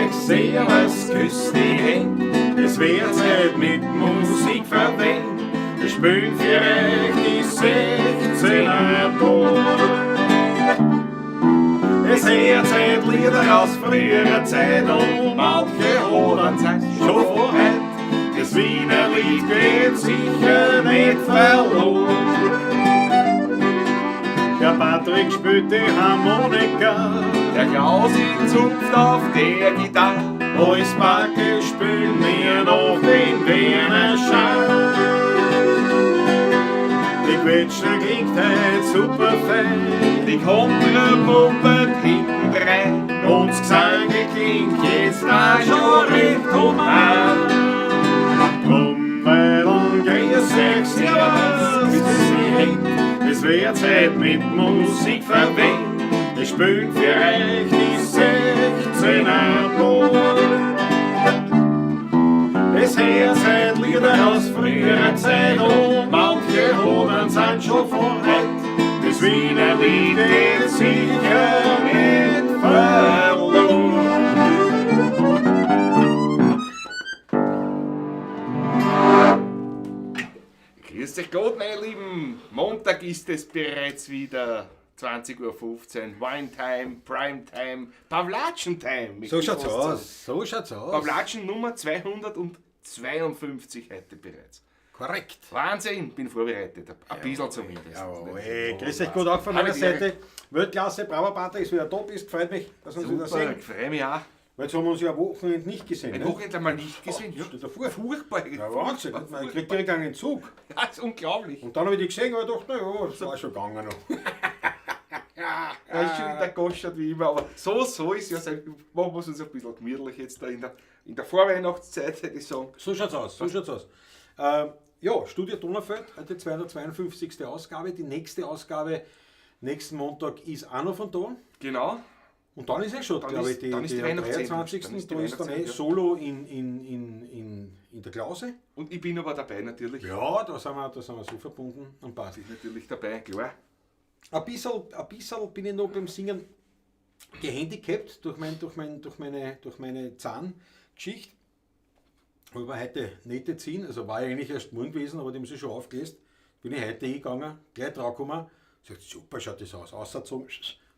euch, servus, küsst die Händ. Es wird Zeit mit Musik verwendet. Wir spielen für euch die 16er Ball. Es hört Zeit Lieder aus früherer Zeit und manche holen sind schon von heut. Das Wiener Lied geht sicher nicht verloren. Der Patrick spielt die Harmonika, Der Klausi zupft auf der Gitarre. Als Backe spielen wir noch den Wiener Schall. Die Quetschner klingt heut super fein. Die Kontrapuppe hinten rein. Und das Gesang klingt jetzt auch schon recht human. Trommeln, grüß euch, servus, grüß die Händ. Es wird Zeit mit Musik verwendet. Wir spielen für euch die 16er Ball. Es hört seit Lieder aus früherer Zeit und manche Hoden sind schon von heut. Das Wiener Lied geht sicher nicht verloren. Grüß euch Gott, meine Lieben. Montag ist es bereits wieder. 20.15 Uhr, Wine Time, Prime Time, Pavlatschen Time. So schaut's aus. So schaut's aus. Pavlatschen Nummer 252 heute bereits. Korrekt. Wahnsinn, bin vorbereitet. Ein bisschen zumindest. Jawohl. Grüß euch gut auch von meiner Seite. Weltklasse, bravo Patrick, ist wieder da bist. Freut mich, dass wir uns wieder Super, sehen. freue mich auch. Weil jetzt haben wir uns ja am Wochenende nicht gesehen. Ein Ne? Wochenende mal nicht gesehen. Ja, stell dir vor. Furchtbar. Ja, Wahnsinn. Furchtbar, Ich krieg direkt einen Zug. Ja, ist unglaublich. Und dann habe ich die gesehen und ich dachte, na ja, das war schon gegangen noch. Da ist schon wieder goschert wie immer, aber so ist ja sein. Machen wir es uns ein bisschen gemütlich jetzt da in der Vorweihnachtszeit, hätte ich sagen. So schaut's aus, so schaut's aus. Ja, Studio Donaufeld, heute 252. Ausgabe. Die nächste Ausgabe nächsten Montag ist auch noch von da. Genau. Und dann ist eh schon, Dann glaube ich, dann ist die die am Weihnachtssendung. 23. Dann ist die Da ist dann eh Weihnachtssendung, ja. Solo in der Klause. Und ich bin aber dabei natürlich. Ja, da sind wir so verbunden und passt. Bin natürlich dabei, klar. Ein bisschen bin ich noch beim Singen gehandicapt durch meine Zahngeschichte. Aber heute nette ziehen, also war ja eigentlich erst morgen gewesen, aber die haben sie schon aufgelöst. Bin ich heute hingegangen, gleich draufgekommen. Sagt, super schaut das aus, ausgezogen.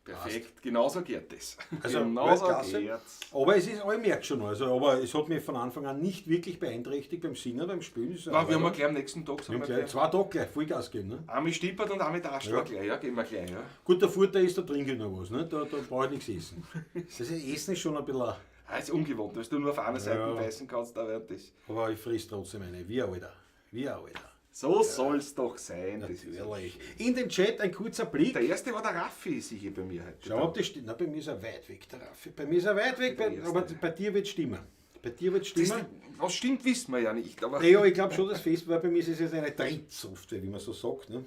Perfekt, genauso geht es. Also, genauso Weltklasse. geht's. Aber es ist, aber ich merke schon, also, aber es hat mich von Anfang an nicht wirklich beeinträchtigt beim Singen, beim Spielen. Ist Nein, wir haben ja gleich am nächsten Tag wir sind haben wir gleich gleich. 2 Tage gleich Vollgas gegeben. Ne? Einmal Stippert und einmal Taschen Ja. gleich, ja, gehen wir gleich, ja. Gut, der Vorteil ist, da trinke ich noch was, ne? Da brauche ich nichts essen. Das heißt, Essen ist schon ein bisschen, Ah, ist ungewohnt, dass du nur auf einer Seite Ja. beißen kannst, da wird das. Aber ich friss trotzdem eine, wie ein Alter. Wie ein Alter. So soll's doch sein. Das ist Natürlich. In den Chat ein kurzer Blick. Der erste war der Raffi, sicher bei mir heute. Schau, ob das stimmt. Na, bei mir ist er weit weg, der Raffi. Bei mir ist er weit weg, Der erste. aber bei dir wird stimmen. Bei dir wird Das, stimmen. was stimmt, wissen wir ja nicht. Aber Ja, ich glaube schon, das Fest, weil bei mir ist es jetzt eine Drittsoftware, wie man so sagt. Ne?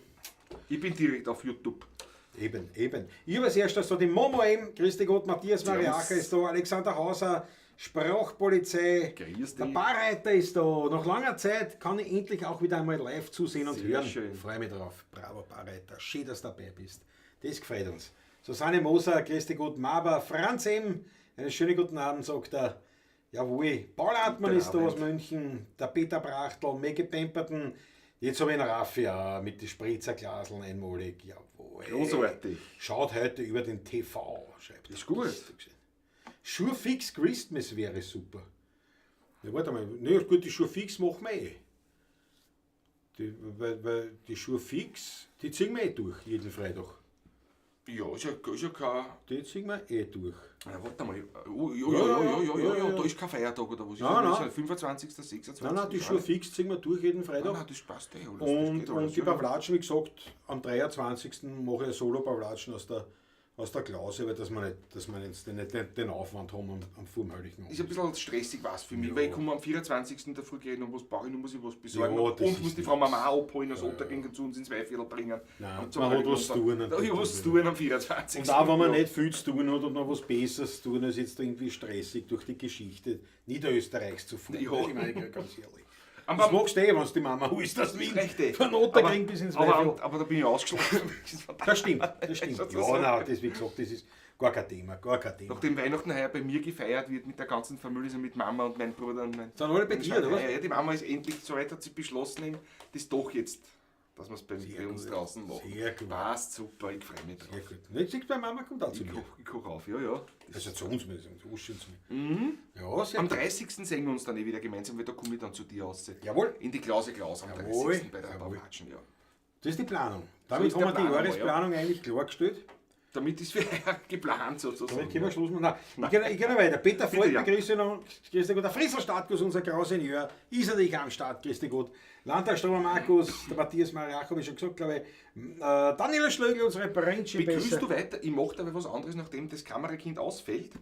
Ich bin direkt auf YouTube. Eben, eben. Ich habe als erstes so die Momo eben, grüß dich Gott, Matthias Mariacher ist da, Alexander Hauser, Sprachpolizei, Grüß der dich. Barreiter ist da. Nach langer Zeit kann ich endlich auch wieder einmal live zusehen und Sehr hören. schön. Freue mich drauf. Bravo, Barreiter. Schön, dass du dabei bist. Das gefällt uns. Susanne Moser, grüß dich Gott, Maber, Franz M., einen schönen guten Abend, sagt er. Jawohl, Paul Hartmann Guten ist da aus Abend. München, der Peter Brachtl, Maggie Pemperton. Jetzt habe ich einen Raffi auch mit den Spritzerglaseln einmalig. Jawohl. Großartig. Schaut heute über den TV, schreibt er. Ist gut. Jour fixe Christmas wäre super. Ja, warte mal. Ne, gut, die Jour fixe machen wir eh. Weil die Jour fixe, die ziehen wir eh durch, jeden Freitag. Ja, ist ja kein. Die ziehen wir eh durch. Ja, warte mal. Oh, ja, ja, ja, ja, ja, ja, da ist kein Feiertag oder was? Nein, ist nein. 25., 26. Nein, nein, die Jour fixe ziehen wir durch jeden Freitag. Nein, nein, das passt eh alles. Das geht alles, Und die ja. Pavlatschen, wie gesagt, am 23. mache ich ein Solo-Pavlatschen aus der Klause, weil dass wir jetzt nicht den Aufwand haben am Vormheiligen. Ist ein bisschen stressig was für mich, weil ich komme am 24. in der Früh gleich noch was brauche ich, noch muss ich was besorgen Ja, das und ist muss die nix. Frau Mama auch abholen, aus Otterkring und zu uns ins Weihviertel bringen. Nein, Und zum man hat Heiligen was zu Sonntag. tun. Da hab ich was zu tun am 24. Und auch wenn man nicht viel zu tun hat und noch was Besseres zu tun, als jetzt da irgendwie stressig durch die Geschichte Niederösterreichs zu fahren. Ja. Ich meine, ganz ehrlich. Aber- Das magst du eh, wenn du die Mama holst, das Wien. Recht eh. Von Otterkring bis ins aber, Weihviertel. aber da bin ich ausgeschlafen. Das stimmt, das stimmt. Das Ja, nein, das, wie gesagt, das ist. Gar kein Thema, gar kein Thema. Nachdem Weihnachten heuer bei mir gefeiert wird mit der ganzen Familie, also mit Mama und meinem Bruder und mein. Sind alle bei dir, oder was? Ja, ja, die Mama ist endlich so weit, hat sie beschlossen, eben, das doch jetzt, dass wir es bei uns gut. draußen machen. Sehr gut. Passt super, ich freue mich drauf. Sehr gut. Jetzt siehst du, meine Mama kommt auch zu Ich mir. koch auf, ja, ja. Also zu uns, wir sind zu Uschi und zu mir. Ja, sehr Am gut. 30. sehen wir uns dann eh wieder gemeinsam, weil da komme ich dann zu dir raus. Jawohl. In die Klause Klaus am Jawohl. 30. bei der Jawohl. Pavlatschen, ja. Das ist die Planung. Damit ist haben der wir die Plan einmal, Jahresplanung eigentlich klargestellt. Damit ist für heuer geplant sozusagen. Damit können wir Schluss machen. Nein, ich gehe noch weiter. Peter Bitte, Voigt, ja. begrüße ich noch. Grüß dich Gott. Der Frisser Startguss, unser Grausenieur, ist natürlich am Start. Grüß dich Gott. Landtagstromer Markus, der Matthias Mariach, habe ich schon gesagt, glaube ich. Daniela Schlögl, unsere Brennchen Begrüßt du weiter? Ich mache dabei was anderes, nachdem das Kamerakind ausfällt.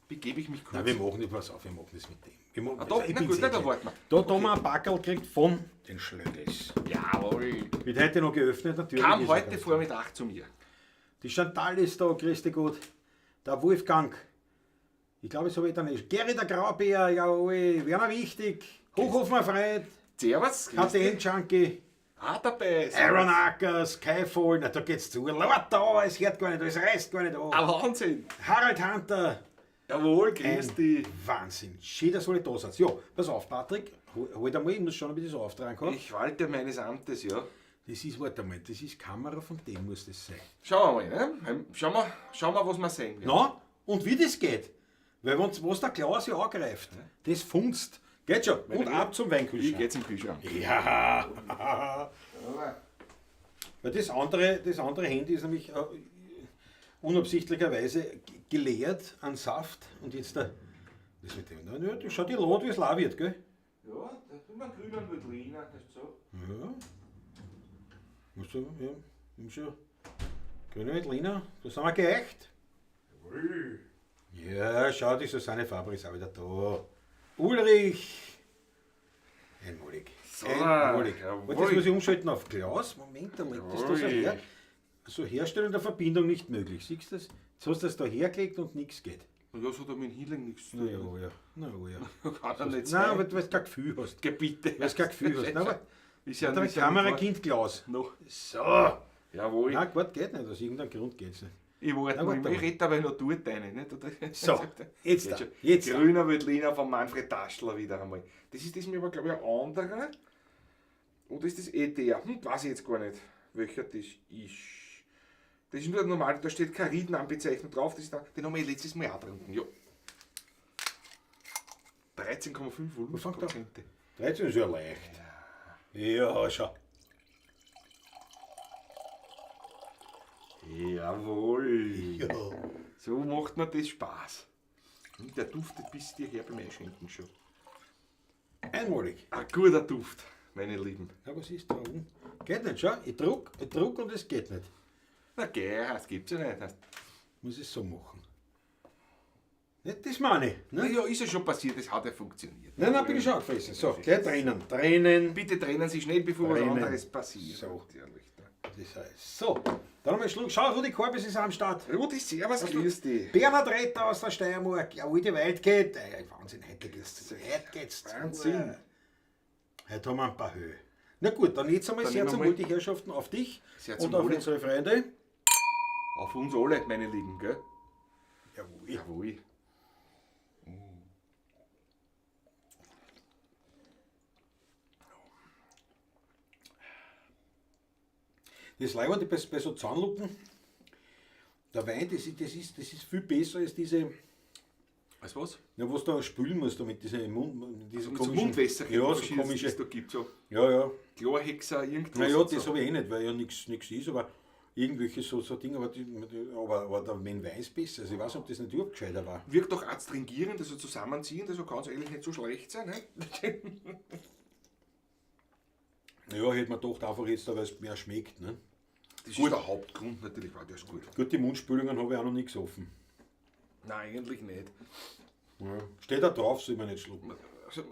Begebe ich mich kurz. Nein, wir machen nicht, pass auf, wir machen das mit dem. Wir machen, Ah, doch, ich na bin's gut, na, eh da gleich. warten wir. Da haben wir ein Packerl gekriegt von den Schlögls. Jawohl. Wird heute noch geöffnet, natürlich. Kam ist er heute ganz- Vormittag zu mir. Die Chantal ist da, grüß dich Gott. Der Wolfgang. Ich glaube, das habe ich dann nicht. Gary der Graubär, jawohl. Werner Wichtig. Hochhofer Freund. Servus. grüß dich. KTM Junkie. Ah, dabei. Aaron Ackers, Kai Voll. Na, da geht's zu. Laut da, es hört gar nicht, es reißt gar nicht an. Ah, Wahnsinn. Harald Hunter. Jawohl, grüß dich. Wahnsinn. Schön, dass alle da seid. Ja, pass auf, Patrick. Halt einmal, ich muss schauen, ob ich das auftragen kann. Ich walte meines Amtes, ja. Das ist, warte mal, das ist Kamera von dem muss das sein. Schauen wir mal, ne? Schauen wir, was wir sehen. Na, und wie das geht? Weil wenn's, was der Klaus ja angreift, das funzt. Geht schon. Und ab zum Ich Weinkühlschrank. gehe zum Kühlschrank. Ja. Weil das andere Handy ist nämlich unabsichtlicherweise geleert an Saft und jetzt da. Das mit dem, na, ja, das schaut die Lot, wie es lau wird, gell? Ja, da tun wir einen grünen Veltliner, das ist so. Ja. Musst du, ja, nimm schon. Grüne Veltliner, da sind wir geeicht. Ja, schau, die Susanne Faber ist auch wieder da. Ulrich! Einmalig. So, Einmalig. jawohl. Und jetzt muss ich umschalten auf Klaus. Moment, da legt das da so Jawohl. her. So Herstellung der Verbindung nicht möglich. Siehst du das? Jetzt hast du das da hergelegt und nichts geht. Ja, so hat er mit dem Healing nichts zu Na tun. ja, ja. Na ja. Kann er nicht Nein, sein. weil du kein Gefühl hast. Geh bitte. Weil du kein Gefühl hast. Nein, aber Ist ja der ist ja Kamerakind Klaus. Noch. So. Jawohl. Nein, Gott, geht nicht. Aus irgendeinem Grund geht es nicht. Ich warte Na, mal, warte ich mal. rede dabei noch dort rein. Nicht? Oder? So, jetzt da, schon. jetzt da. Grüner Veltliner von Manfred Taschler wieder einmal. Das ist diesmal aber, glaube ich, ein anderer. Oder ist das eh der? Weiß ich jetzt gar nicht, welcher das ist. Das ist nur der normale, da steht kein Riednamenbezeichnung drauf. Das ist der, den haben wir letztes Mal auch getrunken. Ja. 13,5 Volumenprozente. 13 ist ja leicht. Ja, schau. Jawohl. Ja. So macht mir das Spaß. Und der duftet bis hierher beim Einschenken schon. Einmalig. Ein guter Duft, meine Lieben. Ja, was ist da oben? Geht nicht, schau. Ich druck und es geht nicht. Na geh, das gibt's ja nicht. Das- Muss ich so machen. Nicht, das meine ich. Ne? Na ja, ist ja schon passiert, das hat ja funktioniert. Nein, nein, bin ich schon angefressen. So, gleich trennen. Trennen. Bitte trennen Sie schnell, bevor was Trennen. anderes passiert. So. Natürlich. Das heißt, so, dann haben wir einen Schluck. Schau, Rudi Korbis ist am Start. Rudi, servus, grüß dich. Bernhard Retter aus der Steiermark. Jawohl, die Welt geht. Ey, Wahnsinn, heute geht's zu. Heute geht's zu. Wahnsinn. Heute haben wir ein paar Höhe. Na gut, dann jetzt einmal Dann sehr nehmen zum wir Wohl mal- die Herrschaften auf dich Sehr zum und auf Wohle. unsere Freunde. Auf uns alle, meine Lieben, gell? Jawohl. Jawohl. Das Leibende bei so Zahnlupen, der Wein, das ist viel besser als diese, Weißt du was? ja, was du spülen musst, damit diese Mund, diese Mit so komischen- Mundwässer, Ja, so komische. es da gibt, so Ja, ja. Chlorhexer, irgendwas. Naja, und das so. habe ich eh nicht, weil ja nichts ist, aber irgendwelche so Dinge, aber der Wein ist besser. Also ich weiß nicht, ob das nicht überhaupt gescheiter war. Wirkt auch adstringierend, also zusammenziehend, also kann es eigentlich nicht so schlecht sein. Ne? Ja, hätte man gedacht, einfach jetzt da, weil es mehr schmeckt. Ne? Das ist der Hauptgrund natürlich, war das gut. Gut, die Mundspülungen habe ich auch noch nichts offen. Nein, eigentlich nicht. Ja. Steht da drauf, soll man nicht schlucken. Also,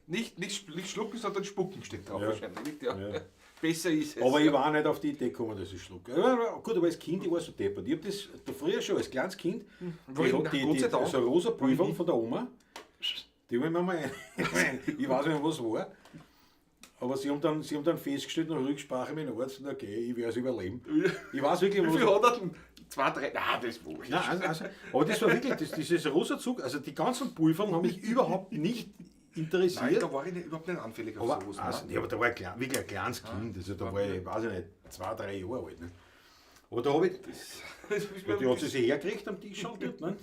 nicht schlucken, sondern spucken steht drauf Ja. wahrscheinlich. Nicht? Ja. Ja. Besser ist es. Aber ich war nicht auf die Idee gekommen, dass ich schlucke. Ja, gut, aber als Kind, ich war so deppert. Ich habe das da früher schon als kleines Kind, Warum? Gott sei Dank. so ein rosa Pulver von der Oma, die habe ich mir mal ein. Ich weiß nicht mehr, was war. Aber sie haben dann festgestellt, nach Rücksprache mit dem Arzt, okay, ich werde es überleben. Ich weiß wirklich, Wie viel hat er denn? Zwei, drei? Nein, das wurscht. Nein, also, aber das war wirklich, dieses rosa Zug, also die ganzen Pulvern haben mich überhaupt nicht interessiert. Nein, da war ich nicht, überhaupt nicht anfällig auf Aber, sowas. also, Nein. ja, aber da war ich klein, wirklich ein kleines Kind, also da war ich, weiß ich nicht, 2, 3 Jahre alt. Ne? Aber da habe ich, Das ist ja, die hat sie sich hergekriegt am Tisch halt dort, ne?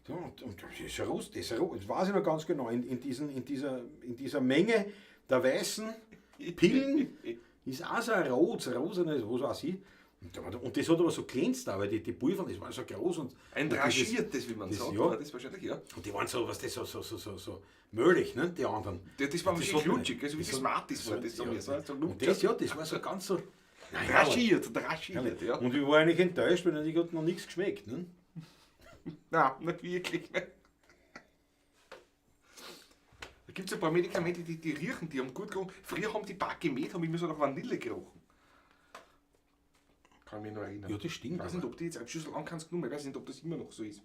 So, und das ist ein Rust, das ist ein Rust, das weiß ich noch ganz genau, in dieser Menge der weißen Pillen ist auch so ein rot, so ein rosanes, was weiß ich. Und das hat aber so glänzt auch, weil die Pulver, das war so groß und Ein und dieses- draschiertes, wie man das, sagt. Ja, War das wahrscheinlich, ja. und die waren so, was das, so möllig, ne, die anderen. Ja, das war Und wahrscheinlich hat man glutschig, nicht. also wie Das die Smarties war das so, ja. so Und glutschig. das, ja, das war so ganz so. Nein, Draschiert, draschiert, ja. Und ich war eigentlich enttäuscht, weil natürlich hat noch nichts geschmeckt. Ne? Nein, nicht wirklich. Ne? Da gibt es ein paar Medikamente, die riechen, die haben gut gerochen. Früher haben die Bakemet, haben immer so nach Vanille gerochen. Kann ich mich noch erinnern. Ja, das stimmt. Ich weiß nicht, aber. ob die jetzt schon so lange kannst genommen, ich weiß nicht, ob das immer noch so ist.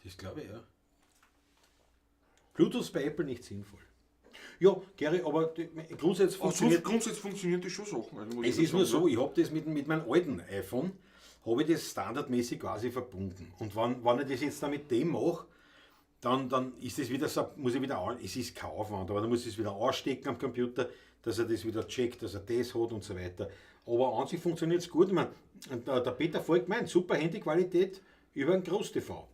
Das glaube ich, ja. Bluetooth bei Apple nicht sinnvoll. Ja, Gary, aber grundsätzlich Aber funktioniert. sonst, grundsätzlich funktionieren die schon Sachen. Also muss Es ich ist nur sagen, so, ich habe das mit meinem alten iPhone, habe ich das standardmäßig quasi verbunden. Und wenn ich das jetzt dann mit dem mache, dann ist es wieder so, muss ich wieder an, es ist kein Aufwand, aber dann muss ich es wieder anstecken am Computer, dass er das wieder checkt, dass er das hat und so weiter. Aber an sich funktioniert es gut. Ich meine, und der Peter Volk meint, super Handyqualität über ein Groß-TV.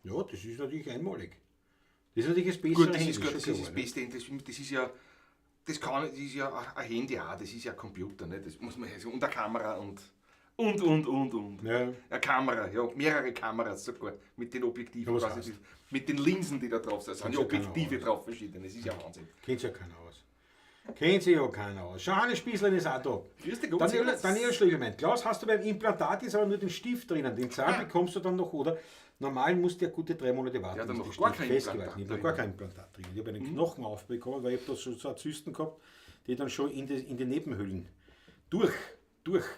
Ja, das ist natürlich einmalig. Das ist natürlich das bessere Gut, das Handy, ist, gut, schon das klar, ist das ne? Beste. Das ist ja, das kann, das ist ja ein Handy auch, das ist ja ein Computer, ne? Das muss man ja so, und eine Kamera und. Ja. Eine Kamera, ja, mehrere Kameras sogar, mit den Objektiven, Ja, was quasi, heißt? mit den Linsen, die da drauf sind. Es sind ja Kennt ja keiner Objektive aus. drauf, verschiedene, das ist ja Wahnsinn. Kennt sich ja keiner aus. Kennt sich ja keiner aus. Schau, Hannes Spießlein ist auch da. Grüß dich, Gott, Daniel, servus. Daniel Schlögel meint, Klaus, hast du beim Implantat jetzt aber nur den Stift drinnen, den Zahn bekommst du dann noch, oder? Normal musst du ja gute 3 Monate warten, Ja, dann bis noch der gar Stift kein festgewachsen Implantat ist. Ich habe noch gar kein Implantat drin. Ich habe einen Knochen aufbekommen, weil ich hab da so, so Zysten gehabt, die dann schon in die Nebenhöhlen durch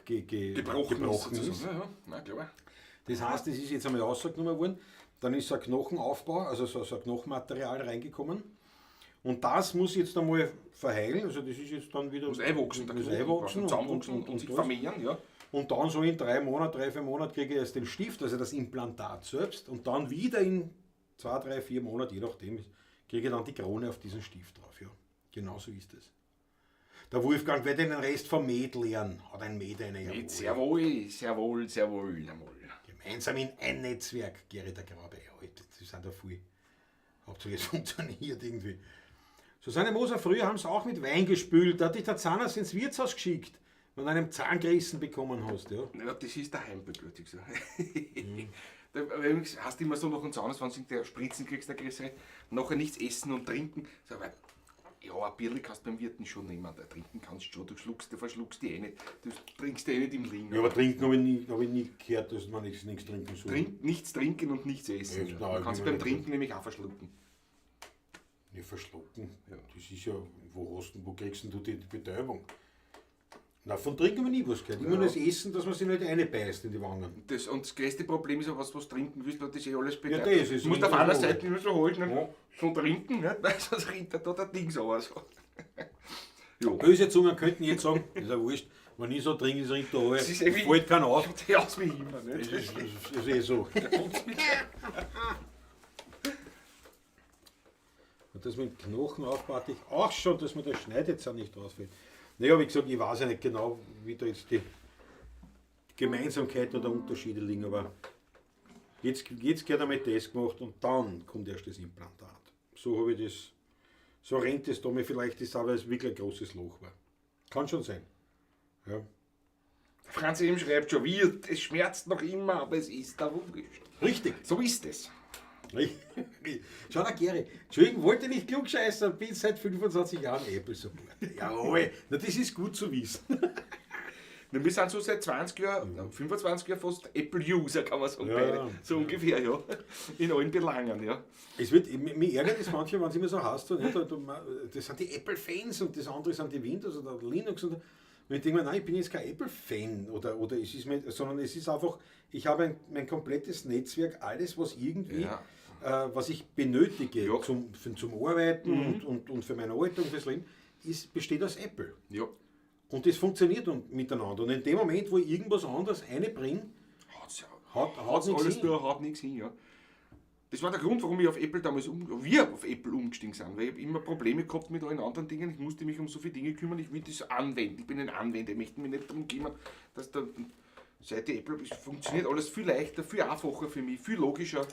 ge, ge, Gebrochen, gebrochen ist. ist. sozusagen. Ja, ja, na klar. Das heißt, es ist jetzt einmal rausgenommen worden, dann ist so ein Knochenaufbau, also so ein Knochenmaterial reingekommen. Und das muss jetzt einmal verheilen, also das ist jetzt dann wieder. Muss einwachsen, der muss Knochen einwachsen und zusammenwachsen und sich alles. vermehren, ja. Und dann so in 3 Monaten, 3, 4 Monaten kriege ich erst den Stift, also das Implantat selbst. Und dann wieder in 2, 3, 4 Monaten, je nachdem, kriege ich dann die Krone auf diesen Stift drauf. Ja. Genau so ist es. Der Wolfgang wird den Rest vom Met lernen. Hat ein Met eine, jawohl. Mit sehr wohl, sehr wohl, sehr wohl. Jawohl. Gemeinsam in ein Netzwerk, Gerrit der Grabe. Ja, das sind da viel. Hauptsache es funktioniert irgendwie. Susanne Moser, früher haben sie auch mit Wein gespült. Da hat dich der Zahnarzt ins Wirtshaus geschickt, wenn du einen Zahngerissen bekommen hast. Ja. Ja, das ist daheim bei Blutig so. Da hast du immer so noch einen Zahnarzt, wenn du der Spritzen kriegst, der größere, nachher nichts essen und trinken. So, aber, ja, ein Bierl kannst du beim Wirten schon nehmen. Da trinken kannst du schon, du schluckst, du verschluckst die eh nicht, du trinkst die eh nicht im Liegen. Ja, aber trinken habe ich, nie- hab ich nie gehört, dass man nichts trinken soll. Nichts trinken und nichts essen. Echt? Ja. Nein, Du kannst ich beim bin mir nicht- Trinken nämlich auch verschlucken. Ja, verschlucken. Das ist ja, wo kriegst denn du die Betäubung? Na, von Trinken habe ich nie was gehört. Immer nur das Essen, dass man sich nicht reinbeißt in die Wangen. Und das größte Problem ist ja, was du was trinken willst, weil das ist eh alles betäubt. Ja, das ist Du musst auf einer immer Seite immer so halten, Ja. so trinken, nicht? Weil sonst rinnt da der Ding so aus. Ja. Böse Zungen könnten jetzt sagen, ist ja wurscht, wenn ich so trinke, ist rinnt da alles. Das ist eh wie- Fällt keiner auf. Schaut eh aus wie immer, nicht? Das ist eh so. Und das mit dem Knochenaufbau hatte ich auch schon, dass mir der Schneidezahn nicht rausfällt. Naja, wie gesagt, ich weiß ja nicht genau, wie da jetzt die Gemeinsamkeiten oder Unterschiede liegen, aber jetzt gehört einmal das gemacht und dann kommt erst das Implantat. So habe ich das, so rennt es da mir vielleicht, ist auch, weil es wirklich ein großes Loch war. Kann schon sein. Ja. Franz M. schreibt schon, wird, es schmerzt noch immer, aber es ist der wurscht. Richtig. So ist es. Schau da, Gary. Entschuldigung, wollte nicht klugscheißern, bin seit 25 Jahren Apple-Supporter. Jawohl. Na, das ist gut zu wissen. Na, wir sind so seit 20 Jahren, 25 Jahren fast Apple-User, kann man sagen, Ja. beide. So ungefähr, ja. In allen Belangen, ja. Es wird, mich ärgert es manchmal, wenn es immer so heißt, nicht, das sind die Apple-Fans und das andere sind die Windows oder Linux. Und ich denke mir, nein, ich bin jetzt kein Apple-Fan oder es ist mir, sondern es ist einfach, ich habe mein komplettes Netzwerk, alles, was irgendwie, was ich benötige Ja. zum Arbeiten und für meine Alltag, fürs Leben, besteht aus Apple. Ja. Und das funktioniert miteinander. Und in dem Moment, wo ich irgendwas anderes reinbringe, Hat's ja. hat nichts alles hin. durch, hat nichts hin, ja. Das war der Grund, warum ich auf Apple damals wir auf Apple umgestiegen sind, weil ich habe immer Probleme gehabt mit allen anderen Dingen. Ich musste mich um so viele Dinge kümmern, ich will das anwenden. Ich bin ein Anwender, ich möchte mich nicht darum kümmern, dass da seit die Apple es funktioniert alles viel leichter, viel einfacher für mich, viel logischer.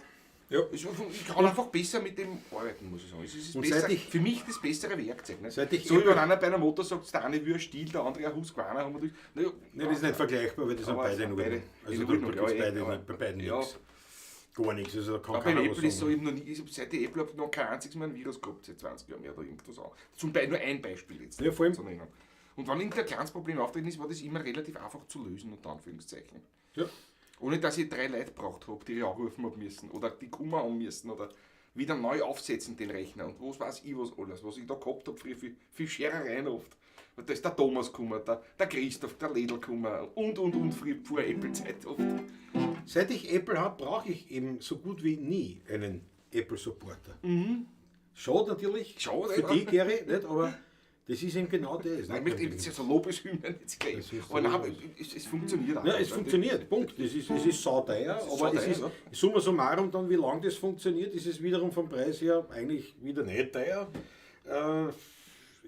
Ja. Ich kann einfach besser mit dem arbeiten, muss ich sagen. Es ist Und besser, seit ich- für mich das bessere Werkzeug. Ne? Seit ich so wie Apple- wenn einer bei einer Motor sagt, der eine will ein Stiel, der andere ein Husqvarna. Haben wir das, naja, Nein, das ist nicht vergleichbar, weil das sind Aber beide es sind in beide Ordnung. Also in da, Ordnung, da gibt es ja, beide, aber- bei beiden ja. nichts. Gar nichts. Also da kann Aber beim keiner was Apple ist so, sagen. ich habe noch nie, ich hab seit ich Apple habe noch kein einziges Mal ein Virus gehabt, seit 20 Jahren mehr oder irgendwas auch. Zum Beispiel nur ein Beispiel jetzt Ja, vor allem- zu nennen. Und wenn irgendein kleines Problem auftreten ist, war das immer relativ einfach zu lösen, unter Anführungszeichen. Ja. Ohne dass ich 3 Leute braucht habe, die ich anrufen habe müssen oder die kummer haben müssen oder wieder neu aufsetzen den Rechner und was weiß ich was alles, was ich da gehabt habe, früher viel Scherereien oft. Und da ist der Thomas gekommen, der Christoph, der Ledl gekommen und früher vor Apple-Zeit oft. Seit ich Apple habe, brauche ich eben so gut wie nie einen Apple-Supporter. Schade natürlich, Schade, für ja. die, Gary, nicht, aber das ist eben genau das. Nein, ich nicht? möchte eben jetzt so Lobeshymnen jetzt gleich. Das ist Aber nein, so- aber es funktioniert auch. Ja, es funktioniert, Punkt. Es ist sauteuer, Es ist aber sauteuer, es ist ja. summa summarum dann, wie lange das funktioniert, ist es wiederum vom Preis her eigentlich wieder nicht teuer.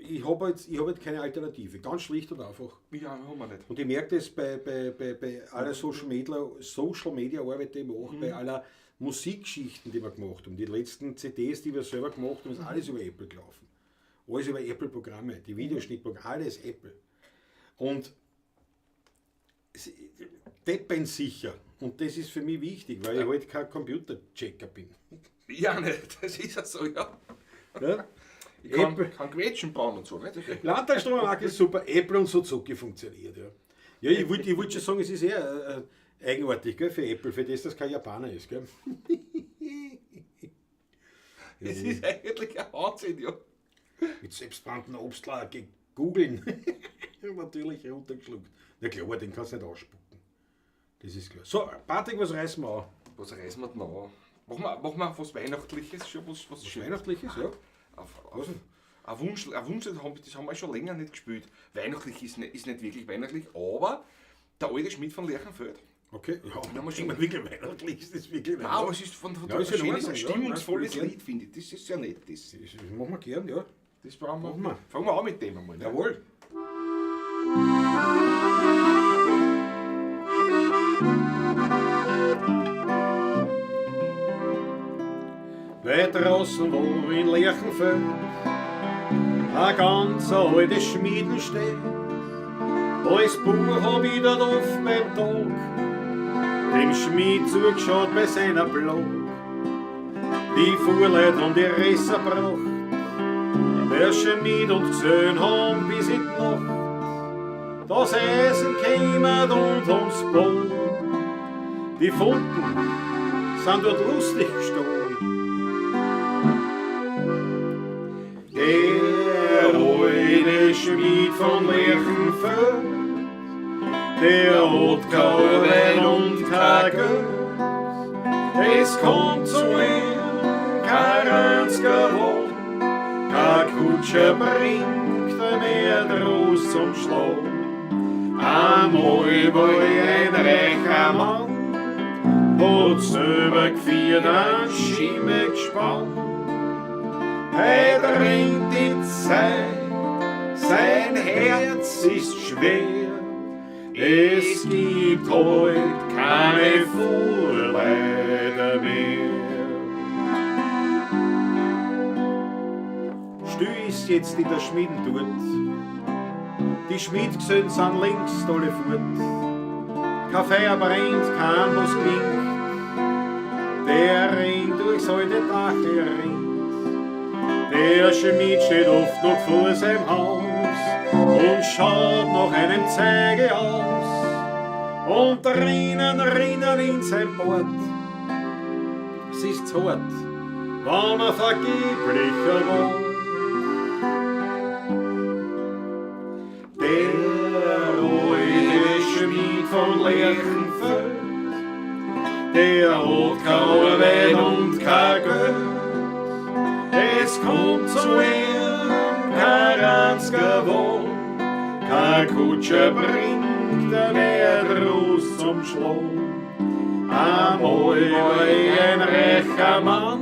Ich habe jetzt keine Alternative, ganz schlicht und einfach. Ja, haben wir nicht. Und ich merke das bei aller Social Media Arbeit, die ich mache, bei aller Musikgeschichten, die wir gemacht haben. Die letzten CDs, die wir selber gemacht haben, ist alles über Apple gelaufen. Alles über Apple-Programme, die Videoschnittprogramme, alles Apple. Und deppen sicher. Und das ist für mich wichtig, weil ich halt kein Computerchecker bin. Ja, nicht, das ist ja so, ja. Ja? Ich kann, Apple. kann Quetschen bauen und so, nicht? Landtagsstrommarkt ist super, Apple und Suzuki funktioniert. Ja, ja, ich wollt schon sagen, es ist eher eigenartig, gell, für Apple, für das, dass kein Japaner ist. Gell? Es ist eigentlich ein Wahnsinn, ja. Mit selbstbrannten Obstler googeln. Natürlich runtergeschluckt. Na klar, den kannst du nicht ausspucken. Das ist klar. So, Patrick, was reißen wir an? Was reißen wir denn an? Machen wir was Weihnachtliches schon? Was Schönes? Weihnachtliches, ja. Auf, ein Wunsch, das haben wir schon länger nicht gespielt. Weihnachtlich ist nicht wirklich weihnachtlich, aber der alte Schmied von Lerchenfeld. Okay, ja, haben wir schon- ich meine, wirklich weihnachtlich ist das wirklich Nein, aber es ist von Ja, ist ein in schönes, Ordnung, ein ja, stimmungsvolles nein, Lied, finde ich. Das ist sehr nett. Das, Das machen wir gern, ja. das brauchen wir. Machen wir. Fangen wir an mit dem einmal. Ne? Jawohl. Weit draußen, wo in Lerchenfeld ein ganz alte Schmieden steht, als Bub hab ich dort oft beim Tag dem Schmied zugeschaut bei seiner Plog. Die Fuhrleute haben die Resser gebracht, der Schmied und Gesellen haben bis in die Nacht das Eisen kämert und ums Brot. Die Funken sind dort lustig gestohlen. Der alte Schmied von Lerchenfeld, der hat kein Wein und kein Geld. Es kommt zu ihm kein einziger Wort, kein Kutscher bringt er mehr draus zum Schlagen. Einmal war ein reicher Mann, hat selber geführt ein Schimmel gespannt. Heut rinnt die Zeit, sein Herz ist schwer. Es gibt heut keine Fuhrleute mehr. Still ist jetzt in der Schmieden dort. Die Schmiedgesellen sind längst alle fort. Kein Feuer brennt, kein Amboss klingt. Der Ring durchs alte Dach rinnt. Der Schmied steht oft noch vor seinem Haus und schaut nach einem Zeige aus. Und drinnen rinnen in sein Bord. Es ist hart, wenn man vergeblich erwartet. Der alte Schmied von Lerchenfeld, der hat kein Wein und kein Geld. Es kommt zu ihm kein einziger Kutscher bringt er nicht raus zum Schlag. Einmal war ich ein reicher Mann,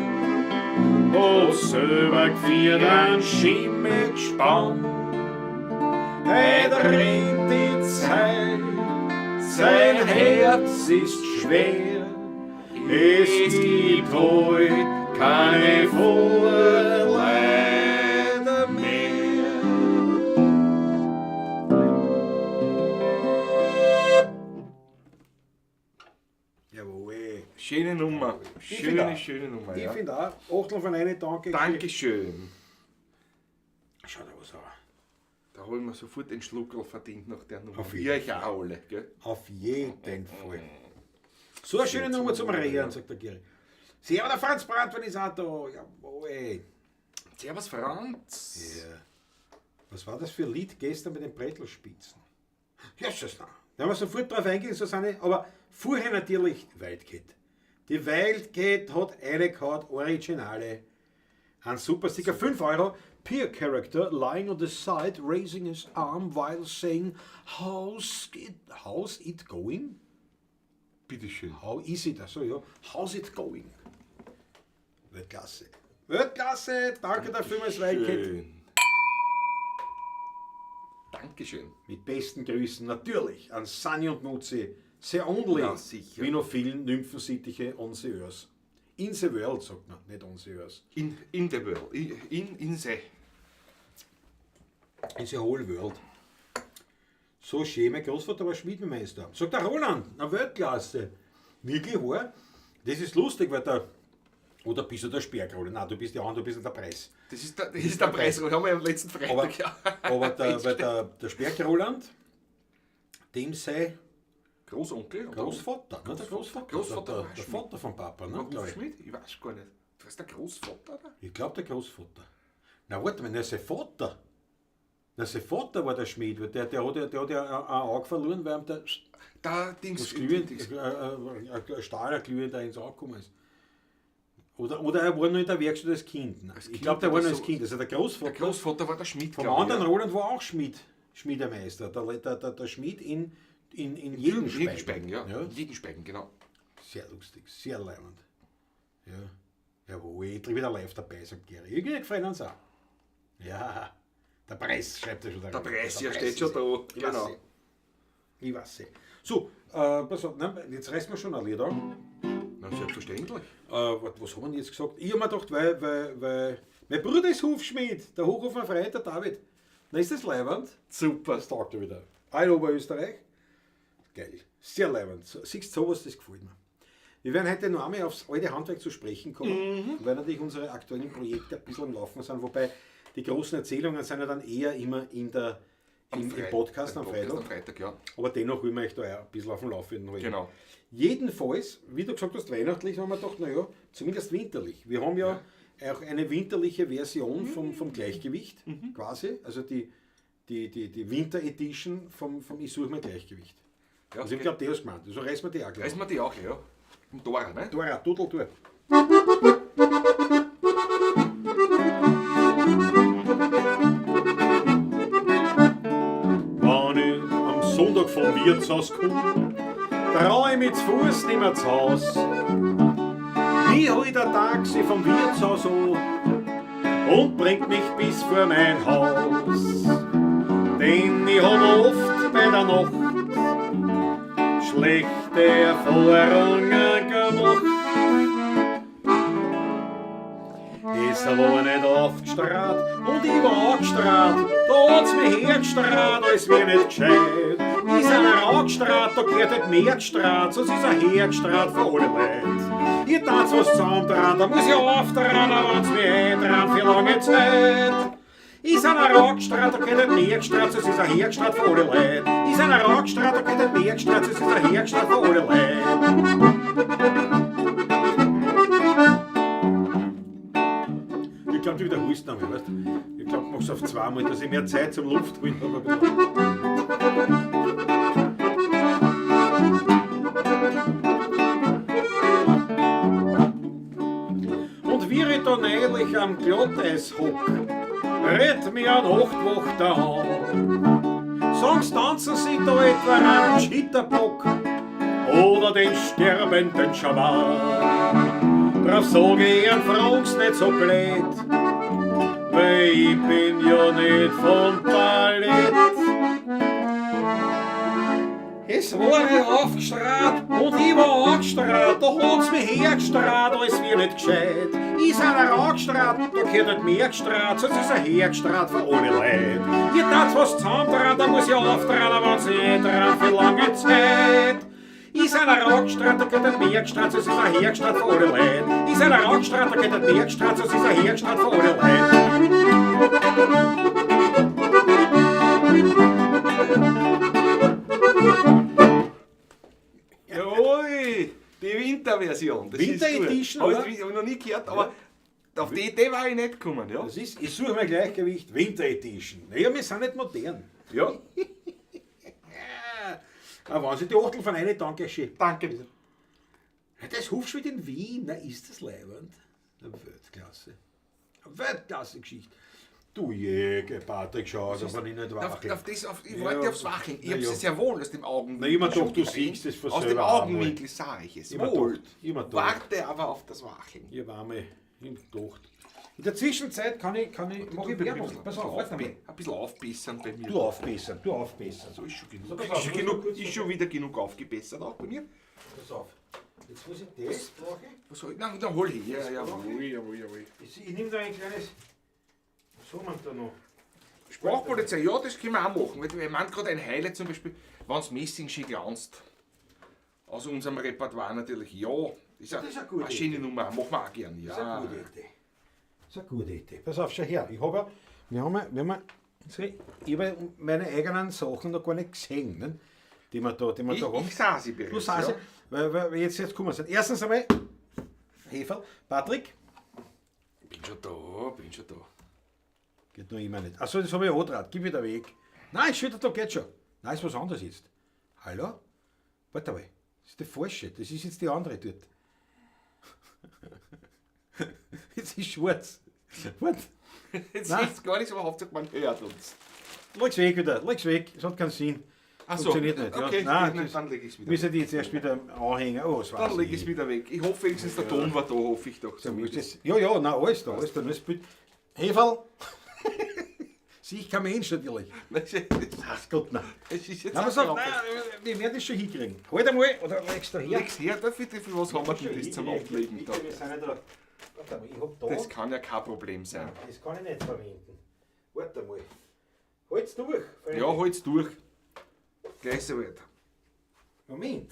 wo selber geführt ein Schimmelgespann. Heut rennt die Zeit, sein Herz ist schwer, es gibt heut keine Vorleute mehr. Jawohl. Schöne Nummer. Ich find Schöne, auch. schöne Nummer. Ich Ja. finde auch, Achtel von eine, danke. Dankeschön. Schau da was an. Da holen wir sofort den Schluckerl verdient nach der Nummer. Auf jeden Wir euch auch alle, gell? Auf jeden Fall. So eine schöne Nummer zum Rehren, sagt der Geri. Servus, der Franz Brandwein ist auch da. Jawohl. Servus Franz. Ja. Was war das für ein Lied gestern mit den Brettlerspitzen? Jesus, na. Da haben wir sofort drauf eingehen, Susanne. Aber vorher natürlich Wildcat. Die Wildcat hat eine gehabt, Originale. Ein super Sticker, 5 Euro. Peer character lying on the side, raising his arm while saying, how's it going? Bitteschön. How is it? Achso, ja. How's it going? Weltklasse. Weltklasse! Danke dafür, mein Wildcat. Schön. Dankeschön. Mit besten Grüßen natürlich an Sunny und Mutzi. The only, Na, sicher. wie noch vielen Nymphensittiche on the earth. In the world, sagt man, nicht on the earth. In the world. In the. In the whole world. So schön, mein Großvater war Schmiedemeister. Sagt der Roland, na Weltklasse. Wirklich wahr? Das ist lustig, weil der. Oder bist du der Sperrrolle? Nein, du bist ja du bist ja der Preis. Das ist der Preis, den haben wir am letzten Freitag. Aber, ja. aber der, weil der Sperrroland, dem sei Großonkel? oder? Großvater, ne? Der Großvater. Großvater Der, war der, der Schmied. Vater vom Papa, ne? Glaub ich. Hufschmied? Ich weiß gar nicht. Du warst der Großvater, oder? Ich glaube, der Großvater. Na, warte mal, na, sein Vater. Na, sein Vater war der Schmied, weil der hat ja ein Auge verloren, weil ihm der Da Dings. das glühend, Dings. ein Stahl, ein glühender ins Auge gekommen ist. Oder er war noch in der Werkstatt als Kind. Nein, Als ich Kind glaube, der war oder noch als so. Kind. Also der Großvater. Der Großvater war der Schmied, Vom glaub ich, anderen ja. Roland war auch Schmied, Schmiedemeister. Der Schmied in Jedenspeigen. Jedenspeigen, ja. Ja. Jedenspeigen, genau. Sehr lustig, sehr leibend. Ja. Jawohl, endlich wieder live dabei, sagt Gary. Irgendwie gefallen uns auch. Ja, der Preis schreibt er schon da. Der Preis, ja, Preis steht schon ist da. Ich Genau. weiß eh. Ich weiß eh. So, pass auf, nein, jetzt reißen wir schon ein Lied an. Na, selbstverständlich. Was haben wir denn jetzt gesagt? Ich habe mir gedacht, weil mein Bruder ist Hufschmied, der Hochofen Frei, der David. Na, ist das leibend? Super. Das taugt er wieder. Auch in Oberösterreich. Geil. Sehr leibend. So, siehst du, sowas, das gefällt mir. Wir werden heute noch einmal aufs alte Handwerk zu sprechen kommen, weil natürlich unsere aktuellen Projekte ein bisschen am Laufen sind, wobei die großen Erzählungen sind ja dann eher immer im Podcast am Podcast Freitag. Am Freitag, ja. Aber dennoch will man euch da auch ein bisschen auf dem Laufenden halten. Genau. Jedenfalls, wie du gesagt hast, weihnachtlich, haben wir gedacht, naja, zumindest winterlich. Wir haben ja auch eine winterliche Version vom Gleichgewicht, quasi. Also die Winter Edition vom Ich suche mein Gleichgewicht. Ja, Also ich glaube, der ist gemeint. Also reißen wir die auch gleich. Reißen wir die auch, ja. Um Dora, ne? Dora, Dudel, du. Wenn ich am Sonntag vom Wirtshaus komm, trau ich mich zu Fuß nimmer zu Haus. Mich holt der Taxi vom Wirtshaus an und bringt mich bis vor mein Haus. Denn ich hab oft bei der Nacht schlechte Erfahrungen gemacht. Es war nicht aufgestrahlt und ich war angestrahlt. Da hat's mich hergestrahlt, als wär nicht gescheit. Ist einer angestrahlt, da gehört nicht mehr gestrahlt, sonst ist er hergestrahlt vor alle Leute. Ihr tat's was zusammendraht, da muss ich aufdrehen, aber wenn's mich eindrehen für lange Zeit. Ist einer angestrahlt, da gehört nicht mehr gestrahlt, sonst ist er hergestrahlt vor alle Leute. Ist einer angestrahlt, da gehört nicht mehr gestrahlt, sonst ist er hergestrahlt vor alle Leute. Ich glaube, du wiederholst nochmal, weißt du? Ich glaube, du machst auf zweimal, dass ich mehr Zeit zum Luft holen habe. Und wie ich da neulich am Glatteis hock, red mir ein Nachtwachter an. Sonst tanzen sie da etwa einen Jitterbug oder den sterbenden Schawan. Drauf sag ich, ihn frag's nicht so blöd, weil ich bin ja nicht vom Ballett. Es war nicht aufgestrahlt und ich war angestrahlt, da hat's mich hergestrahlt, alles wie nicht gescheit. Ist einer angestrahlt, da gehört nicht mehr gestrahlt, sonst ist er hergestrahlt für alle Leute. Ihr tat was zusammentragen, da muss ich auftragen, wenn's nicht dran für lange Zeit. Ist einer angestrahlt, da gehört nicht mehr gestrahlt, sonst ist er hergestrahlt für alle Leute. Ist einer angestrahlt, da gehört nicht mehr gestrahlt, sonst ist er hergestrahlt für alle Leute. Jawohl, die Winterversion. Das Winter ist gut. Edition, Hab oder? ich, hab ich noch nie gehört, aber auf die Idee war ich nicht gekommen. Ja. Das ist, ich suche mir Gleichgewicht, Winter Edition. Naja, wir sind nicht modern. Ja. Ah, wenn Sie die Achtel von einer, danke schön. Danke. Ja, das Hufschmied in Wien, na ist das leibend. Eine Weltklasse. Eine Weltklasse-Geschichte. Du Jäger, Patrick, schau, da bin ich nicht wach. Ich Ja, wollte aufs Wacheln. Ich na hab's ja. sehr wohl aus dem Augenwinkel. Na, ich hab mir schon gedacht, du gesehen. siehst es von Aus dem selber auch einmal. Augenwinkel sah ich es Ich hab mir wohl. gedacht, ich hab mir gedacht. Warte aber auf das Wacheln. Ich war einmal im gedacht. In der Zwischenzeit kann ich, mach ich Werbung. Pass auf, warte mal. Ein bisschen aufbessern bei mir. Du aufbessern, du aufbessern. So ist schon genug. So, pass auf, ist, schon muss genug ich kurz ist schon wieder genug aufgebessert auch bei mir. Pass auf. Jetzt muss ich das brauche ich. Was soll ich? Nein, dann hol ich. Ja, jawohl, jawohl, jawohl. Ich nehme da ein kleines. Was haben wir denn da noch? Sprachpolizei, ja, das können wir auch machen. Weil ich meine gerade ein Highlight zum Beispiel, wenn's Messing schön glanzt. Aus unserem Repertoire natürlich, ja. Ist Das ist eine gute eine schöne Nummer, machen wir auch gern. Ja. Das ist eine gute Idee. Das ist eine gute Idee. Pass auf, schau her. Ich habe ja, wir haben ja, wir haben ja, ich habe ja meine eigenen Sachen noch gar nicht gesehen, ne? Die wir da, die wir Ich, da haben. ich sah sie bereits. Du sahst ja. sie, weil jetzt kommen wir. Erstens einmal, Heferl, Patrick, Bin schon da, bin schon da. geht noch immer nicht. Achso, das habe ich auch draht. Gib wieder weg. Nein, ist wieder da, geht schon. Nein, ist was anderes jetzt. Hallo? Warte mal, das ist die falsche. Das ist jetzt die andere dort. Jetzt ist schwarz. Warte. Jetzt Nein. ist gar nichts, aber Hauptsache man hört uns. Leg's weg wieder, leg's weg, es hat keinen Sinn. Ach so, Funktioniert nicht. okay, ja. Nein, dann, das dann leg ich's wieder müssen weg. die jetzt erst wieder anhängen. Oh, das weiß Dann leg ich's wieder weg. Ich hoffe wenigstens, der Ton war da, hoffe ich doch. So, das, ja, ja, nein, alles da, alles da. Nur das Bild. Heferl! Sieht kein Mensch natürlich. Das ist, Ach Gott, nein. das ist jetzt Nein, pass auf, nein, wir werden das schon hinkriegen. Halt einmal, oder legst du her. Leg's her, dafür, für was haben wir denn das zum Ablegen da? Wir sind ja da. Warte mal, ich hab da. Das kann ja kein Problem sein. Das kann ich nicht verwenden. Warte mal. Halt's durch. Freunde. Ja, halt's durch. Gleich soweit. Moment.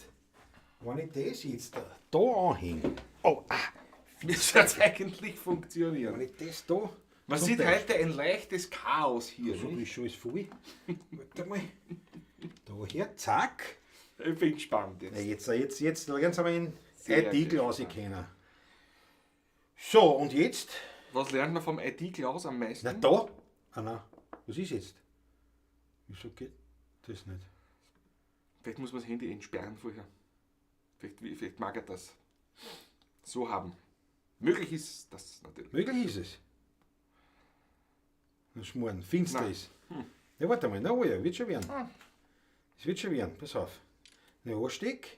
Wenn ich das jetzt da anhänge. Oh, ah. Wie soll's eigentlich funktionieren? Wenn ich das da. Man zum sieht Beispiel- heute ein leichtes Chaos hier. So nicht? ist schon alles voll. Warte mal. Da her, zack. Ich bin gespannt Na, jetzt. jetzt lernen Sie mal in Sehr IT-Klaus gespannt. kennen. So, und jetzt? Was lernt man vom IT-Klaus am meisten? Na da. Ah nein, was ist jetzt? Wieso geht das nicht? Vielleicht muss man das Handy entsperren vorher. Vielleicht mag er das so haben. Möglich ist das natürlich. Möglich ist es. Na Schmarrn, finster Nein. ist. Ja, warte mal, na oh ja, wird schon werden. Es wird schon werden, pass auf. Na, Ansteck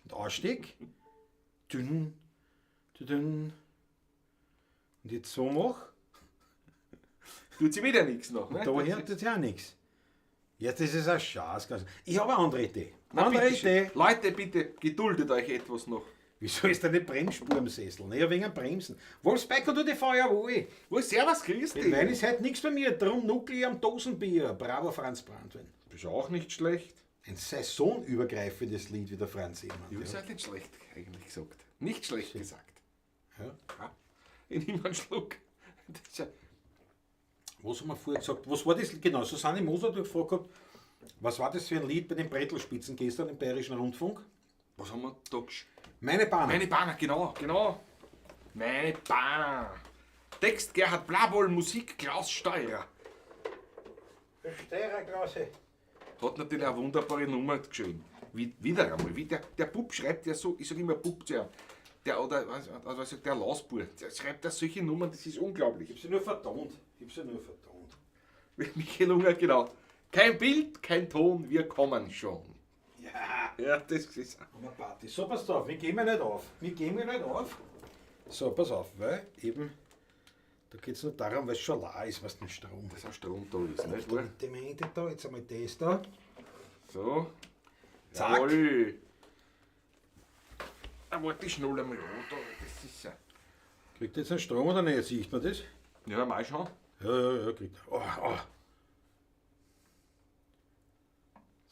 und Ansteck. Dünn, dünn. Und jetzt so mach. Tut sie wieder nichts noch. Ne? Da hört jetzt ja nichts. Ja, das ist ein Schatz. Ich habe eine andere Idee. Na, andere bitte schön. Idee. Leute, bitte, geduldet euch etwas noch. Wieso ist da eine Bremsspur am Sessel? Naja, wegen dem Bremsen. Wolfsbeck und du die Feuerwohl. Wo servus, grüß dich. Wein ist heute nichts bei mir, drum nuckel ich am Dosenbier. Bravo, Franz Brandwein. Ist auch nicht schlecht. Ein saisonübergreifendes Lied, wie der Franz Ehrmann. Ja, ist auch nicht schlecht, eigentlich gesagt. Nicht schlecht gesagt. Ja. Ja. Ich nehme einen Schluck. Das ist ja, Was haben wir vorher gesagt? Was war das? Genau, Susanne Moser hat gefragt gehabt, was war das für ein Lied bei den Brettelspitzen gestern im Bayerischen Rundfunk? was haben wir da gesch- Meine Bahn. Meine Bahner, genau, genau. Meine Bahner. Text Gerhard Blaboll, Musik Klaus Steurer. Steurer, Klause. Hat natürlich eine wunderbare Nummer geschrieben. Wieder einmal. Wie der Bub schreibt ja so, ich sag immer Bub zu ihm. Der, oder, was, was, was, der Lausbub, der schreibt ja solche Nummern, das ist unglaublich. Ich hab sie nur vertont. Ich hab sie nur vertont. Michael Unger, genau. Kein Bild, kein Ton, wir kommen schon. Ja. Ja, das ist. Party. So, pass auf, wir geben ja nicht auf. Wir geben ja nicht auf. So, pass auf, weil eben, da geht es nur darum, weil es schon la ist, was den Strom. Dass ein Strom da ist, nicht wahr? Mit dem Handy da, jetzt einmal das da. So. Zack. Jawohl. Da warte ich schnell einmal an, da, das ist ja. Kriegt jetzt einen Strom oder nicht? Sieht man das? Ja, mal schon. Ja, kriegt er. Oh, oh.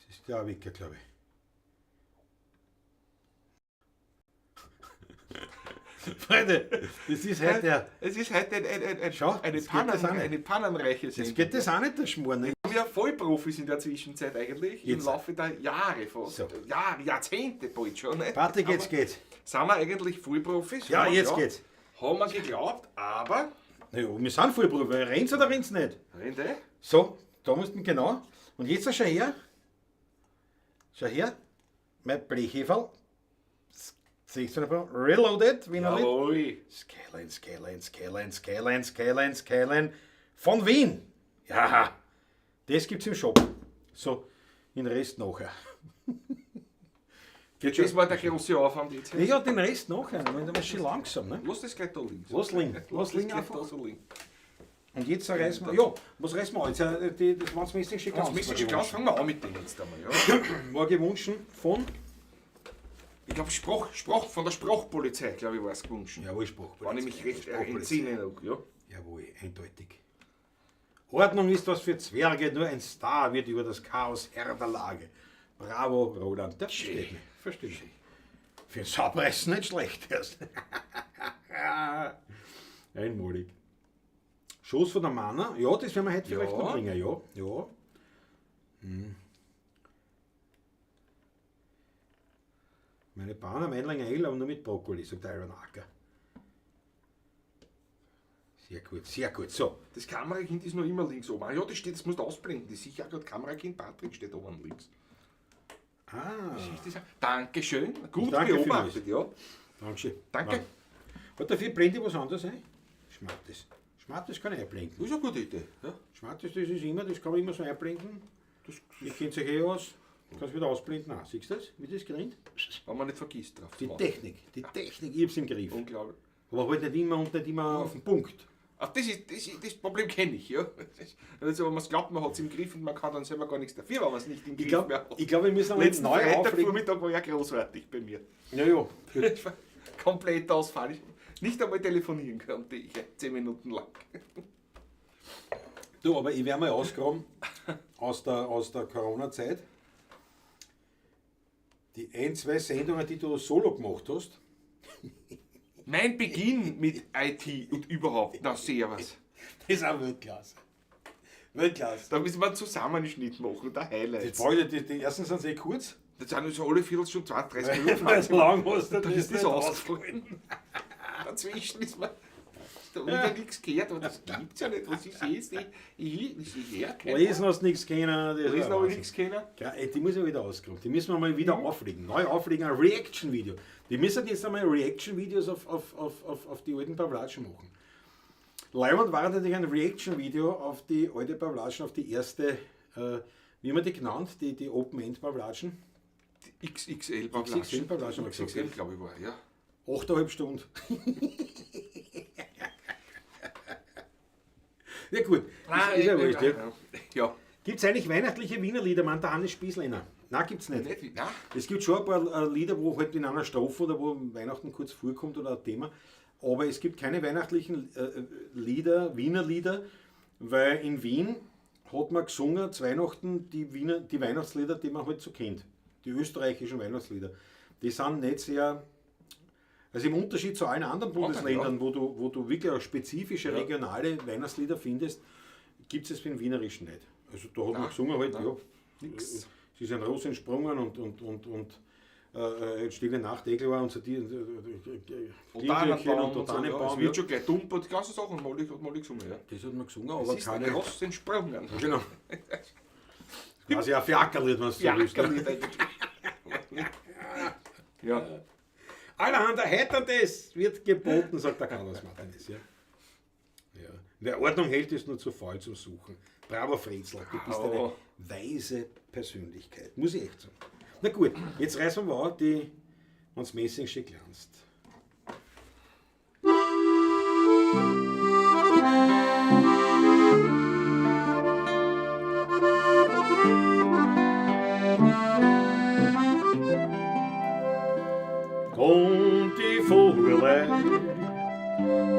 Das ist der Wecker, glaube ich. Freunde, das ist heute der. Es ist heute Schau, eine, jetzt geht das auch nicht. eine pannenreiche Sendung. Jetzt geht das auch nicht, der Schmoren. Ne? Wir sind ja Vollprofis in der Zwischenzeit eigentlich. Im Jetzt. Laufe der Jahre fast. So. Jahre, Jahrzehnte bald schon. Nicht? Warte, geht's, Aber geht's. Sind wir eigentlich Vollprofis? Ja, Haben wir jetzt geglaubt. geht's. Haben wir geglaubt, aber. Naja, wir sind Vollprofi. Rennt's oder rennt's nicht? Rennt eh? So, da musst du genau. Und jetzt schau her. Schau her. Mein Blechheferl. Siehst du noch? Reloaded, wie man Jawohl. Skyline, Skyline, Skyline, Skyline, Skyline, Skyline. Von Wien. Ja, das gibt's im Shop. So, den Rest nachher. Geht Das war der große Aufwand jetzt. Ja, den Rest nachher. Wenn du schön langsam, ne? Lass das gleich da liegen. Lass liegen. Lass Lass liegen das gleich einfach. da so liegen. Und jetzt reißen wir. Ja, was reißen wir an? Jetzt, das wenn's Messing Ganz mäßig ganz fangen wir an mit dem jetzt einmal. Ja. War gewünscht von. Ich glaube, von der Sprachpolizei, glaube ich, war es gewünscht. Jawohl, Sprachpolizei. War nämlich recht Sprachpolizei. entsinne noch, ja. Jawohl, eindeutig. Ordnung ist was für Zwerge, nur ein Star wird über das Chaos Herr der Lage. Bravo, Roland. Das versteht mich. Versteht mich. Für den Saupreis nicht schlecht erst. Einmalig. Schoß von der Manner, ja, das werden wir heute vielleicht Ja. noch bringen, ja. Ja. Hm. Meine Bahn am Einlanger Hell, aber nur mit Brokkoli, sagt der Iron Acker. Sehr gut, sehr gut. So, Das Kamerakind ist noch immer links oben. Ah ja, das steht, das musst du ausblenden. Das sicher gerade Kamerakind Patrick steht oben links. Ah, Siehst du das? Dankeschön. Gut Danke beobachtet, ja. Dankeschön. Danke. Ja. Hat dafür blende ich was anderes ein? Schmattes. Schmattes kann ich einblenden. Das ist eine gute Idee. Ja. Schmattes, das ist immer, das kann man immer so einblenden. Das, Ich kenne sich eh aus. Kannst wieder ausblenden. Ah, siehst du das? Wie das grinnt? wenn man nicht vergisst drauf. Die zu machen. Technik, die Technik, ich hab's im Griff. Unglaublich. Aber halt nicht immer und nicht immer auf den Punkt. Ach, das Problem kenne ich, ja. Das, also, wenn man es glaubt, man hat es im Griff und man kann dann selber gar nichts dafür, wenn man es nicht im Ich Griff glaube, mehr hat. glaub, wir müssen einmal Letzten neu Freitag auflegen. Vormittag war ja großartig bei mir. Ja, ja. Ich war komplett Ausfall. Nicht einmal telefonieren konnte ich 10 Minuten lang. Du, aber ich werde mal ausgraben aus der Corona-Zeit. Die ein, zwei Sendungen, die du solo gemacht hast. Mein Beginn mit IT und überhaupt, na servus. Das ist auch Weltklasse. Weltklasse. Da müssen wir einen Zusammenschnitt machen, der Die, Highlights. Frage, die ersten sind sehr kurz. Das sind so alle Viertelstunde, 20, 30 Minuten. Weil es lang hast, Dann ist das nicht ausgefallen. Dazwischen ist mir da wieder nichts gehört, aber das gibt's ja nicht. Was ist jetzt? Ich her, keine Lesen hast nichts können. Das Lesen war habe ich Wahnsinn. nichts können. Ja, ey, die muss ich wieder ausgraben. Die müssen wir mal wieder auflegen. Neu auflegen, ein Reaction-Video. Die müssen jetzt einmal Reaction-Videos auf die alten Pavlatschen machen. Leiband war natürlich ein Reaction-Video auf die alte Pavlatschen, auf die erste, wie haben wir die genannt? Die Open-End-Pavlatschen. XXL Pavlatschen. XXL Pavlatschen, XXL, XXL. glaube ich, war, ja. 8,5 Stunden. Ja gut, ist ja wurscht, ja. Ja. Gibt es eigentlich weihnachtliche Wiener Lieder, meint der Hannes Spießlehner? Nein, gibt es nicht. Nicht, nein. Es gibt schon ein paar Lieder, wo halt in einer Strophe oder wo Weihnachten kurz vorkommt oder ein Thema. Aber es gibt keine weihnachtlichen Lieder, Wiener Lieder, weil in Wien hat man gesungen zu Weihnachten die Weihnachtslieder, die man halt so kennt. Die österreichischen Weihnachtslieder. Die sind nicht sehr. Also im Unterschied zu allen anderen Bundesländern, wo du wirklich auch spezifische regionale Weihnachtslieder findest, gibt es es beim Wienerischen nicht. Also da hat man gesungen halt, nein. ja. Nix. Es ist ein Ross entsprungen und Stille Nacht, Egel war und so die Und Glöckchen und und so, ja. Es Tannenbaum. wird schon gleich dumpert, die ganzen Sachen mal gesungen, ja. Das hat man gesungen, Es aber ist keine. ein Ross entsprungen. Genau. Quasi ein Fiakerlied, wenn du so Ja, willst. kann Ne? ich eigentlich. Ja. Allerhand Erheiterndes wird geboten, sagt der Carlos Martinez. Ja. Ja. Wer Ordnung hält, ist nur zu faul zum Suchen. Bravo, Fritzl, du bist eine Bravo. Weise Persönlichkeit, muss ich echt sagen. Na gut, jetzt reißen wir an, die uns Messing schön glanzt. Und die Vögel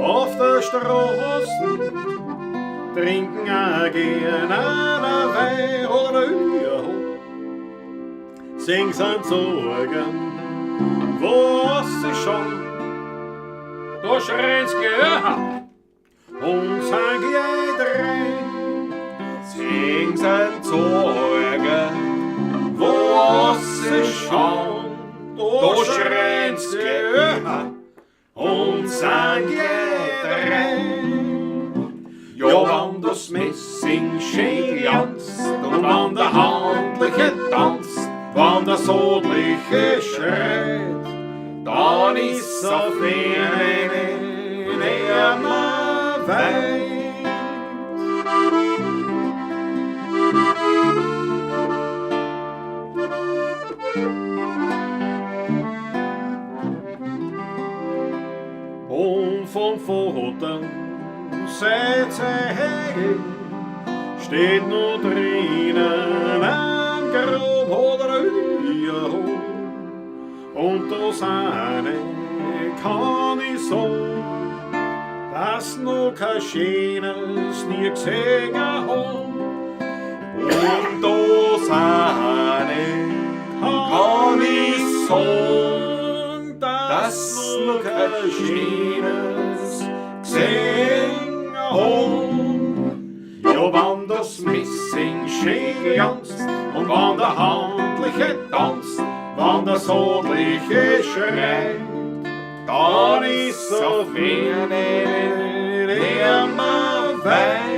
auf der Straße trinken auch gern einen Wein oder ein Sing sind Sorgen, was sie schon, da schreien's gehört und sind gleich drei. Sing sind Sorgen, was sie schon, da schreien's gehört und sind gleich drei. Ja, wann das Messing schön glanzt und wann der Handliche tanzt, wann der Sodliche schreit, dann ist's auf einen nimmer weit. Und vom Vater seit Hegel steht nur drinnen ein Grab oder ein Hof. Und das eine kann ich sagen, dass noch kein schönes nie gesehen hab. Und das eine kann ich sagen, dass noch kein schönes gesehen hab. Ja, wann das Messing schön glanzt und wann der Handliche tanzt, wann der Sodliche schreit, dann ist's auf einen nimmer weit.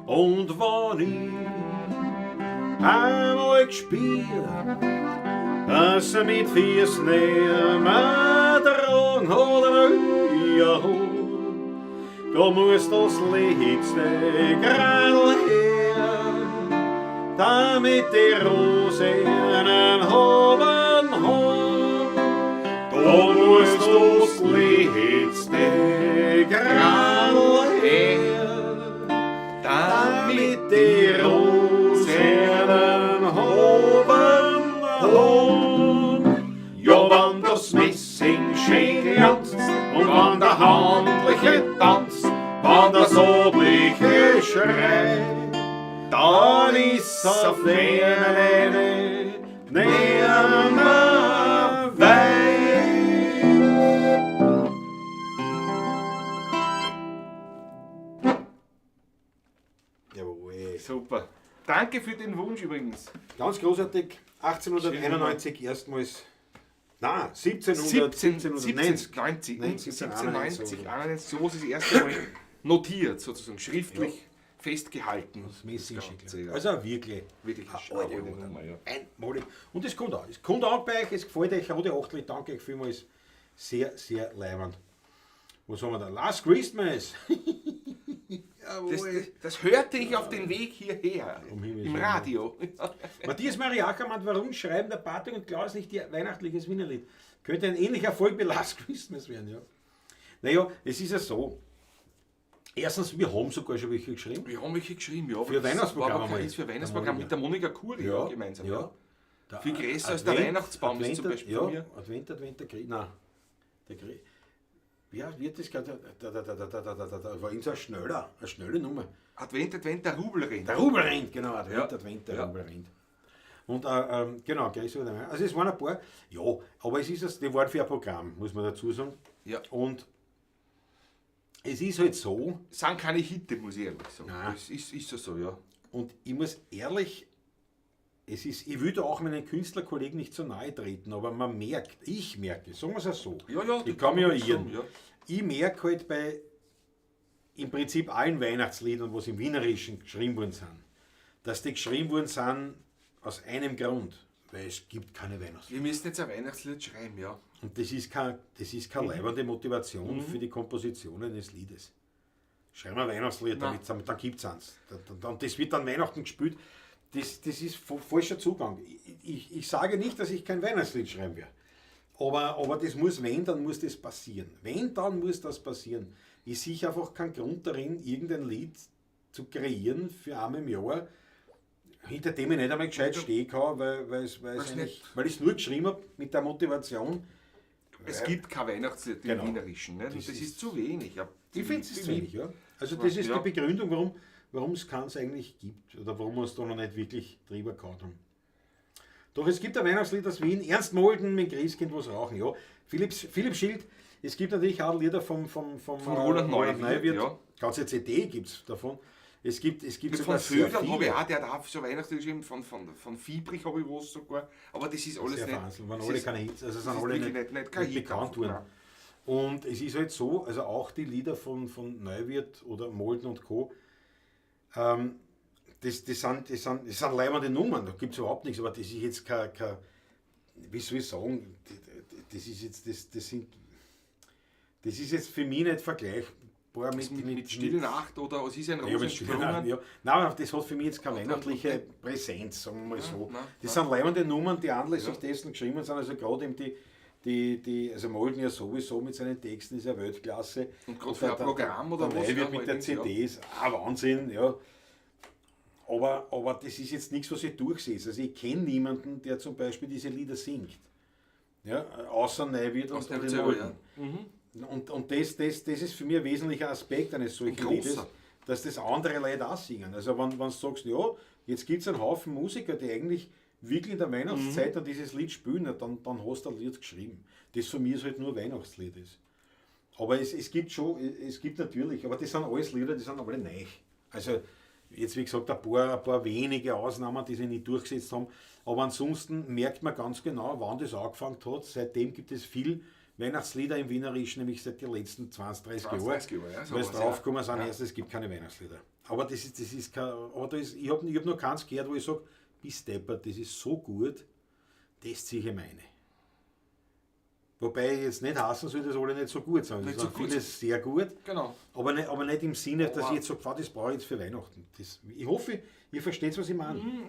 Und wann ich einmal gespielt, dass er mit Füßen nimmer dran oder ja, da muss das letzte Gradl her, damit die Rose einen haben hat. Da muss das letzte Gradl her, damit die Rose einen haben hat. Ja, wann das Messing schön glanzt und wann der Handliche tanzt, wann der Sodliche schreit, dann ist's auf einen nimmer weit. Jawohl. Super. Danke für den Wunsch übrigens. Ganz großartig, 1891 erstmals, nein, 1790. 1790, Nein, 1790, 91, so ist das erste Mal notiert, sozusagen, schriftlich festgehalten. Das Messing Das schön Ganze, ja. Also wirklich, Wirklich eine eine alte alte Nummer. Nummer, ja. Einmalig. Und es kommt an. Es kommt an bei euch, es gefällt euch. Rode Achtel, ich danke euch vielmals. Sehr, sehr leibend. Was haben wir da? Last Christmas! Jawohl. Das hörte ich auf dem Weg hierher, Um Himmels im Willen. Radio. Matthias Maria Ackermann, warum schreiben der Patrick und Klaus nicht ihr weihnachtliches Wienerlied? Könnte ein ähnlicher Erfolg wie Last Christmas werden, ja. Naja, es ist ja so. Erstens, wir haben sogar schon welche geschrieben. Wir haben welche geschrieben, ja. aber Für das Weihnachtsprogramm war aber kein- einmal. Ist für Weihnachtsprogramm mit der Monika Kuri Ja, gemeinsam. ja. Der Viel größer als der Weihnachtsbaum ist zum Beispiel Ja, von mir. Advent, Advent, der Grie. Nein, der Grie. Ja, wird das gerade. Da, da, da, da, da, da, da, da, war ihm so ein schneller, eine schnelle Nummer. Advent, Advent, der Rubel rennt. Der Rubel rennt, genau, Advent, Ja. Advent, der Ja. Rubel rennt. Und genau, gleich so. Also es waren ein paar, ja, aber es ist das, die waren für ein Programm, muss man dazu sagen. Ja. Und es ist halt so, Sind keine Hitte, muss ich ehrlich sagen. Nein. Das ist ja so, ja. und ich muss ehrlich, es ist, ich will da auch meinen Künstlerkollegen nicht zu nahe treten, aber man merkt, ich merke, sagen wir es auch so, Ja, ja, ich kann mich ja das irren. ja. Ich merke halt bei im Prinzip allen Weihnachtsliedern, was im Wienerischen geschrieben worden sind, dass die geschrieben worden sind, Aus einem Grund, weil es gibt keine Weihnachtslieder. Wir müssen jetzt ein Weihnachtslied schreiben, ja. Und das ist keine leibende Motivation für die Komposition eines Liedes. Schreiben wir ein Weihnachtslied, dann gibt es eins. Und das wird dann Weihnachten gespielt. Das ist falscher Zugang. Ich sage nicht, dass ich kein Weihnachtslied schreiben werde. Aber das muss, wenn, dann muss das passieren. Wenn, dann muss das passieren. Ich sehe einfach keinen Grund darin, irgendein Lied zu kreieren für einmal im Jahr, hinter dem ich nicht einmal gescheit stehen kann, weil ich es nur geschrieben habe mit der Motivation. Es gibt kein Weihnachtslied im Wienerischen. Ne? Das ist zu wenig. Ja. Ich finde es zu wenig, ja. Also das ist die Begründung, warum es keins eigentlich gibt oder warum wir es da noch nicht wirklich drüber gehabt haben. Doch es gibt ein Weihnachtslied aus Wien, Ernst Molden mit Christkind was rauchen. Ja. Philipp Schild, es gibt natürlich auch Lieder von Roland Neuwirth. Ja. Ganze CD gibt es davon. Es gibt sogar von Vögel habe ich auch, der hat auch so Weihnachtslieder geschrieben, von Fiebrich habe ich was sogar. Aber das ist alles sehr nicht. Vereinzelt, waren alle keine Hits, also sind alle nicht bekannt worden. Und es ist halt so, also auch die Lieder von Neuwirth oder Molden und Co., das sind leibende Nummern, da gibt es überhaupt nichts, aber das ist jetzt kein wie soll ich sagen, das ist jetzt, das ist jetzt für mich nicht vergleichbar mit Stille Nacht oder es ist ein Rosenstürmen. Ja, nein, das hat für mich jetzt keine weihnachtliche Präsenz, sagen wir mal so. Das sind leibende Nummern, die anlässlich dessen geschrieben sind, also gerade eben die, also Molden ja sowieso mit seinen Texten ist ja Weltklasse. Und gerade für ein Programm oder was? Neuwirth mit der CD ist auch Wahnsinn, ja. Aber das ist jetzt nichts, was ich durchsetze. Also ich kenne niemanden, der zum Beispiel diese Lieder singt. Ja, außer Neuwirth und den Molden. Ja. Mhm. Und das ist für mich ein wesentlicher Aspekt eines solchen Liedes, dass das andere Leute auch singen. Also wenn du sagst, ja, jetzt gibt es einen Haufen Musiker, die eigentlich wirklich in der Weihnachtszeit dann dieses Lied spielen, dann hast du ein Lied geschrieben. Das von mir ist halt nur Weihnachtslied ist. Aber es gibt schon, es gibt natürlich, aber das sind alles Lieder, die sind alle neu. Also jetzt wie gesagt, ein paar wenige Ausnahmen, die sich nicht durchgesetzt haben. Aber ansonsten merkt man ganz genau, wann das angefangen hat. Seitdem gibt es viel Weihnachtslieder im Wienerischen, nämlich seit den letzten 20, 30 Jahren. Ja, so weil es draufgekommen sind, ja. Erst, es gibt keine Weihnachtslieder. Aber das ist kein, aber da ist, ich hab noch keins gehört, wo ich sage, bis deppert, das ist so gut, das ziehe ich meine. Wobei ich jetzt nicht hassen soll, dass alle nicht so gut sind. Das sind viele sehr gut, genau. aber nicht im Sinne, dass ich jetzt sage, das brauche ich jetzt für Weihnachten. Das, ich hoffe, ihr versteht, was ich meine. Mhm.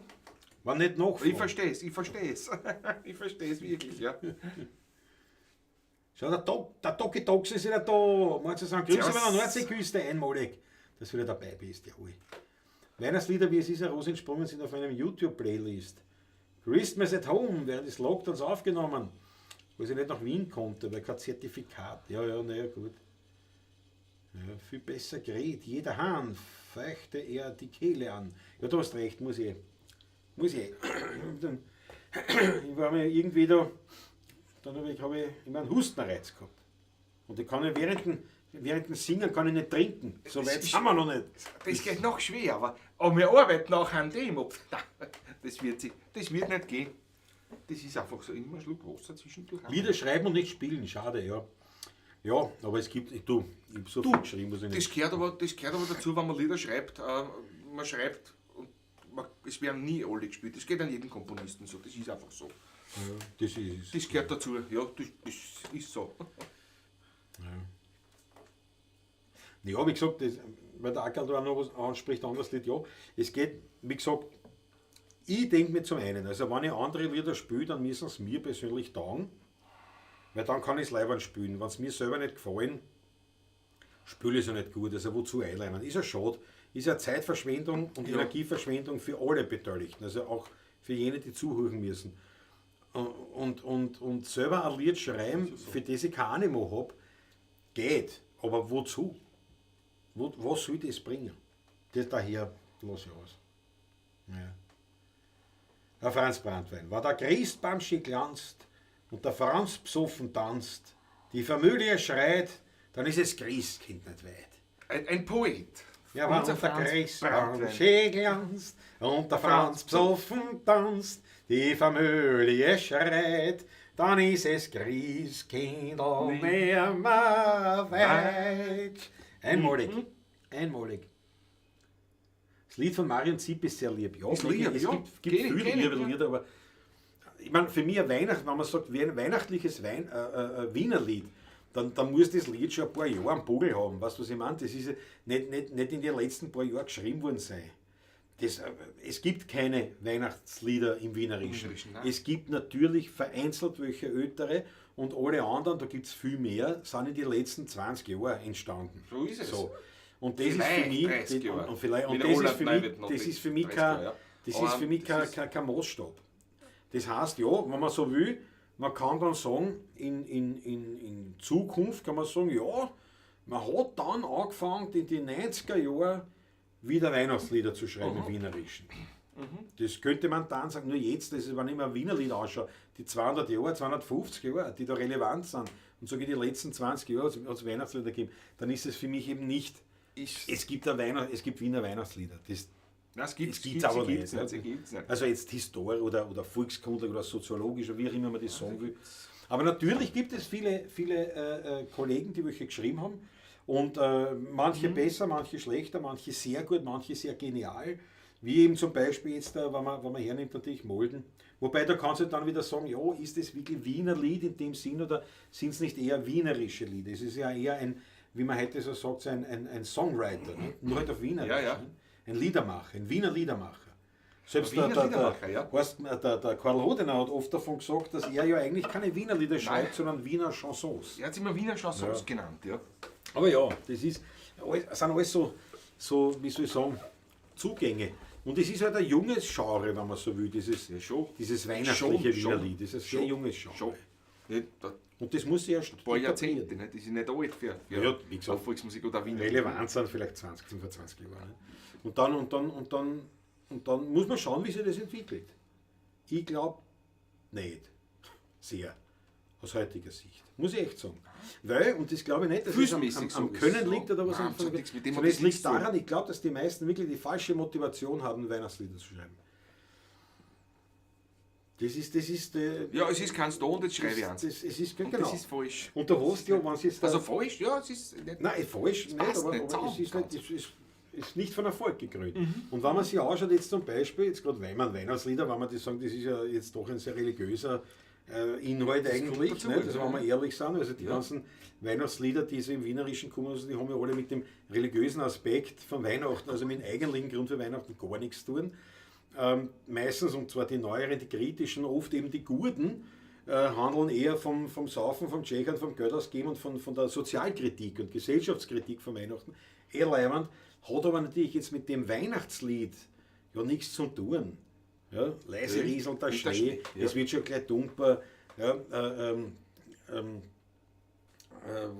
Wenn nicht nachfragen. Ich verstehe es, ich verstehe es. Ich verstehe es wirklich, ja. Schau, der Doki Dox ist wieder da. Meinst du, sagen, Grüße von der Nordseeküste einmalig, dass du wieder dabei bist. Jawohl. Weihnachtslieder, wie es ist, heraus entsprungen sind auf einem YouTube-Playlist. Christmas at Home, während des Lockdowns aufgenommen, wo ich nicht nach Wien konnte, weil kein Zertifikat. Ja, ja, naja, gut. Ja, viel besser geredet. Jeder Hahn feuchte er die Kehle an. Ja, du hast recht, muss ich. Muss ich. Ich war mir irgendwie da. Dann habe ich immer einen Hustenreiz gehabt. Und ich kann ja während dem Singen kann ich nicht trinken. So weit sind wir noch nicht. Das geht noch schwer, aber wir arbeiten auch an dem. Das wird nicht gehen. Das ist einfach so, immer ein Schluck Wasser zwischendurch. Lieder schreiben und nicht spielen, schade, ja. Ja, aber es gibt, ich habe so viel geschrieben, was ich nicht. Das gehört aber dazu, wenn man Lieder schreibt, man schreibt und es werden nie alle gespielt. Das geht an jeden Komponisten so, das ist einfach so. Ja, das ist. Das gehört dazu, ja, das ist so. Ja, ja, wie gesagt, das, weil der Ackerl da auch noch was anspricht, anderes Lied, ja. Es geht, wie gesagt, ich denke mir zum einen, also wenn ich andere Lieder spiele, dann müssen es mir persönlich taugen, weil dann kann ich es leibend spielen. Wenn es mir selber nicht gefallen, spiele ich es ja nicht gut. Also wozu einleinen? Ist ja schade. Ist ja Zeitverschwendung und Energieverschwendung für alle Beteiligten, also auch für jene, die zuhören müssen. Und selber ein Lied schreiben, für das ich kein Animo habe, geht. Aber wozu? Was soll das bringen? Das daher lasse ich aus. Ja. Der Franz Brandwein. War der Christbaumschi glanzt und der Franz besoffen tanzt, die Familie schreit, dann ist es Christkind nicht weit. Ein Poet. Ja, war der Christbaumschi glanzt und der Franz besoffen tanzt, die Familie schreit, dann ist es Christkind und nimmer weit. Einmalig. Einmalig. Das Lied von Marion Zipp ist sehr lieb. Ja, Ist lieb, es ja. gibt Kenn ich, viele kenn ich, liebe ja. Lieder, aber ich meine, für mich ein Weihnacht, wenn man sagt, wie ein weihnachtliches Wiener Lied, dann muss das Lied schon ein paar Jahre am Buckel haben. Weißt du, was ich meine? Das ist ja nicht in den letzten paar Jahren geschrieben worden sein. Es gibt keine Weihnachtslieder im Wienerischen. Wienerischen, nein. Es gibt natürlich vereinzelt welche ältere und alle anderen, da gibt's viel mehr, sind in den letzten 20 Jahren entstanden. So ist es. So. Und das ist für Vielleicht mich, 30 die, Jahre. und, und vielleicht, und Mit das ist Roland für Neu mich, wird noch das die ist für mich 30 kein, Jahre, ja. das Aber ist für mich das kein, ist kein, kein Maßstab. Das heißt, ja, wenn man so will, man kann dann sagen, in Zukunft kann man sagen, ja, man hat dann angefangen, in den 90er Jahren wieder Weihnachtslieder zu schreiben im Wienerischen. Das könnte man dann sagen, nur jetzt, das ist, wenn ich mir ein Wienerlied anschaue, die 200 Jahre, 250 Jahre, die da relevant sind, und sogar die letzten 20 Jahre hat es Weihnachtslieder gegeben, dann ist es für mich eben nicht, Ist, es gibt, ein Weihnacht, es gibt Wiener Weihnachtslieder. Das, nein, es gibt's, es gibt's aber sie gibt's nicht, nicht. ne? Sie gibt's nicht. Also jetzt historisch oder volkskundlich oder soziologisch oder wie auch immer man das sagen will. Aber natürlich gibt es viele, viele Kollegen, die welche geschrieben haben. Und manche besser, manche schlechter, manche sehr gut, manche sehr genial. Wie eben zum Beispiel jetzt, wenn man hernimmt, natürlich Molden. Wobei, da kannst du dann wieder sagen, ja, ist das wirklich Wiener Lied in dem Sinn oder sind es nicht eher wienerische Lieder? Es ist ja eher ein, wie man heute so sagt, so ein Songwriter, ne? Nur halt auf Wienerisch. Ja, ja. Ne? Ein Liedermacher, ein Wiener Liedermacher. Selbst Ein Wiener Liedermacher, ja. Weißt, der Karl Hodener hat oft davon gesagt, dass er ja eigentlich keine Wiener Lieder schreibt, sondern Wiener Chansons. Er hat immer Wiener Chansons genannt, ja. Aber ja, das ist, sind alles so, wie soll ich sagen, Zugänge. Und es ist halt ein junges Genre, wenn man so will, dieses, Ja, schon. dieses weihnachtliche Schon, Wiener Lied. Das ist ein sehr schon, junges Genre. Schon. Nicht, da, Und das muss erst ein paar Jahrzehnte, ne? Das ist nicht alt für Ja, wie gesagt, Volksmusik oder Wiener. relevant sind, vielleicht 20, 25 Jahre. Ne? Und dann muss man schauen, wie sich das entwickelt. Ich glaub nicht. Sehr. Aus heutiger Sicht. Muss ich echt sagen. Weil, und das glaube ich nicht, dass es Füßmäßig am so Können ist, liegt oder was Nein, am das hat nichts mit dem sondern hat es das liegt nichts zu tun. daran, ich glaube, dass die meisten wirklich die falsche Motivation haben, Weihnachtslieder zu schreiben. Das ist, das ist, Ja, es ist keins da und jetzt schreibe ich eins. das, es ist, Und genau. das ist falsch. Und du hast ja, wenn sie jetzt da- Also falsch, ja, es ist nicht. Nein, falsch nicht, passt aber, nicht aber zusammen, es ist, nicht, ganz. es ist nicht von Erfolg gekrönt. Und wenn man sich anschaut, jetzt zum Beispiel, jetzt gerade Weihnachtslieder, wenn man das sagen, das ist ja jetzt doch ein sehr religiöser Inhalt kommt eigentlich, dazu, nicht? Also ja. wenn wir ehrlich sind, also die ganzen Weihnachtslieder, die so im Wienerischen kommen, also die haben ja alle mit dem religiösen Aspekt von Weihnachten, also mit dem eigentlichen Grund für Weihnachten gar nichts zu tun. Meistens, und zwar die neueren, die kritischen, oft eben die guten, handeln eher vom Saufen, vom Tschechern, vom Geld ausgeben und von der Sozialkritik und Gesellschaftskritik von Weihnachten. Leiwand, hat aber natürlich jetzt mit dem Weihnachtslied ja nichts zu tun. Ja, leise Ja, rieselt der mit der Schnee, Schnee, ja. es wird schon gleich dumper. Ja,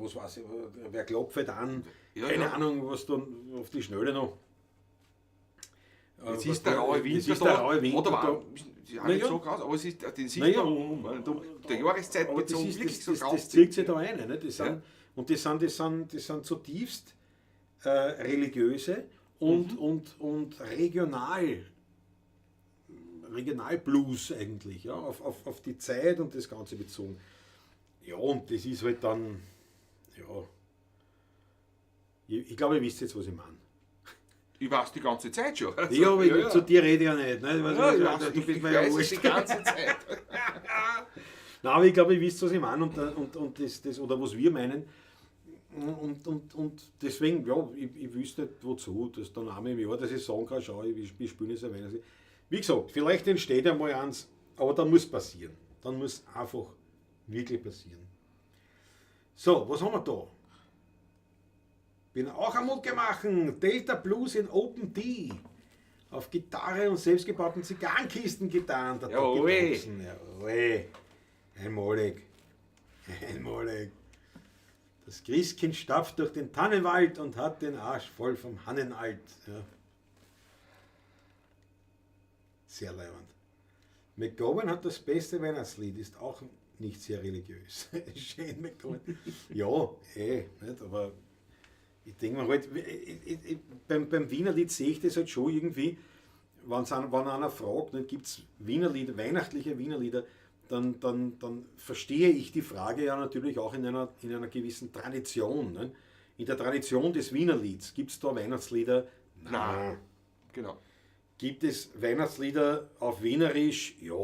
was weiß ich, wer klopft an? Ja, Keine ja. Ahnung, was dann auf die Schnelle noch. Jetzt ist der raue Winter Jetzt ist da, der raue Winter hat aber da. auch, ist auch nicht Naja. so krass, aber es ist den sieht Naja. man, der Jahreszeit Aber das, bezogen ist, wirklich das, so das, graus. das zieht sich da rein. Ne? Das sind, Ja. Und das sind zutiefst religiöse und, und regional Blues eigentlich, ja? Auf die Zeit und das Ganze bezogen. Ja, und das ist halt dann, ja, ich glaube, ihr wisst jetzt, was ich meine. Ich weiß die ganze Zeit schon. Also, Ja, aber ich, zu dir rede ich ja nicht. Ne? Ja, ich weiß, du ich, bist ich mir ja weiß es wurscht. die ganze Zeit. Nein, aber ich glaube, ihr wisst, was ich meine und das, oder was wir meinen. Und deswegen, ja, ich wüsste nicht wozu, dass dann einmal im Jahr, dass ich sagen kann, schau, ich spiele jetzt ein Weihnachtslied. Wie gesagt, vielleicht entsteht einmal eins, aber dann muss passieren. Dann muss einfach wirklich passieren. So, was haben wir da? Bin auch am Mucke machen. Delta Blues in Open D. Auf Gitarre und selbstgebauten Zigarrenkisten getan. Der Jawohl. Doki Thompson. Jawohl. Einmalig. Einmalig. Das Christkind stapft durch den Tannenwald und hat den Arsch voll vom Hannenalt. Ja. Sehr leibend. McGowan hat das beste Weihnachtslied, ist auch nicht sehr religiös. Shane McGowan. Ja, nicht, aber ich denke mir halt, beim Wienerlied sehe ich das halt schon irgendwie, wenn einer fragt, gibt es Wienerlieder, weihnachtliche Wienerlieder, dann verstehe ich die Frage ja natürlich auch in einer gewissen Tradition. Ne? In der Tradition des Wienerlieds, gibt es da Weihnachtslieder? Nein, Genau. Gibt es Weihnachtslieder auf Wienerisch? Ja.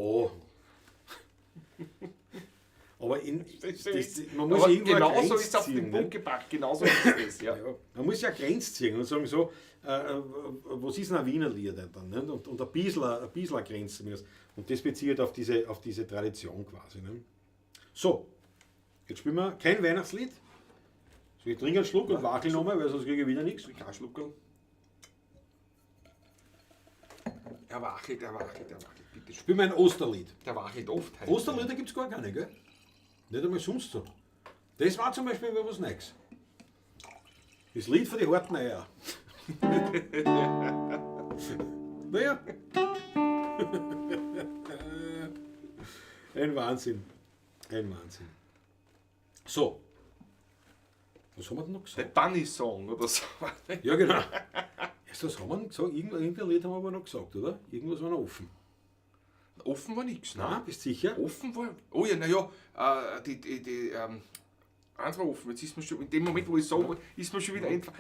Aber man muss Aber irgendwo eine genauso Grenze ist es auf ziehen, den ne? Punkt gebracht, genauso ist es, ja. Ja, man muss ja eine Grenze ziehen und sagen so, was ist denn ein Wiener Lied dann? Ne? Und ein bisschen eine Grenze zumindest. Und das bezieht auf diese Tradition quasi. Ne? So, jetzt spielen wir kein Weihnachtslied. So, ich trinke einen Schluck und wackel nochmal, weil sonst kriege ich wieder nichts. Kein Schluckerl. Er wachelt, bitte. Spielen wir ein Osterlied. Der wachelt oft heute. Osterlieder gibt es gar keine, gell? Nicht einmal sonst so. Das war zum Beispiel was Neues. Das Lied für die harten Eier. Naja. Ein Wahnsinn. Ein Wahnsinn. So. Was haben wir denn noch Der gesagt? Bunny Song oder so. Ja, genau. Also, was haben wir denn gesagt? Irgendein Lied haben wir aber noch gesagt, oder? Irgendwas war noch offen. Offen war nichts, ne? Nein, bist du sicher? Offen war. Oh ja, naja, eins war offen. Jetzt ist mir schon, in dem Moment, wo ich sage, ist mir schon wieder einfach.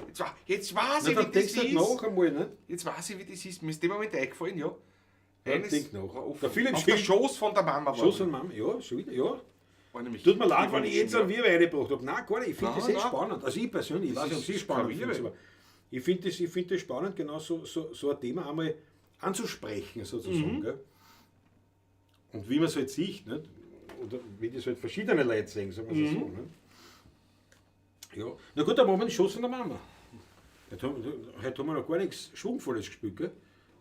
Jetzt weiß ich, Na, wie dann das denkst du halt ist. nach einmal, ne? Jetzt weiß ich, wie das ist. Mir ist in dem Moment eingefallen, ja. Ja, Eines denk nach. war offen. Der Philipp Auf der Schill- Schoß von der Mama war. Schoß von Mama, ja, schon wieder, ja. War nämlich Tut mir leid, die wenn ich jetzt schon einen Wirrwarr reingebracht habe. Nein, gar nicht. Ich finde Nein, das eh nein. spannend. Also ich persönlich, ich Das weiß nicht, ob Sie ist es spannend gravierend. finden, aber ich finde das, spannend, genau so ein Thema einmal anzusprechen, sozusagen. Gell? Und wie man es halt sieht, nicht? Oder wie das halt verschiedene Leute sehen, sagen wir es so. Ne? Ja. Na gut, dann machen wir den Schoß von der Mama. Heute haben wir noch gar nichts Schwungvolles gespielt, gell?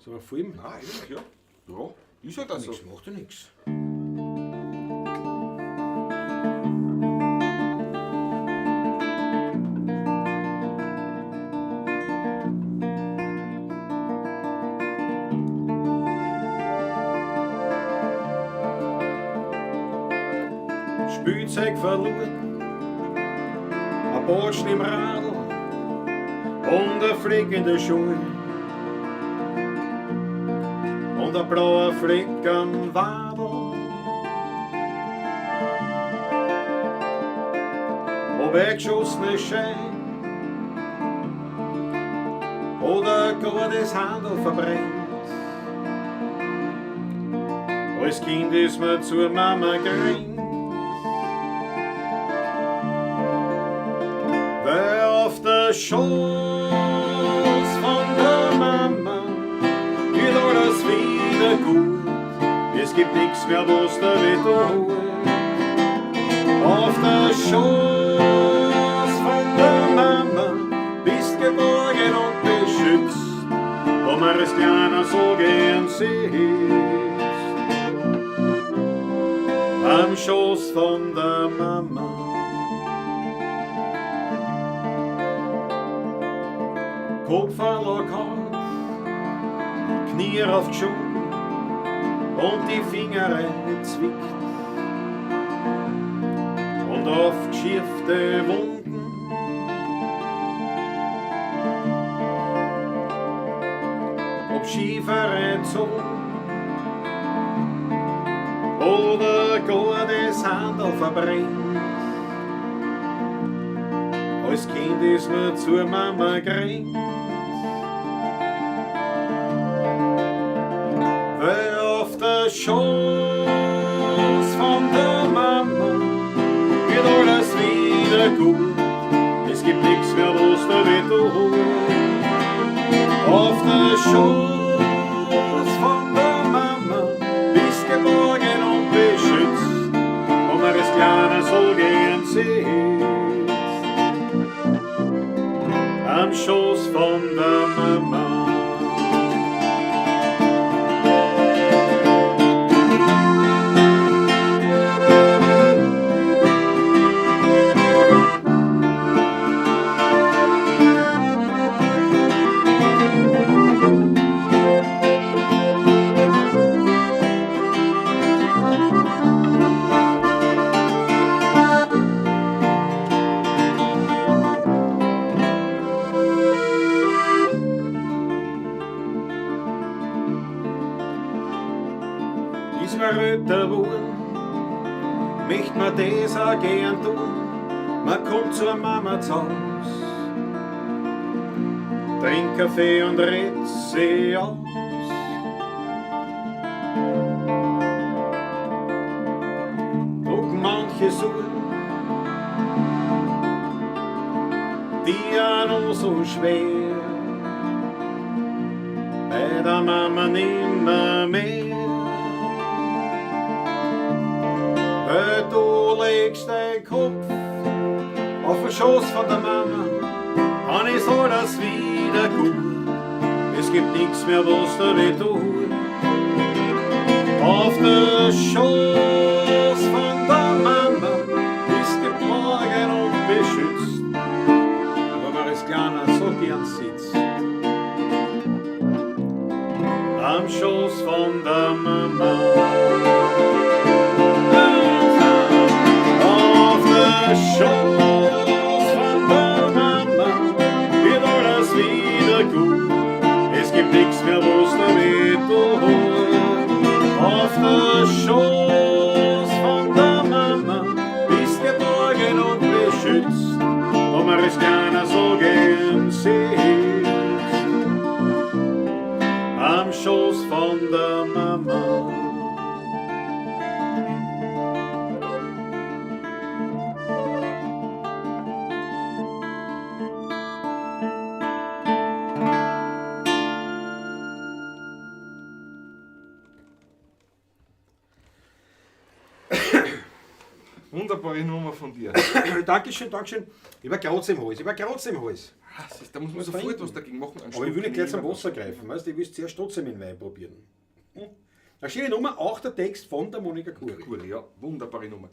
Sind wir voll im. Nein, eigentlich, ja. Ja, ist halt auch so. Nichts, macht ja nichts. Spielzeug verloren, ein Burschen im Radl und ein Fleck in der Schuhe und ein blauer Fleck am Wadl. Ob eingeschossene Schein oder gar das Handel verbrennt. Als Kind ist man zur Mama gerannt. Weil auf der Schoß von der Mama wird alles wieder gut. Es gibt nichts mehr, was da weh tut. Auf der Schoß von der Mama bist geborgen und beschützt, wo man es kleiner so gern sitzt. Am Schoß von der Mama. Kopf verlockert, Knie aufgeschoben und die Finger reingezwickt und aufgeschürfte Wunden. Ob Schiefer gezogen oder gar das Handel verbrennt. Als Kind ist man zur Mama gerannt. Weil auf der Schoß von der Mama wird alles wieder gut. Es gibt nichts mehr, was da weh tut. Auf der Schoß von der Mama bist geborgen und beschützt, und man ist kleiner so gern sitzt. Am Schoß von der Mama. Ist man älter geworden, möcht man das auch gern tun, man kommt zur Mama zu Haus. Trink Kaffee und red sie aus. Trug manche Sorgen, die ja noch so schwer, bei der Mama nimmer mehr. Weil du legst deinen Kopf auf den Schoß von der Mama, dann ist alles wieder gut. Es gibt nichts mehr, was dir weh tut. Auf der Schoß von der Mama bist geborgen und beschützt, Wo man als Kleiner so gern sitzt. Am Schoß von der Mama. Auf der Schoß von der Mama wird alles wieder gut. Es gibt nichts mehr, was dir weh tut. Auf der Schoß von der Mama bist geborgen und beschützt, wo man es keiner so gern sieht. Am Schoß von der Mama. Wunderbare Nummer von dir. Dankeschön, Dankeschön. Ich war Kratz im Hals, ich war Kratz im Hals. Ah, siehst, da muss man sofort trinken. was dagegen machen. Einen Aber ich will Schluck nicht gleich zum nehmen. Wasser greifen, weißt du? Ich will zuerst trotzdem den Wein probieren. Hm? Eine schöne Nummer, auch der Text von der Monika Kuri. Kuri, ja, wunderbare Nummer.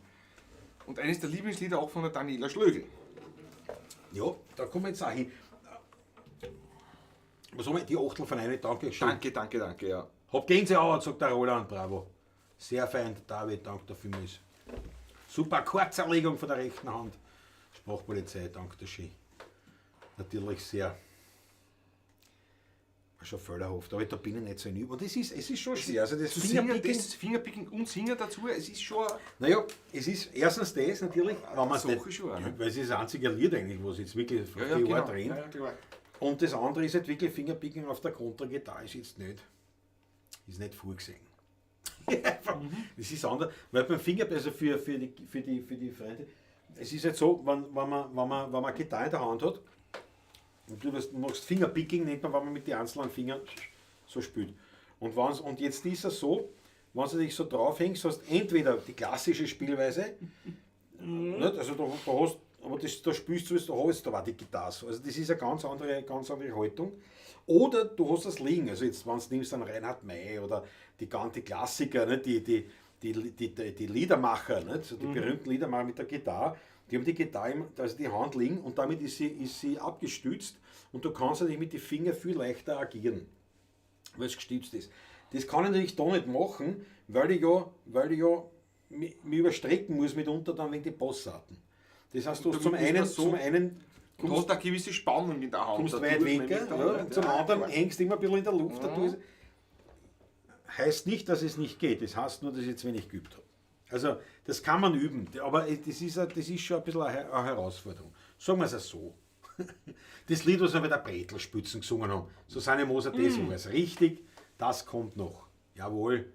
Und eines der Lieblingslieder auch von der Daniela Schlögl. Ja, da kommen wir jetzt auch hin. Was haben wir? Die Achtel von einer, danke schön. Danke, danke, danke, ja. Hab Gänsehaut, sagt der Roland, bravo. Sehr fein, der David, danke dafür. vielmals. Super Kurzerlegung von der rechten Hand. Sprachpolizei, danke schön. Natürlich sehr schon fehlerhaft, aber da bin ich nicht so in Übung. Und es ist schon schwer. Also das Zu singen, Fingerpicking, das Fingerpicking und Singen dazu, es ist schon. naja, es ist erstens das natürlich, wenn man es Sache nicht, schon auch, ne? weil es ist das einzige Lied eigentlich, was jetzt wirklich auf die Art rennt. Ja, ja, klar. Und das andere ist halt wirklich Fingerpicking auf der Kontragitarre ist jetzt nicht, ist nicht vorgesehen. Das ist anders, weil beim Finger, also für die Freunde, es ist halt so, wenn man Gitarre in der Hand hat und du machst Fingerpicking, nennt man, wenn man mit den einzelnen Fingern so spielt. Und jetzt ist es so, wenn du dich so draufhängst, hast entweder die klassische Spielweise, nicht? Also da hast, aber das, da spielst du es, da hast du aber die Gitarre so. Also das ist eine ganz andere Haltung. Oder du hast das liegen, also jetzt, wenn du nimmst dann Reinhard Mey oder die ganzen Klassiker, ne? Die Liedermacher, nicht? So die berühmten Liedermacher mit der Gitarre, die haben die Gitarre, also die Hand liegen und damit ist sie abgestützt und du kannst natürlich mit den Fingern viel leichter agieren, weil es gestützt ist. Das kann ich natürlich da nicht machen, weil ich ja mich überstrecken muss mitunter dann wegen die Basssaiten. Das heißt, du hast damit muss man so- zum einen Du hast eine gewisse Spannung in der Hand. kommst dadurch weit weg, nämlich dann, ja, nicht? und zum Ja, anderen klar. hängst du immer ein bisschen in der Luft. Dadurch. Heißt nicht, dass es nicht geht, das heißt nur, dass ich zu wenig geübt habe. Also das kann man üben, aber das ist schon ein bisschen eine Herausforderung. Sagen wir es so. Das Lied, was wir bei der Bretelspitzen gesungen haben, Susanne Moser, das war es richtig, das kommt noch. Jawohl,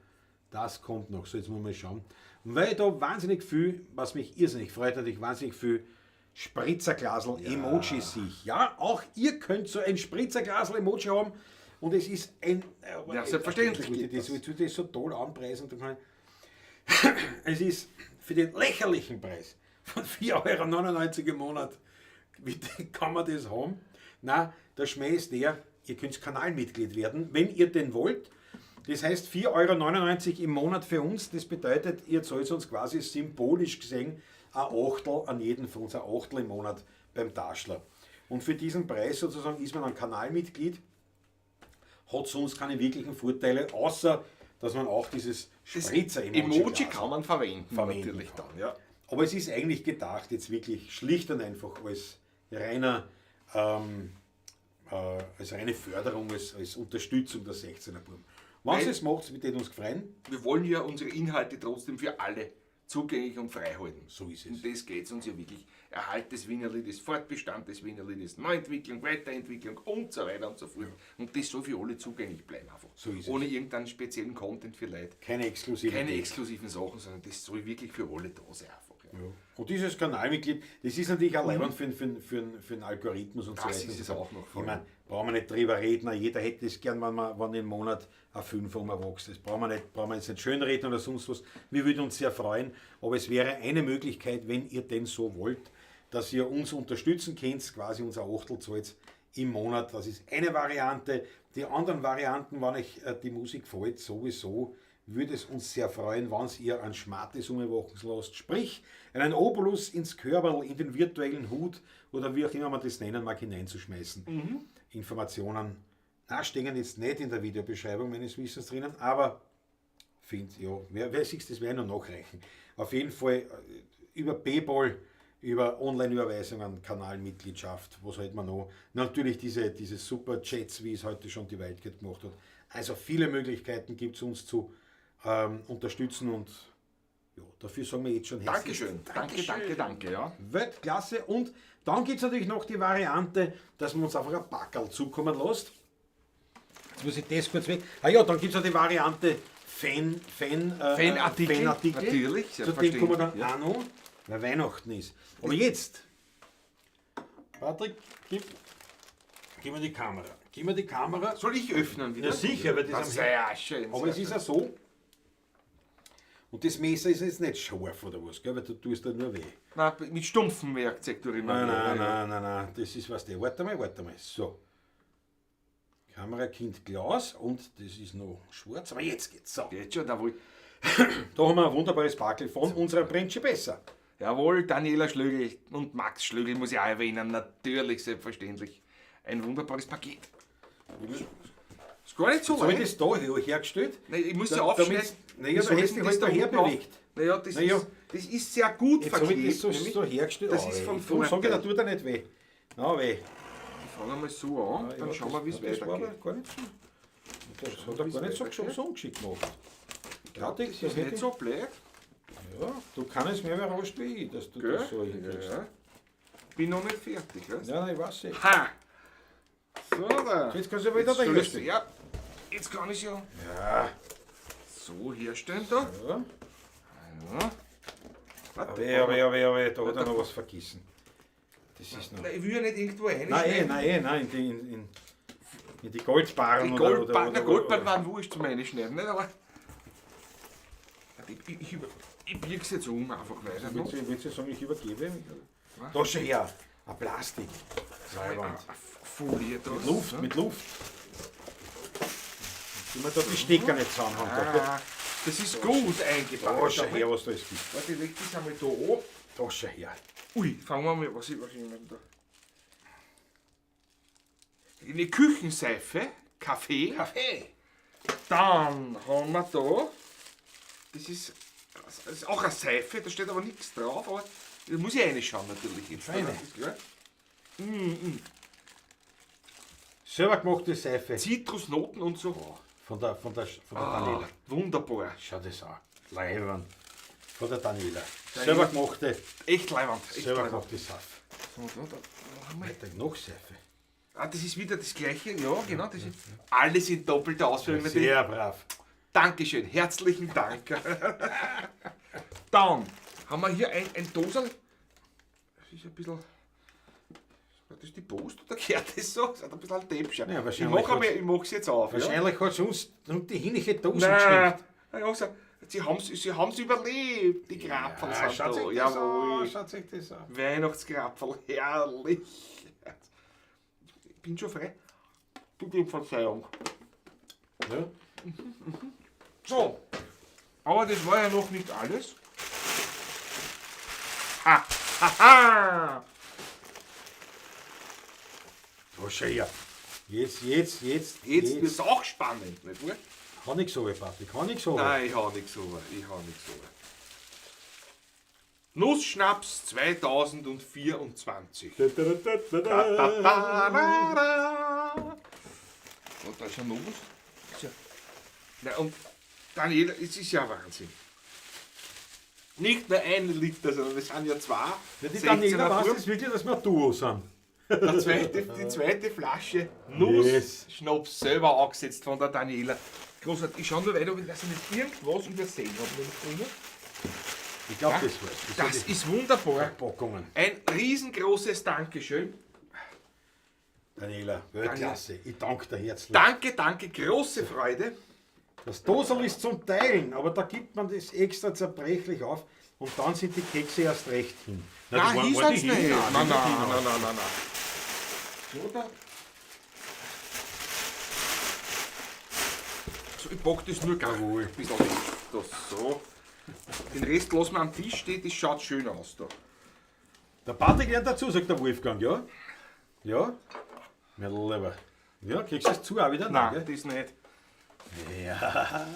das kommt noch. So, jetzt muss man mal schauen. Und weil ich da wahnsinnig viel, was mich irrsinnig freut, natürlich wahnsinnig viel Spritzerglasel Emojis sehe. Ja, auch ihr könnt so ein Spritzerglasel Emoji haben. Und es ist ein. Ja, selbstverständlich Ich geht das, das. ich würde das so toll anpreisen. Da kann ich, es ist für den lächerlichen Preis von 4,99 € im Monat. Wie kann man das haben? Na, der Schmäh ist der, ihr könnt Kanalmitglied werden, wenn ihr denn wollt. Das heißt 4,99 € im Monat für uns. Das bedeutet, ihr zahlt uns quasi symbolisch gesehen ein Achtel an jeden von uns, ein Achtel im Monat beim Taschler. Und für diesen Preis sozusagen ist man dann Kanalmitglied, hat sonst keine wirklichen Vorteile, außer dass man auch dieses Spritzer-Emoji Emoji kann man verwenden, verwenden natürlich kann. dann, ja. Aber es ist eigentlich gedacht, jetzt wirklich schlicht und einfach als reine Förderung, als Unterstützung der 16er Buben. Wenn ihr es macht, wird uns freuen. Wir wollen ja unsere Inhalte trotzdem für alle zugänglich und frei halten. So ist es. Um das geht es uns ja wirklich. Erhalt des Wienerliedes, Fortbestand des Wienerliedes, Neuentwicklung, Weiterentwicklung und so weiter und so fort. Und das soll für alle zugänglich bleiben einfach. So ist es. Ohne irgendeinen speziellen Content für Leute. Keine exklusive. Keine exklusiven Sachen, sondern das soll wirklich für alle da sein einfach. Ja. Ja. Und dieses Kanalmitglied, das ist natürlich auch leiwand für den Algorithmus und so Das weiter. ist es auch noch, Ich meine, brauchen wir nicht drüber reden, jeder hätte es gern, wenn im Monat ein 5 umwächst. Das brauchen wir jetzt nicht schönreden oder sonst was. Wir würden uns sehr freuen, aber es wäre eine Möglichkeit, wenn ihr denn so wollt, dass ihr uns unterstützen könnt, quasi unser Achtel zahlt im Monat. Das ist eine Variante. Die anderen Varianten, wenn euch die Musik gefällt, sowieso, würde es uns sehr freuen, wenn ihr einen Schmattes umwachen lasst. Sprich, einen Obolus ins Körperl, in den virtuellen Hut oder wie auch immer man das nennen mag, hineinzuschmeißen. Informationen stehen jetzt nicht in der Videobeschreibung meines Wissens drinnen, aber find, ja, wer sieht, das werde ich noch nachreichen. Auf jeden Fall über PayPal, über Online-Überweisungen, Kanalmitgliedschaft, was halt man noch. Natürlich diese super Chats, wie es heute schon die Wildcat gemacht hat. Also viele Möglichkeiten gibt es uns zu unterstützen und ja, dafür sagen wir jetzt schon herzlich Dankeschön. Danke, danke, danke. Ja. Weltklasse. Und dann gibt es natürlich noch die Variante, dass man uns einfach ein Packerl zukommen lässt. Jetzt muss ich das kurz weg. Ah ja, dann gibt es noch die Variante Fanartikel. Fanartikel. Natürlich, Zu dem kommen wir dann selbstverständlich, ja. auch noch, weil Weihnachten ist. Aber jetzt, Patrick, gib mir die Kamera. Gib mir die Kamera. Soll ich öffnen wieder? Ja, sicher, weil das das am ist ja schön. Aber es ist ja so. Und das Messer ist jetzt nicht scharf oder was, gell? Weil du tust da nur weh. Nein, mit stumpfem Werkzeug tue ich immer Nein, weh. nein, nein, nein, nein, das ist was der. Warte mal, warte mal. So. Kamerakind Klaus und das ist noch schwarz, aber jetzt geht's. So. Geht schon, da wohl. Da haben wir ein wunderbares Packel von unserer Brentsche Besser. Jawohl, Daniela Schlögl und Max Schlögl muss ich auch erwähnen, natürlich, selbstverständlich. Ein wunderbares Paket. Ist gar nicht so Habe ich leicht. das da hergestellt? Nein, ich muss Da- ja aufschneiden. damit- Naja, Wieso da ist hättest du denn dich halt das da da unten auf? herbewegt. Naja, das, Naja. ist, das ist sehr gut Jetzt habe ich das so, nämlich. so hergestellt. Das Oh, ist vom ey, darum sag ich, da Vorteil. tut er nicht weh. Na, weh. Ich fange mal so an, dann Ja, schauen wir, wie es das war weitergeht. aber gar nicht so. Das hat er wie's gar nicht so, weitergeht. so ungeschickt gemacht. Gratis, Das ist nicht so blöd. Ja, du kannst mehr überrascht wie ich, dass du Gell? das so hinkriegst. Ja. Bin noch nicht fertig, weißt du? Nein, nein, ich weiß nicht. Ha! So, da. Jetzt kannst du wieder da Soll ich's- herstellen. Ja, jetzt kann ich ja Ja. so herstellen da. Ja. Ja. Warte, Aber, da hat er noch was vergessen. Das ist noch. Nein, ich will ja nicht irgendwo Nein, reinschneiden. nein, in die Goldbarren Die oder, Goldbarren, oder, na, Goldbarren waren wurscht zum Reinschneiden, nicht? Aber ich birg's jetzt um einfach weiter. noch. Willst du sagen, ich übergebe? Da schau her, ein Plastik. Leiwand. Eine Folie da. Mit Luft, mit Luft. Immer da die Stecker nicht zusammenhaben. Ah, das ist gut eingepackt. Da schau her, was da alles gibt. Warte, ich leg das einmal da an. Da schau her. Ui, fangen wir mal, was ich immer da. Eine Küchenseife, Kaffee. Kaffee. Dann haben wir da, das ist auch eine Seife, da steht aber nichts drauf, aber da muss ich reinschauen natürlich jetzt. Feine. Das ist klar. Selber gemachte Seife. Zitrusnoten und so. Von der Daniela. Ah, wunderbar. Schau das an. Leiwand. Von der Daniela. Selber gemachte, Echt leiwand. Echt selber leiwand. gemachte Seife. So, da haben wir. Alter, noch Seife. Ah, das ist wieder das Gleiche. Ja, genau. Das ist alles in doppelter Ausführung. natürlich. Sehr brav. Dankeschön, herzlichen Dank. Dann haben wir hier ein Doserl. Das ist ein bisschen. War das die Post oder gehört das so? Das hat ein bisschen ein Täppchen. Ja, wahrscheinlich ich mach's jetzt auf. Wahrscheinlich hat sie uns die hinige Dosen Ja. geschenkt. Nein, ich sag, sie haben's überlebt, die Krapferl Ja, sind schaut da. sich das an, Jawohl. schaut sich das an. Weihnachtskrapferl, herrlich. Ich bin schon frei. Bitte um Verzeihung. Ja. So, aber das war ja noch nicht alles. Ha, ha, ha! Da schau her. Jetzt, jetzt, jetzt, Jetzt wird's auch spannend, nicht wahr? Kann ich so, Patrick, kann ich so. Nein, ich hau nix over. Ich hau nix over. Nussschnaps 2024. Da, da, da, da, da. Oh, da ist ja noch was. Ist ja. Na, und Daniela, es ist ja Wahnsinn. Nicht nur ein Liter, sondern es sind ja zwei. Ja, die 16er Daniela weiß Burm. das wirklich, dass wir ein Duo sind. Die zweite Flasche Nuss Yes. Schnaps selber angesetzt von der Daniela. Großartig. Ich schaue nur weiter, ob ich das nicht irgendwas übersehen habe. Meine Freunde. Ich glaube, das war's. Das sind die ist wunderbar. Packungen. Ein riesengroßes Dankeschön. Daniela, Weltklasse. Ich danke dir herzlich. Danke, danke, große Freude. Das Dosel ist zum Teilen, aber da gibt man das extra zerbrechlich auf und dann sind die Kekse erst recht hin. Nein, die hier waren sind's die hin. nicht. Nein, Nein, die sind nein, nicht hin. nein, nein, nein, nein. So, da. So, ich pack das nur gar ein bisschen weg. Das so. Den Rest lassen wir am Tisch stehen, das schaut schön aus da. Der Patrick lernt dazu, sagt der Wolfgang, ja? Ja? Mein Lieber. Ja, kriegst du das zu auch wieder? Nein, gell? das nicht. Ja.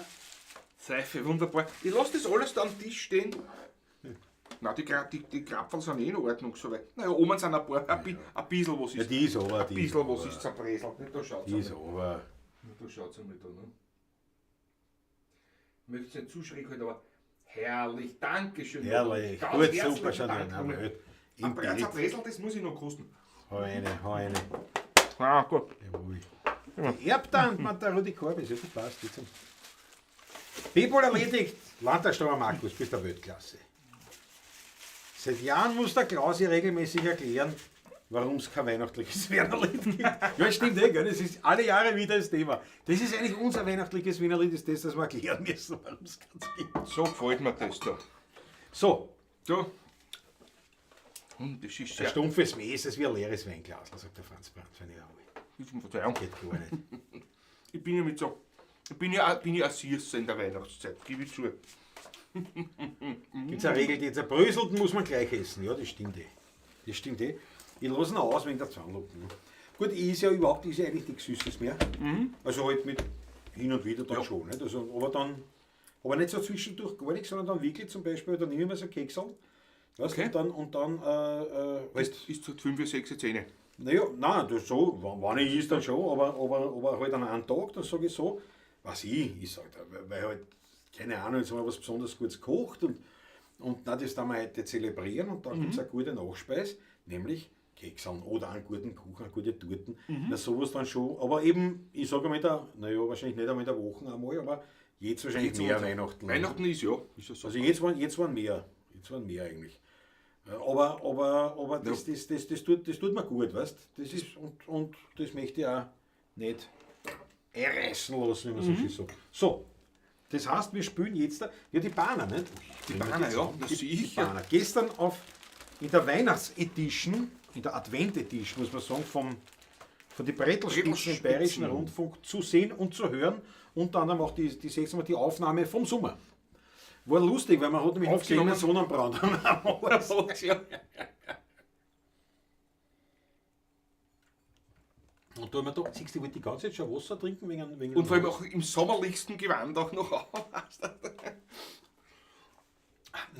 Seife, wunderbar. Ich lasse das alles da am Tisch stehen. Nein, die Krapferl sind eh in Ordnung soweit. Naja, oben sind ein paar, ein bisschen was Ja, ist. die ist aber, Ein die ist bisschen was aber. ist zerbröselt. Nicht? Da schaut's Die ist einmal. aber. Da schaut's einmal da, ne? Ich möchte es nicht zu schräg halten, aber herrlich, Dankeschön. Herrlich. Ganz Gut, herzlichen super, schau dir Dank. an. Ein Im Bett. Zerbreselt, das muss ich noch kosten. Hau eine, hau eine. Ah, gut. Jawohl. Die Erbtante, man, der Rudi Korbis, ja, das passt. Jetzt. People erledigt. Landtagssteuer Markus, bist der Weltklasse. Seit Jahren muss der Klausi regelmäßig erklären, warum es kein weihnachtliches Wienerlied gibt. Ja, stimmt eh, gell? Das ist alle Jahre wieder das Thema. Das ist eigentlich unser weihnachtliches Wienerlied, ist das, dass wir erklären müssen, warum es keins gibt. So gefällt mir das da. So, So. Das ist ein sehr. stumpfes Mes ist wie ein leeres Weinglas, sagt der Franz Brandwein. Jawohl. Verzeihung. Geht gar nicht. Ich bin ja mit so. Ich bin ja, bin ja ein Süßer in der Weihnachtszeit, gebe ich zu. Gibt es eine Regel, die zerbröselt, muss man gleich essen. Ja, das stimmt eh. Das stimmt eh. Ich lasse ihn aus wegen der Zahnlupen. Ne? Gut, ich ist ja überhaupt ist ja eigentlich nichts Süßes mehr. Also halt mit hin und wieder dann Ja. schon. Nicht? Also, aber dann, aber nicht so zwischendurch gar nichts, sondern dann wirklich zum Beispiel, dann nehme ich mir so einen Keksel. Weißt, Okay. Und dann, weißt, Ist zu 5, 6, 10. naja, nein, das so, wenn ich is, dann schon, aber halt an einem Tag, dann sage ich so, was ich sage, weil halt, keine Ahnung, jetzt haben wir was besonders Gutes gekocht und na, das dann wir heute zelebrieren und dann gibt's eine gute Nachspeise, nämlich Kekseln oder einen guten Kuchen, eine gute Torten, na sowas dann schon, aber eben, ich sage einmal, da, naja, wahrscheinlich nicht einmal in der Woche einmal, aber jetzt wahrscheinlich Jetzt mehr und- Weihnachten. Weihnachten ist ja. Ist ja so. Also jetzt waren mehr eigentlich. Aber das, das tut mir gut, weißt das? Ist, und das möchte ich auch nicht einreißen lassen, wie man so schön sagt. So, das heißt, wir spielen jetzt da, ja, die Bahner, nicht? Die Bahner, ja, na Die sicher. Bahner. Gestern in der Weihnachtsedition, in der Advent-Edition, muss man sagen, von die Brettl-Spitzen im Bayerischen Rundfunk zu sehen und zu hören. Unter anderem auch die Aufnahme vom Sommer. War lustig, weil man hat nämlich noch gesehen, Aufgenommen. Sonnenbrand. Ja. Und da haben wir gedacht, siehst du, ich wollte die ganze Zeit schon Wasser trinken wegen Und vor allem auch im sommerlichsten Gewand auch noch auf.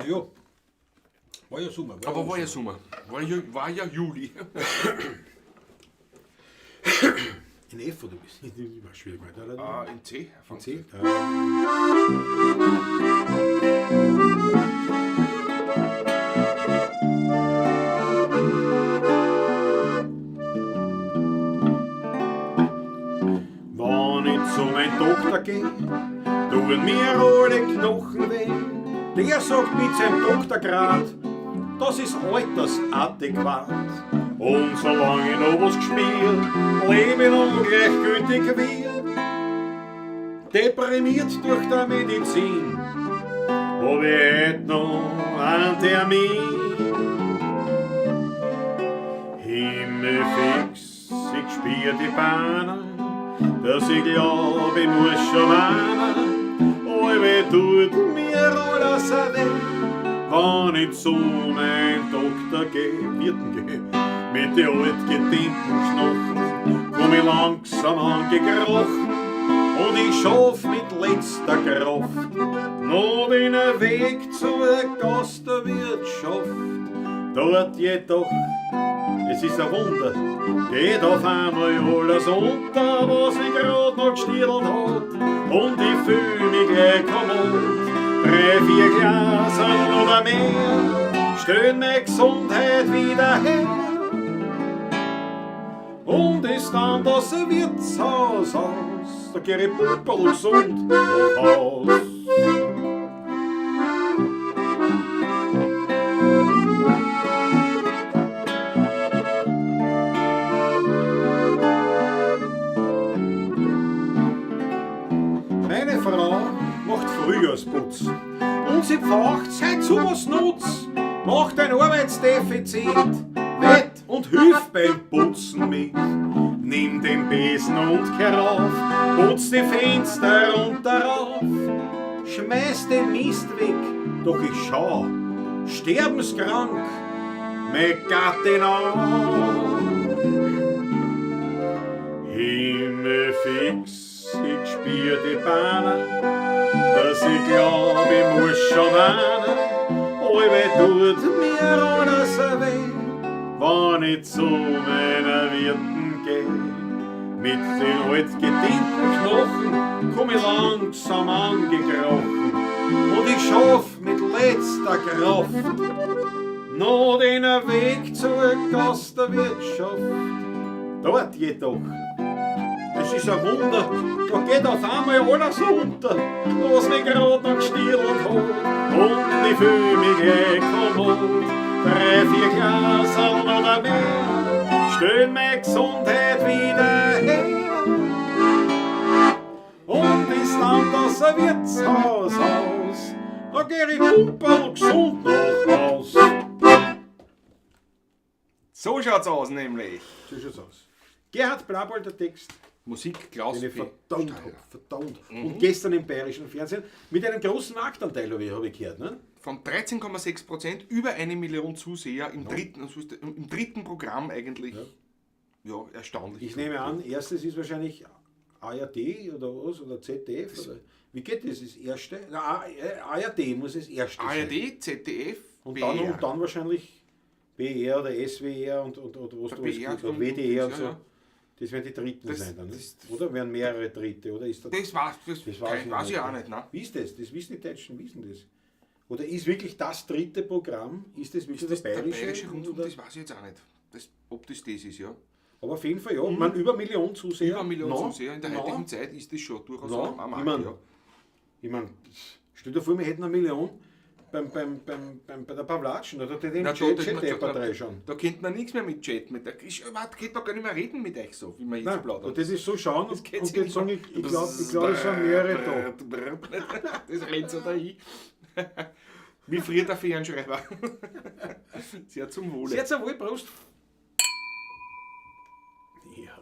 Ja, war ja Sommer. Aber war ja Sommer. War ja Juli. In F oder bist du? War schwierig, oder? Ah, in C. In C? Wenn ich zu meinem Doktor geh, tun mir alle Knochen weh. Der sagt mit seinem Doktorgrad, das ist altersadäquat. Und solange ich noch was gespielt, lebe ich noch gleichgültig wird. Deprimiert durch die Medizin, hab ich heut noch einen Termin. Himmelfix, ich spür die Bahnen, dass ich glaub, ich muss schon weinen. Allweil tut mir alles weh, wenn ich zu meinem Doktor geh, Wirten geh, mit den altgedehnten Knochen, komm ich langsam angekrochen und ich schaff mit letzter Kraft noch den Weg zur Gastwirtschaft. Dort jedoch, es ist ein Wunder, geht auf einmal alles unter, was ich grad noch gestierdelt hat. Und ich fühl mich gleich kommod, Drei, vier Glaserl oder mehr, stellen meine Gesundheit wieder her. Und ist dann das Wirtshaus aus, da geh ich pumperl gesund nach Haus. Meine Frau macht Frühjahrsputz und sie pfaucht seit sowas nutz, macht ein Arbeitsdefizit, wett und hilft beim Putzen mit. Nimm den Besen und kehr auf, putz die Fenster runter auf, schmeiß den Mist weg, doch ich schau, sterbenskrank, meine Gattin an. Himmelfix, ich spür die Bahnen, dass ich glaub, ich muss schon weinen. Allweil tut mir alles weh, wenn ich zu meiner Wirten geh. Mit den altgedienten Knochen komm ich langsam angekrochen und ich schaff mit letzter Kraft noch den Weg zur Gastwirtschaft. Dort jedoch, es ist ein Wunder, da geht auf einmal alles unter, was mich grad noch gestielt hat. Und ich fühl mich gleich kommod, 3, 4 Glaserl oder mehr, stell meine Gesundheit wieder her. Und ist dann das Wirtshaus aus, da geh ich pumperl gesund nach Haus. So schaut's aus nämlich. So schaut's aus. Gerhard Blabold, der Text. Musik Klaus Den ich P. verdammt Steier. hab, verdammt. Und gestern im bayerischen Fernsehen mit einem großen Marktanteil hab ich gehört, ne? Von 13,6% über 1 Million Zuseher im dritten Programm eigentlich. Ja, erstaunlich. Ich nehme an, erstes ist wahrscheinlich ARD oder was, oder ZDF. Das oder, wie geht das? Das erste? Na, ARD muss das erste sein. ARD, ZDF, Und BR. dann wahrscheinlich BR oder SWR und was Der du alles BR gibt, oder kommt WDR und ja, so. ja. Das werden die Dritten Das sein dann, ne? das Oder werden mehrere Dritte, oder ist das, Das weiß, das das weiß kein, ich weiß nicht. ich auch nicht, ne? Wie ist das? Das wissen die Deutschen, wissen das. Oder ist wirklich das dritte Programm, ist das wirklich Ist das der der bayerische? bayerische Rundfunk? oder? Das weiß ich jetzt auch nicht. Das, ob das das ist, ja. Aber auf jeden Fall, ja. Man, über 1 Million Zuseher. Über 1 Million No, Zuseher in der no. heutigen Zeit ist das schon durchaus No. ein Markt, Ich mein, ja. Ich mein, stell dir vor, wir hätten 1 Million bei der Pawlatschen oder der den Na, Chat, da, Chat, da, Chat, da, da, schon. da kennt man nichts mehr mit Chat. Mit, da ist, überhaupt, könnte man gar nicht mehr reden mit euch so, wie wir jetzt Nein, plaudern. und das ist so schauen Das und, geht und sich jetzt nicht sagen, mehr. ich glaub, es sind mehrere da. Das rennt so dahin. Wie früher der Fernschreiber. Sehr zum Wohle. Sehr zum Wohl, Prost. Ja,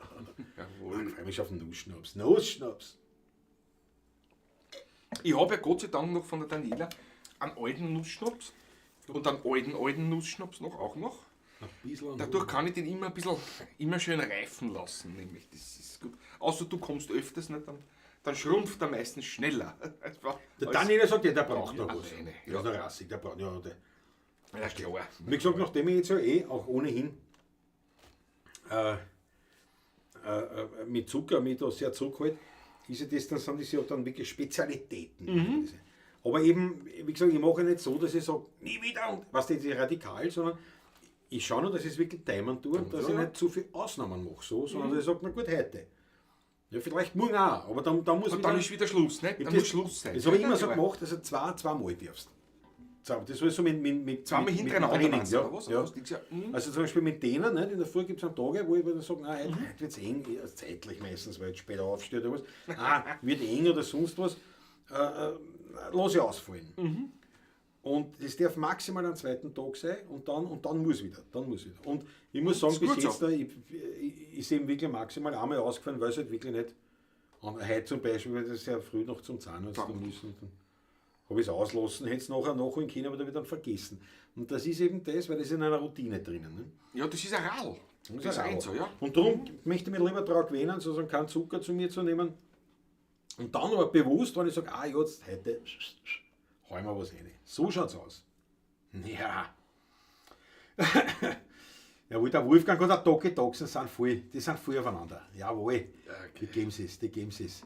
Jawohl. ich freue mich auf den Nussschnaps. Nussschnaps. Ich habe ja Gott sei Dank noch von der Daniela einen alten Nussschnaps und einen alten Nussschnaps noch, auch noch. Ein bisschen Dadurch kann ich den immer ein bisschen, immer schön reifen lassen, nämlich. Das ist gut. Außer du kommst öfters nicht, dann schrumpft er meistens schneller. Der Daniela sagt ja, der braucht noch was. Alleine, Der ja. ist noch rassig, der braucht, ja, der. Ja, klar. Wie gesagt, nachdem ich jetzt ja eh auch ohnehin mit Zucker mich da sehr zurückhalte, ist ja das, dann sind das ja dann wirklich Spezialitäten. Aber eben, wie gesagt, ich mache ja nicht so, dass ich sage, nie wieder und was das ist radikal, sondern ich schaue nur, dass ich es wirklich timen tue und dass ich nicht zu viel Ausnahmen mache, so, sondern dass ich sage, na gut, heute. Ja, vielleicht morgen auch, aber dann muss Und wieder dann ist wieder Schluss, ne? Ich Dann muss Schluss sein. Das habe ich immer so Ja, gemacht, dass du zweimal darfst. Das war so mit Zweimal mit hintereinander Training, meinst du, ja. oder was? Ja. Was? Ja. Also zum Beispiel mit denen, nicht? In der Früh gibt es Tage, wo ich dann sage, nein, heute wird's eng, also zeitlich meistens, weil ich später aufstehe oder was. Ah, wird eng oder sonst was. Lass ich ausfallen. Und das darf maximal am zweiten Tag sein und dann muss wieder. Dann muss wieder. Und ich muss sagen, Ist bis gut jetzt so. da, ich ist eben wirklich maximal einmal ausgefallen, weil es halt wirklich nicht. Und heute zum Beispiel, weil das sehr früh noch zum Zahnarzt Klar. müssen. Dann habe ich es auslassen, hätte es nachher nachholen können, aber da wird dann vergessen. Und das ist eben das, weil das ist in einer Routine drinnen. Ne? Ja, das ist ein Radl. Das Das ist ein ein so, ja. Und darum möchte ich mich lieber daran gewöhnen, sozusagen keinen Zucker zu mir zu nehmen. Und dann aber bewusst, wenn ich sage, ah, jetzt, heute, hau ich mir was rein. So schaut's aus. Ja. Jawohl, der Wolfgang und der Doki Doxen sind voll, die sind voll aufeinander. Jawohl. Okay. Die geben sie's, die geben sie's.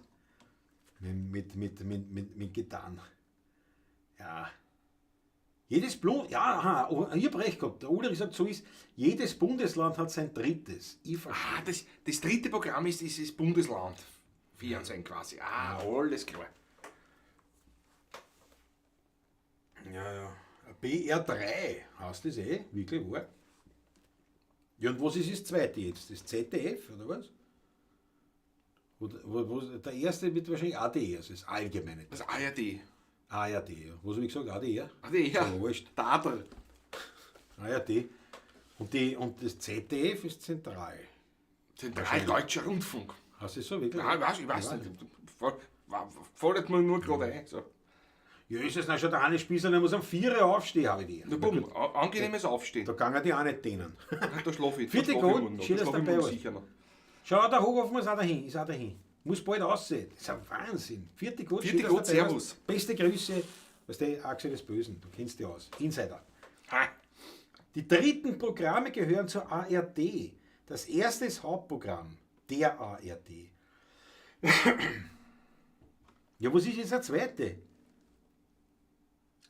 Mit Gitarren. Ja. Jedes Blu ja, aha, oh, ich hab recht gehabt. Der Ulrich sagt, so ist, jedes Bundesland hat sein drittes. Ich verstehe. Ah, das dritte Programm ist das Bundesland. Fernsehen quasi. Ah, alles klar. Ja, ja. BR3 heißt das eh, wirklich wahr. Ja, und was ist das zweite jetzt? Das ZDF oder was? Oder, der erste wird wahrscheinlich ADR, also das allgemeine. Das ARD. ARD, ja. Was habe ich gesagt? ADR? ADR. So, wurscht. Tadel. ARD. Und das ZDF ist zentral. Zentraldeutscher Rundfunk. Heißt das so wirklich? Nein, ich weiß nicht. Fällt mir nur gerade ein. So. Ja, ist es noch schon der eine Spießer, der muss um 4 Uhr aufstehen, habe ich die. Na bumm, angenehmes Aufstehen. Da kann die auch nicht dienen. Da schlafe ich. Vierte da schlaf ich Gold, morgen noch. schön, Da dass schlaf ich dabei morgen warst. sicher noch. Schau, der Hochofen ist auch dahin, ist auch dahin. Muss bald aussehen. Das ist ein Wahnsinn. Vierte Gott, Vierte schön, dass Gott, du dabei Servus. warst. Beste Grüße, weißt du, Axel des Bösen, du kennst dich aus. Insider. Ha. Die dritten Programme gehören zur ARD. Das erste ist Hauptprogramm der ARD. Ja, was ist jetzt der zweite?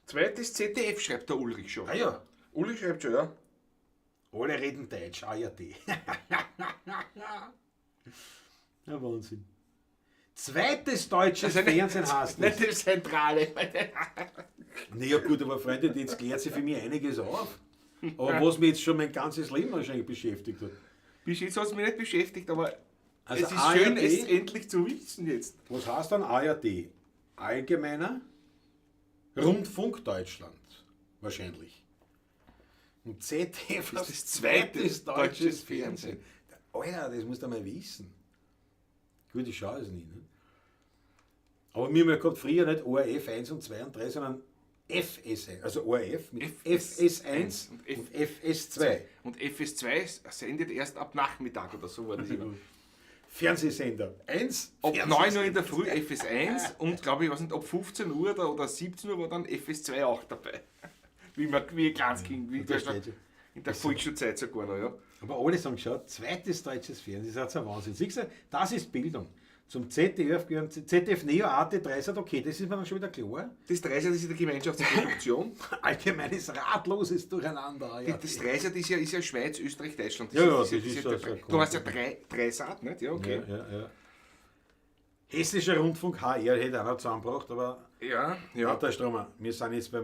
Zweites ZDF, schreibt der Ulrich schon. Ah ja, Ulrich schreibt schon, ja. alle reden Deutsch, ARD. Ja, Wahnsinn. Zweites deutsches Fernsehen heißt es. Nicht die Zentrale. Naja gut, aber Freunde, jetzt klärt sich für mich einiges auf. Aber was mich jetzt schon mein ganzes Leben wahrscheinlich beschäftigt hat. Bis jetzt hat es mich nicht beschäftigt, aber Also es ist schön, ARD? es endlich zu wissen jetzt. Was heißt dann ARD? Allgemeiner Rundfunk Deutschland. Wahrscheinlich. Und ZDF Ist das zweite deutsches Fernsehen. Alter, das musst du mal wissen. Gut, ich schaue es nie. Ne? Aber mir haben ja gehabt früher nicht ORF 1 und 2 und 3, sondern FS1, also ORF mit FS1 FS1 und und FS2. Und FS2 sendet erst ab Nachmittag oder so war das immer. Fernsehsender 1. Ab 9 Uhr in der Früh FS1 und glaube ich, weiß nicht, ab 15 Uhr oder 17 Uhr war dann FS2 auch dabei. Wie ein kleines Kind, wie Das der, steht ja. in der Volksschulzeit sogar noch, ja. Aber alle sagen schon, zweites deutsches Fernsehen, das ist ein Wahnsinn. Siehst du, das ist Bildung. Zum ZDF gehören ZDF Neo AT3 sagt, okay, das ist mir dann schon wieder klar. Das Dreisat ist in der Gemeinschaftsproduktion. Allgemeines ratloses Durcheinander. Ja. Das Dreisat ist ja Schweiz, Österreich, Deutschland. Ja, ja, das ist ja, so ein du hast ja Dreisat, nicht? Ja, okay. Ja, ja, ja. Hessischer Rundfunk HR hätte auch noch zusammengebracht, aber Ja, ja. ja. Der Stromer, wir sind jetzt bei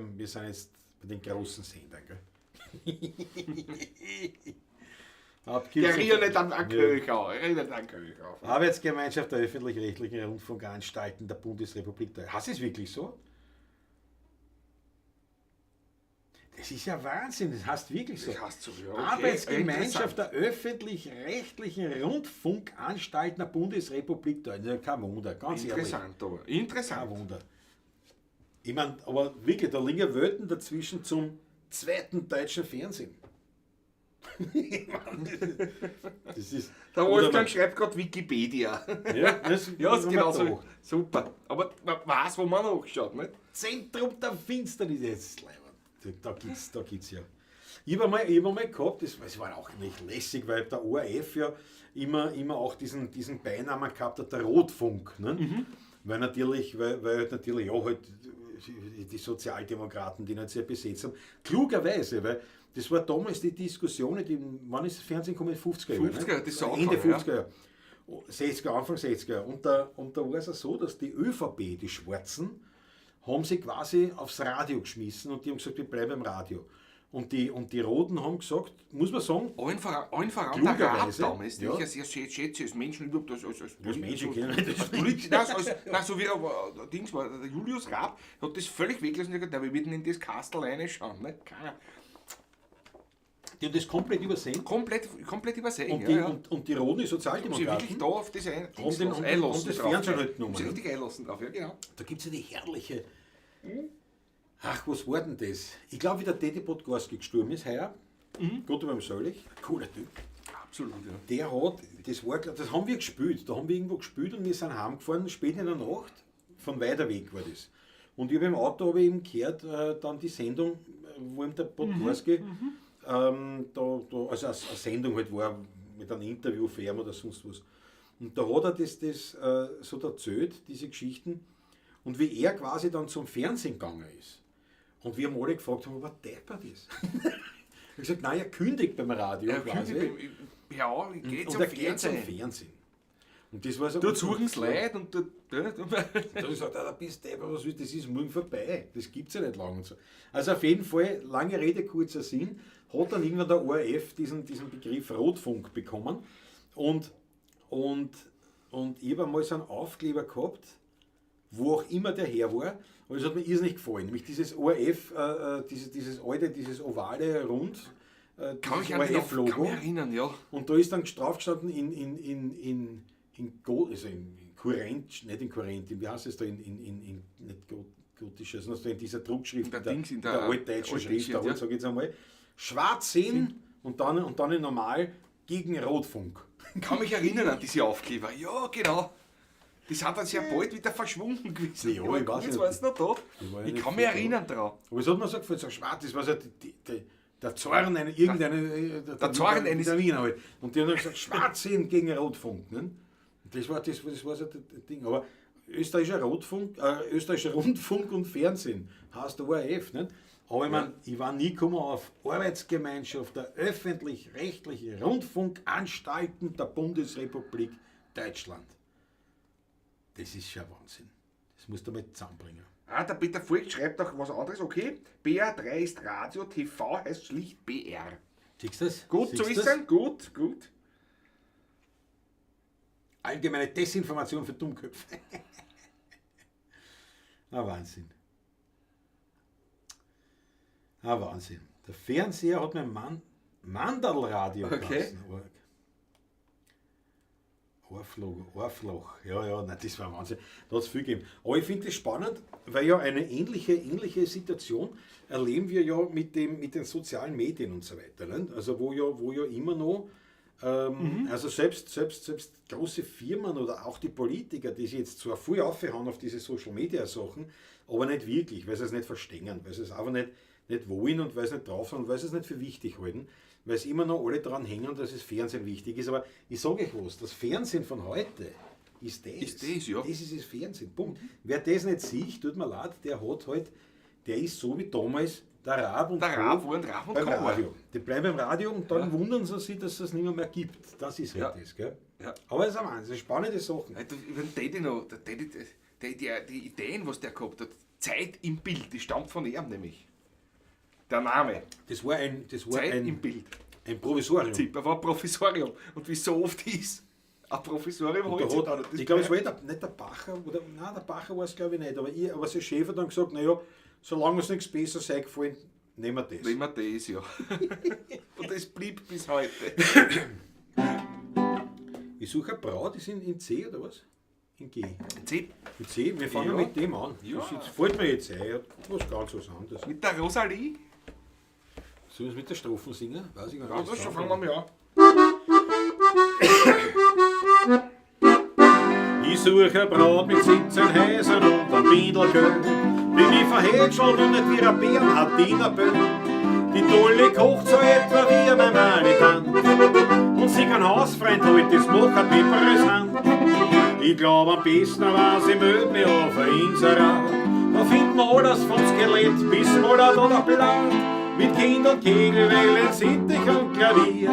den großen Sendern, gell? Der riert nicht an Köchau, erinnert an Köchau. Arbeitsgemeinschaft der öffentlich-rechtlichen Rundfunkanstalten der Bundesrepublik Deutschland. Heißt es wirklich so? Das ist ja Wahnsinn, das heißt wirklich so. Das heißt so, ja, okay. Arbeitsgemeinschaft der öffentlich-rechtlichen Rundfunkanstalten der Bundesrepublik Deutschland. Ja, kein Wunder, ganz ehrlich. Interessant, aber. Interessant. Kein Wunder. Ich meine, aber wirklich, da liegen ja Welten dazwischen zum zweiten deutschen Fernsehen. Ich mein, das ist. Der oder Wolfgang man- schreibt gerade Wikipedia. Ja, das Ja, ist man genau da. so. Super. Aber man weiß, wo man nachschaut, nicht? Zentrum der Finsternis. Jetzt, leider. Da gibt's ja. Ich habe einmal gehabt, das war auch nicht lässig, weil der ORF ja immer auch diesen Beinamen gehabt hat, der Rotfunk. Ne? Mhm. Weil natürlich, weil halt natürlich auch halt die Sozialdemokraten, die nicht sehr besetzt haben. Klugerweise, weil das war damals die Diskussion, wann ist das Fernsehen gekommen? 50er Jahre. 50er, ne? das ist so Ende angefangen, 50er Jahre. 60er, Anfang 60er. Und da war es auch so, dass die ÖVP, die Schwarzen, haben sie quasi aufs Radio geschmissen und die haben gesagt, wir bleiben im Radio. Und die Roten haben gesagt, muss man sagen, Allen voran der Raab Klugerweise, damals, den ja. ich ja sehr schätze, als Menschen überhaupt, als Als Menschen kennen wir das als Politiker, nein, so wie er war, Dings war, der Julius Raab hat das völlig weggelassen und hat gesagt, nein, wir würden in das Kastel reinschauen. Ne? Keiner. Die haben das komplett übersehen. Komplett übersehen. Und ja, die, ja. Und die Roten, die Haben sie Sozialdemokraten, wirklich da auf das Haben den- Einlassen haben das drauf, Fernsehen ja. halt genommen, Haben sie ne? richtig einlassen drauf, ja genau. da gibt es ja die herrliche. Ach, was war denn das? Ich glaube, wie der Teddy Podgorski gestorben ist heuer. Gott über ihm selig. Cooler Typ. Absolut, ja. Der hat, das war, das haben wir gespielt. Da haben wir irgendwo gespielt und wir sind heimgefahren, spät in der Nacht. Von weiter weg war das. Und ich habe im Auto habe ich eben gehört, dann die Sendung, wo ihm der Podgorski, also eine Sendung halt war, mit einem Interview für ihn oder sonst was. Und da hat er das so erzählt, diese Geschichten, und wie er quasi dann zum Fernsehen gegangen ist. Und wir haben alle gefragt, ob er deppert ist. Ich habe gesagt, nein, er kündigt beim Radio Ja, quasi. kündigt beim- ja, geht Und zum er geht zum Fernsehen. Fernsehen. Und das war so. Dort suchen sie Leute und dort. Ja, Und da habe ich gesagt, ah, da bist du deppert, was willst du, das ist morgen vorbei. Das gibt es ja nicht lange. Und so. Also auf jeden Fall, lange Rede, kurzer Sinn, hat dann irgendwann der ORF diesen Begriff Rotfunk bekommen. Und ich habe einmal so einen Aufkleber gehabt, wo auch immer der her war, aber es hat mir irrsinnig gefallen. Nämlich dieses ORF, dieses alte, dieses ovale Rund, Kann dieses mich an den Auf- kann ORF-Logo. mich erinnern, ja. Und da ist dann drauf gestanden in also in Kurrent, nicht in Kurrent, in, wie heißt es da, in nicht gotischer, sondern so in dieser Druckschrift, In der Dings, in der der altdeutschen Schrift, da ja. sag ich jetzt einmal, schwarz sehen und dann in normal gegen Rotfunk. Kann mich erinnern an diese Aufkleber. Ja, genau. Die sind dann sehr bald wieder verschwunden gewesen. Ja, Aber ich weiß kurz nicht. waren sie noch da. Ich war ja Ich nicht kann mich viel da. erinnern dran. Aber es hat mir so gefallen, so schwarz, das war so der Zorn einer, irgendeine, Der Zorn eines- der Wiener halt. Und die haben dann gesagt, schwarz sehen gegen Rotfunk. Ne? Und das war, das war so das Ding. Aber österreichischer Rotfunk, österreichischer Rundfunk und Fernsehen heißt ORF. Ne? Aber ich meine, ich war nie gekommen auf Arbeitsgemeinschaft der öffentlich-rechtlichen Rundfunkanstalten der Bundesrepublik Deutschland. Das ist schon Wahnsinn. Das musst du mal zusammenbringen. Ah, der Peter Voigt schreibt auch was anderes, okay. BR3 ist Radio, TV heißt schlicht BR. Siehst du das? Gut Siehst zu du's? wissen, gut, gut. Allgemeine Desinformation für Dummköpfe. Ah, Wahnsinn. Ah, Wahnsinn. Der Fernseher hat mein Mann Mandalradio Okay. geheißen. Arfloch, Arfloch. Ja, ja, nein, das war Wahnsinn. Da hat es viel gegeben. Aber ich finde das spannend, weil ja eine ähnliche Situation erleben wir ja mit den sozialen Medien und so weiter. Ne? Also wo ja immer noch, also selbst große Firmen oder auch die Politiker, die sich jetzt zwar viel aufhauen auf diese Social Media Sachen, aber nicht wirklich, weil sie es nicht verstehen, weil sie es einfach nicht wollen und weil sie nicht drauf sind und weil sie es nicht für wichtig halten, weil es immer noch alle daran hängen, dass das Fernsehen wichtig ist. Aber ich sage euch was, das Fernsehen von heute ist das. Ist das, ja. Das ist das Fernsehen, Punkt. Wer das nicht sieht, tut mir leid, der hat halt, der ist so wie damals der Raab und Der Co. Raab und Raab und beim Co. Radio. Die bleiben beim Radio und dann wundern sie sich, dass es das nicht mehr gibt. Das ist halt Ja. das, gell? Ja. Aber es ist ein Wahnsinn, spannende Sachen. Alter, über den Daddy noch, der Daddy, die Ideen, was der gehabt hat, Zeit im Bild, die stammt von ihm nämlich. Der Name. Das war Zeit im Bild. ein Provisorium. Er war ein Provisorium. Und wie es so oft ist, ein Provisorium Und holt sich da dann. hat, ich glaube, es war nicht der Bacher, oder, nein, der Bacher war es glaube ich nicht, aber sein Chef hat dann gesagt, naja, solange uns nichts Besseres eingefallen, nehmen wir das. Nehmen wir das, ja. Und das blieb bis heute. Ich suche eine Braut, ist in C oder was? In G. C. In C, wir fangen Ja. mit dem an. Ja. Das jetzt, fällt mir jetzt ein, was ganz was anderes. Mit der Rosalie? Sollen wir es mit der Strophen singen? Weiß ich gar Ja, nicht. das schon, fangen wir mal an. Ich suche eine Braut mit 17 Häusern und einem Bindel Geld. Bin ich verhätschelt und nicht wie ein Bernhardiner Böll. Die Tolle kocht so etwa wie meine Tante. Und sie kein Hausfreund halt, das macht mich brisant. Ich glaub am besten war's, ich meld mich auf ein Inserat. Da findet man alles vom Skelett bis Mollert oder Blatt. Mit Kind und Kegel, Wellen, Sittich und Klavier.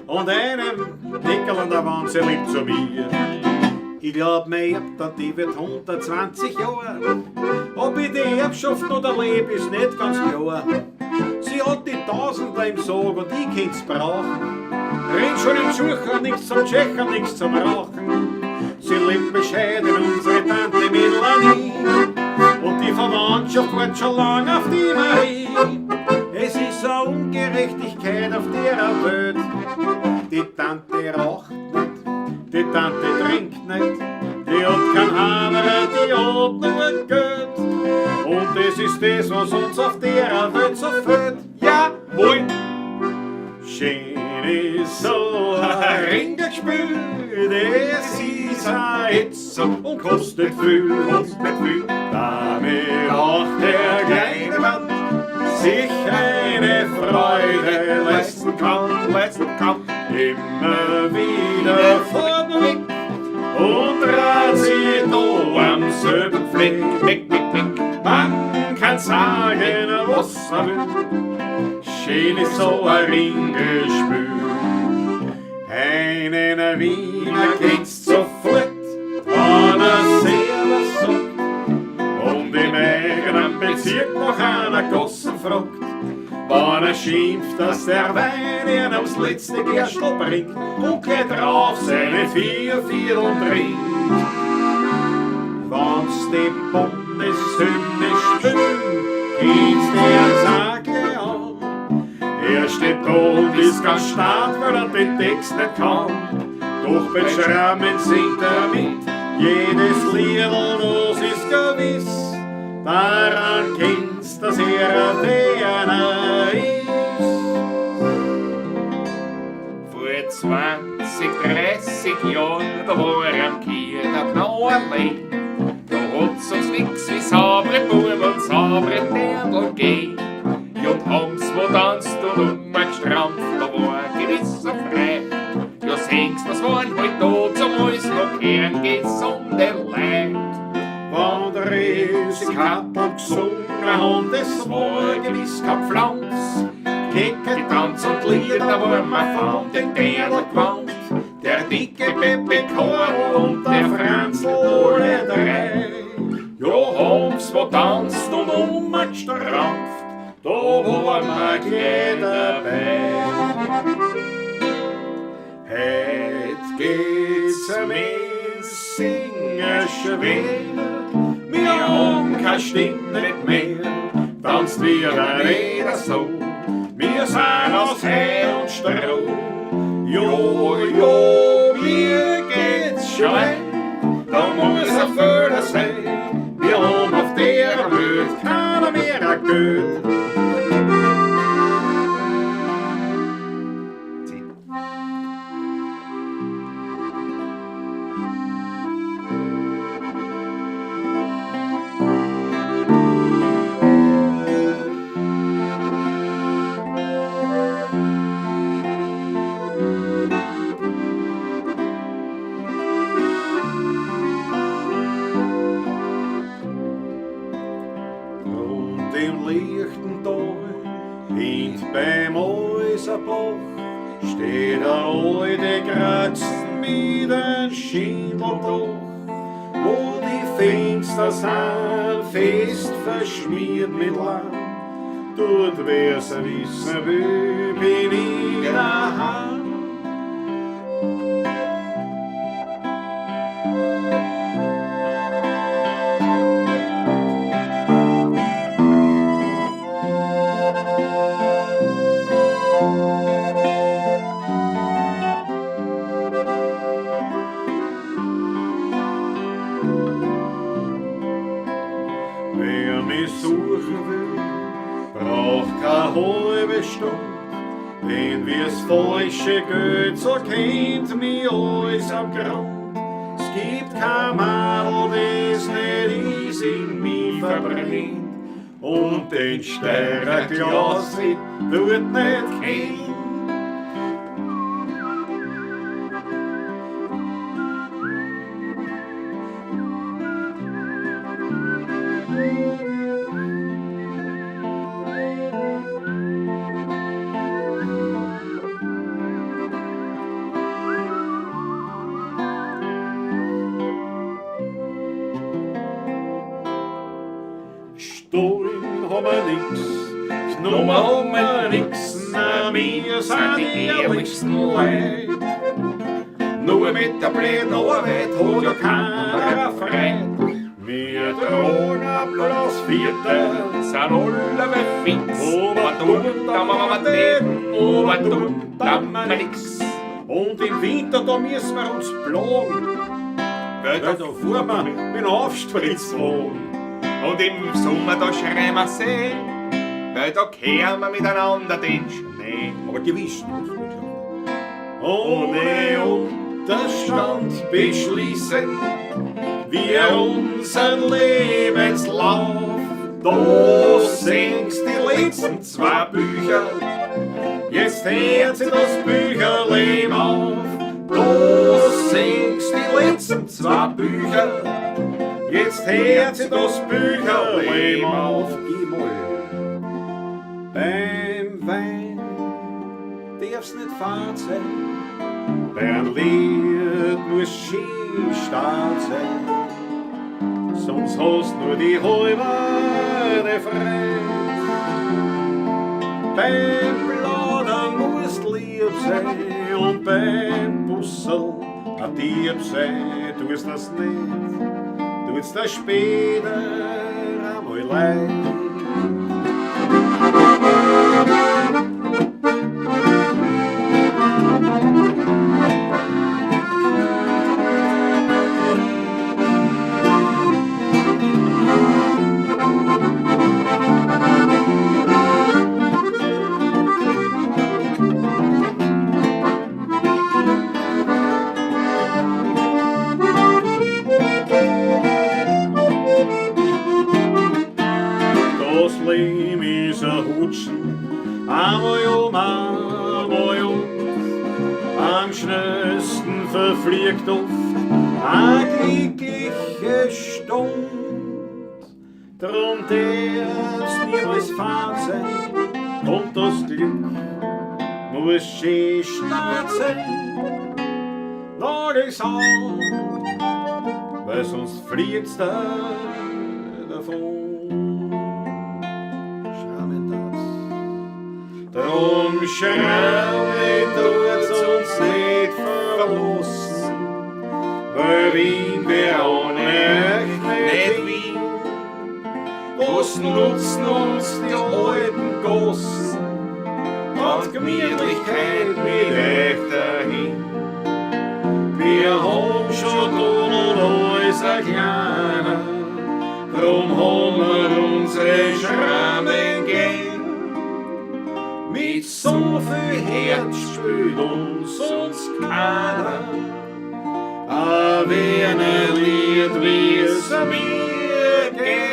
Und einem Deckel an der Wand, sie lieb zu mir. Ich glaub, mein Erbtante, die wird 120 Jahre. Ob ich die Erbschaft oder leb, ist nicht ganz klar. Sie hat die Tausender im Sog und ich könnt's brauchen. Rennt schon im Schucher, nix zum Tschecher, nix zum Rauchen. Sie lebt bescheiden, unsere Tante Melanie. Und die Verwandtschaft wartet schon lang auf die Marie. Es ist eine Ungerechtigkeit auf der Welt. Die Tante raucht nicht, die Tante trinkt nicht, die hat kein Haberer, die hat nur Geld. Und das ist das, was uns auf der Welt so fehlt. Jawohl! Schön ist so ein Ringelspiel, das ist ein Hitzer und kostet viel, kostet viel. Damit auch der kleine Mann sich eine Freude leisten kann, leisten kann. Immer wieder vorneweg und dreht sie da am selben Fleck, weg, weg, weg. Man kann sagen, was man will. Schön ist so ein Ringelspiel. Einen Wiener kennst sofort, wenn er selber sagt. Und im eigenen Bezirk noch einer Gossen fragt. Wenn er schimpft, dass der Wein ihn aufs letzte Gerstl bringt und gleich drauf seine 4 Viertel trinkt. Wenn's die Bundeshymne spielen, geht's der Sage an. Er steht da und ist ganz stark, weil er den Text nicht kann. Doch beim Schrammen singt er mit, jedes Liedl, das ist gewiss. Daran kennst, dass er ein Wiener ist. Vor 20, 30 Jahren, da war er am Kirchtag noch allein. Da hat's uns nix wie saubere Buben und saubere Dirndl gegeben. Ja, und haben's wo tanzt und umgestrampft, da war gewiss so frei. Ja, singst, das waren halt da zum alles noch gern gesunde Leid. Wann der Rese Kattel gesungen und es war gewiss kein Pflanz. Kecke Tanz und Lieder waren wir von den Dirndl gewandt. Der dicke Pepe Karl und der Franzl, alle drei. Ja, haben's wo tanzt und umgestrampft, da waren wir gleich dabei. Heut geht's mit Singen schwer, wir haben keine Stimme nicht mehr, tanzt wir jeder so, wir sind aus Heu und Stroh. Jo, jo, mir geht's schwer, da muss ein Förder sein, wir haben auf der Welt keiner mehr ein Geld. Und im lichten Tal, hint beim Häuserbach, steht der alte Kratzen mit einem Schindeldach, wo die Fenster sind fest verschmiert mit Lamm. Dort wer's wissen will, bin ich daheim. Wer mich suchen will, braucht keine halbe Stunde, denn wie's falsche Geld, so kennt mich alles am Grund. Es gibt kein Madel, das nicht ist in mich verbrennt, und den Steirer Klaus tut nicht kennen. Gestohlen haben wir nix, genommen haben wir nix, nein, wir sind die ehrlichsten Leute. Nur mit der blöden Arbeit hat ja keiner Freude. Wir tragen bloß Viertel, Sind alle fix. Aber tun da wir den, aber tun da wir nix. Und im Winter, da müssen wir uns plagen, Weil weil da fahren wir mit dem Aufspritzwagen. Und im Sommer, da schreien wir See, weil da kehren wir miteinander den Schnee. Aber gewiss nicht. Ohne Unterstand beschließen wir unseren Lebenslauf. Da singst die letzten 2 Bücher, jetzt hört sich das Bücherleben auf. Da singst die letzten 2 Bücher, jetzt hört sich das Bücherleben auf. G-Moll. Beim Wein darf's nicht fad sein, Beim Lied muss schön stark sein, sonst hast nur die halbe Freude. Beim Plaudern musst lieb sein und beim Bussel ein Dieb sein, tust das nicht, tut's das später einmal leid. Das Leben ist ein Hutschen, einmal um, einmal um. Am schnellsten verfliegt oft eine glückliche Stund. Drum darf's niemals fad sein, und das Glück muss schön stark sein. Nagel's an, weil sonst fliegt's da davon. Schramen tat's. Drum Schramme tut's uns nicht verlassen, weil Wien wär ohne euch nicht Wien. Was nutzen uns die alten Gossen und Gemütlichkeit mit euch dahin? Wir haben schon da und alles ein kleiner, drum haben wir unsere Schrammen gern. Mit so viel Herz spült uns sonst keiner, a Wiener Lied wie's mir gerne.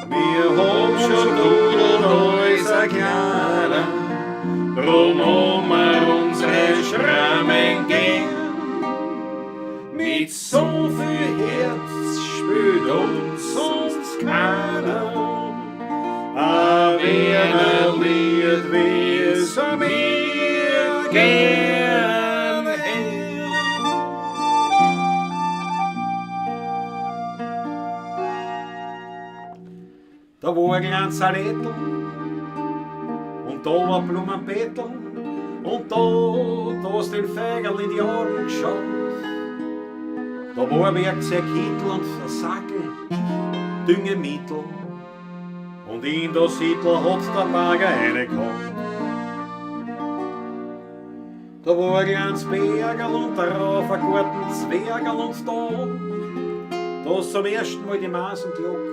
Wir haben schon da alles ein kleiner, drum haben wir unsere Schrammen gern. Mit so viel Herz spült uns sonst keiner, a Wiener Lied wie's mir gern hätt. Da war ein kleines Saletl und da war Blumenbettel und da hast den Feigerl in die Augen geschaut. Da war ein Werkzeugkittel und der Sackel, Düngemittel und in der Sittel hat der Bagger reingehauen. Da war ein kleines Bergerl und darauf ein Gartenzwergerl und da ist zum ersten Mal die Masen gelockt.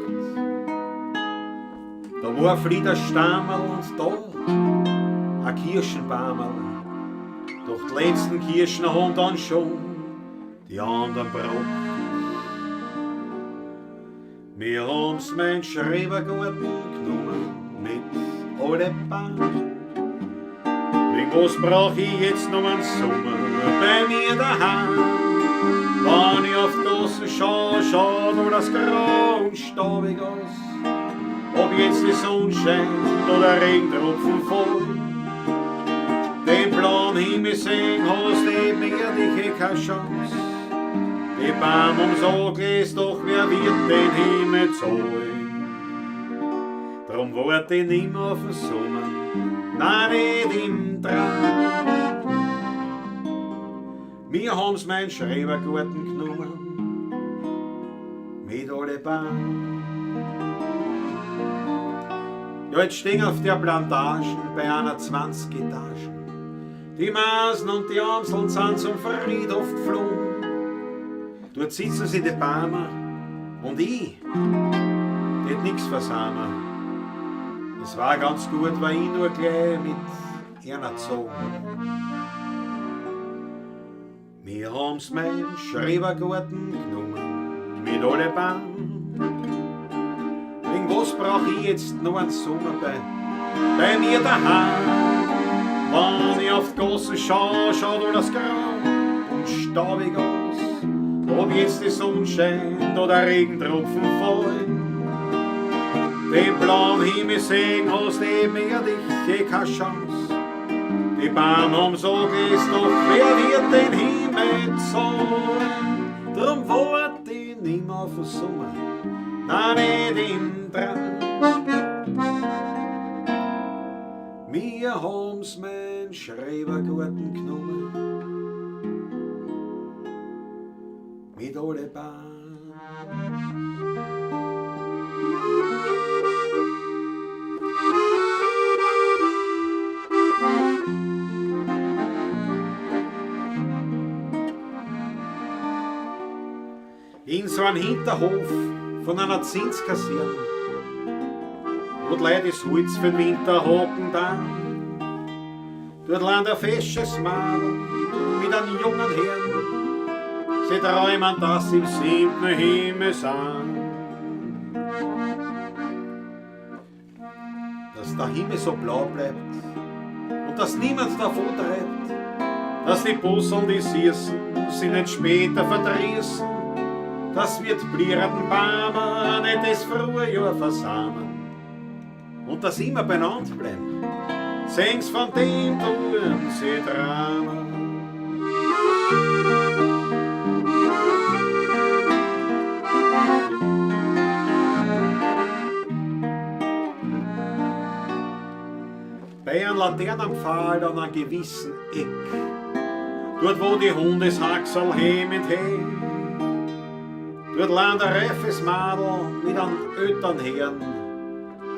Da war ein Fliederstammerl und da ein Kirschenbaumerl. Doch die letzten Kirschen haben dann schon die anderen braucht. Wir haben's mein Schrebergarten genommen mit alle Bahn. Wegen was brauch ich jetzt noch einen Sommer bei mir daheim? Wenn ich auf die Gassen schau, schaut alles grau und staubig aus. Ob jetzt die Sonne scheint oder Regentropfen fallen. Den blauen Himmel sehen hast eben ehrlich keine Chance. Die Baum ums Auge ist, doch wer wird den Himmel zahlen? Drum wart ich nimmer auf den Sommer, nein, nicht im Traum. Wir haben's mein Schrebergarten genommen, mit alle Baum. Ja, jetzt stehen auf der Plantage bei einer 20 Etagen. Die Masen und die Amseln sind zum Friedhof geflohen. Dort sitzen sie die Bäume und ich tät nix versamen. Es war ganz gut, war ich nur gleich mit einer gezogen. Wir haben's mein Schrebergarten genommen, mit alle Baum. Wegen Wegen was brauch ich jetzt noch einen Sommer bei mir daheim? Wenn ich auf die Gassen schau, schaut alles grau und staubig aus. Ob jetzt die Sonne scheint oder Regentropfen fallen. Den blauen Himmel sehen hast eh mehr dich, eh keine Chance. Die Bahn haben so ist doch, wer wird den Himmel zahlen? Drum wart ich nimmer auf den Sommer, nein, nicht im Trance. Wir haben's mein Schrebergarten genommen, mit alle Bahn. In so einem Hinterhof von einer Zinskaserne, wo die Leute das Holz für den Winter hocken da. Dort landet ein fesches Madel mit einem jungen Herrn. Sie träumen, dass sie im siebten Himmel sind. Dass der Himmel so blau bleibt und dass niemand davon treibt, dass die Busseln, die süßen, sie nicht später verdrießen, dass wir die blierenden Bäume nicht das Frühjahr versamen und dass immer beieinander bleiben. Sing's von dem tun sie träumen. Bei einem Laternenpfahl an einem gewissen Eck, dort wo die Hunde das Haxerl hemend he, dort landet ein reifes Madel mit einem älteren Herrn,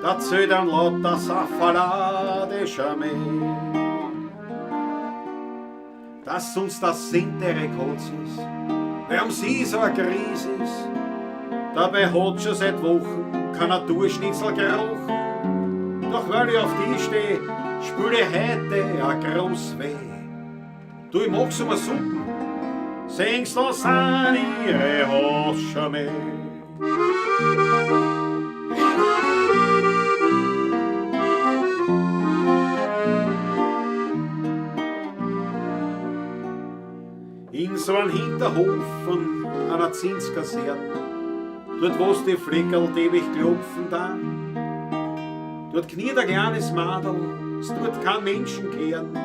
da zählt ein lauter Safala de Charmé. Dass uns das Sintere Kotz ist, weil um sie so ein Krise ist, dabei hat schon seit Wochen kein Naturschnitzel gerochen. Doch weil ich auf die steh, spüle ich heute ein groß Weh. Du, ich mag's um Suppen, singst du sind ihre Haschamé. In so einem Hinterhof von einer Zinskaserne, dort wo's die Fleckerl ewig klopfen da, dort kniet ein kleines Madel, es tut kein Menschen kehren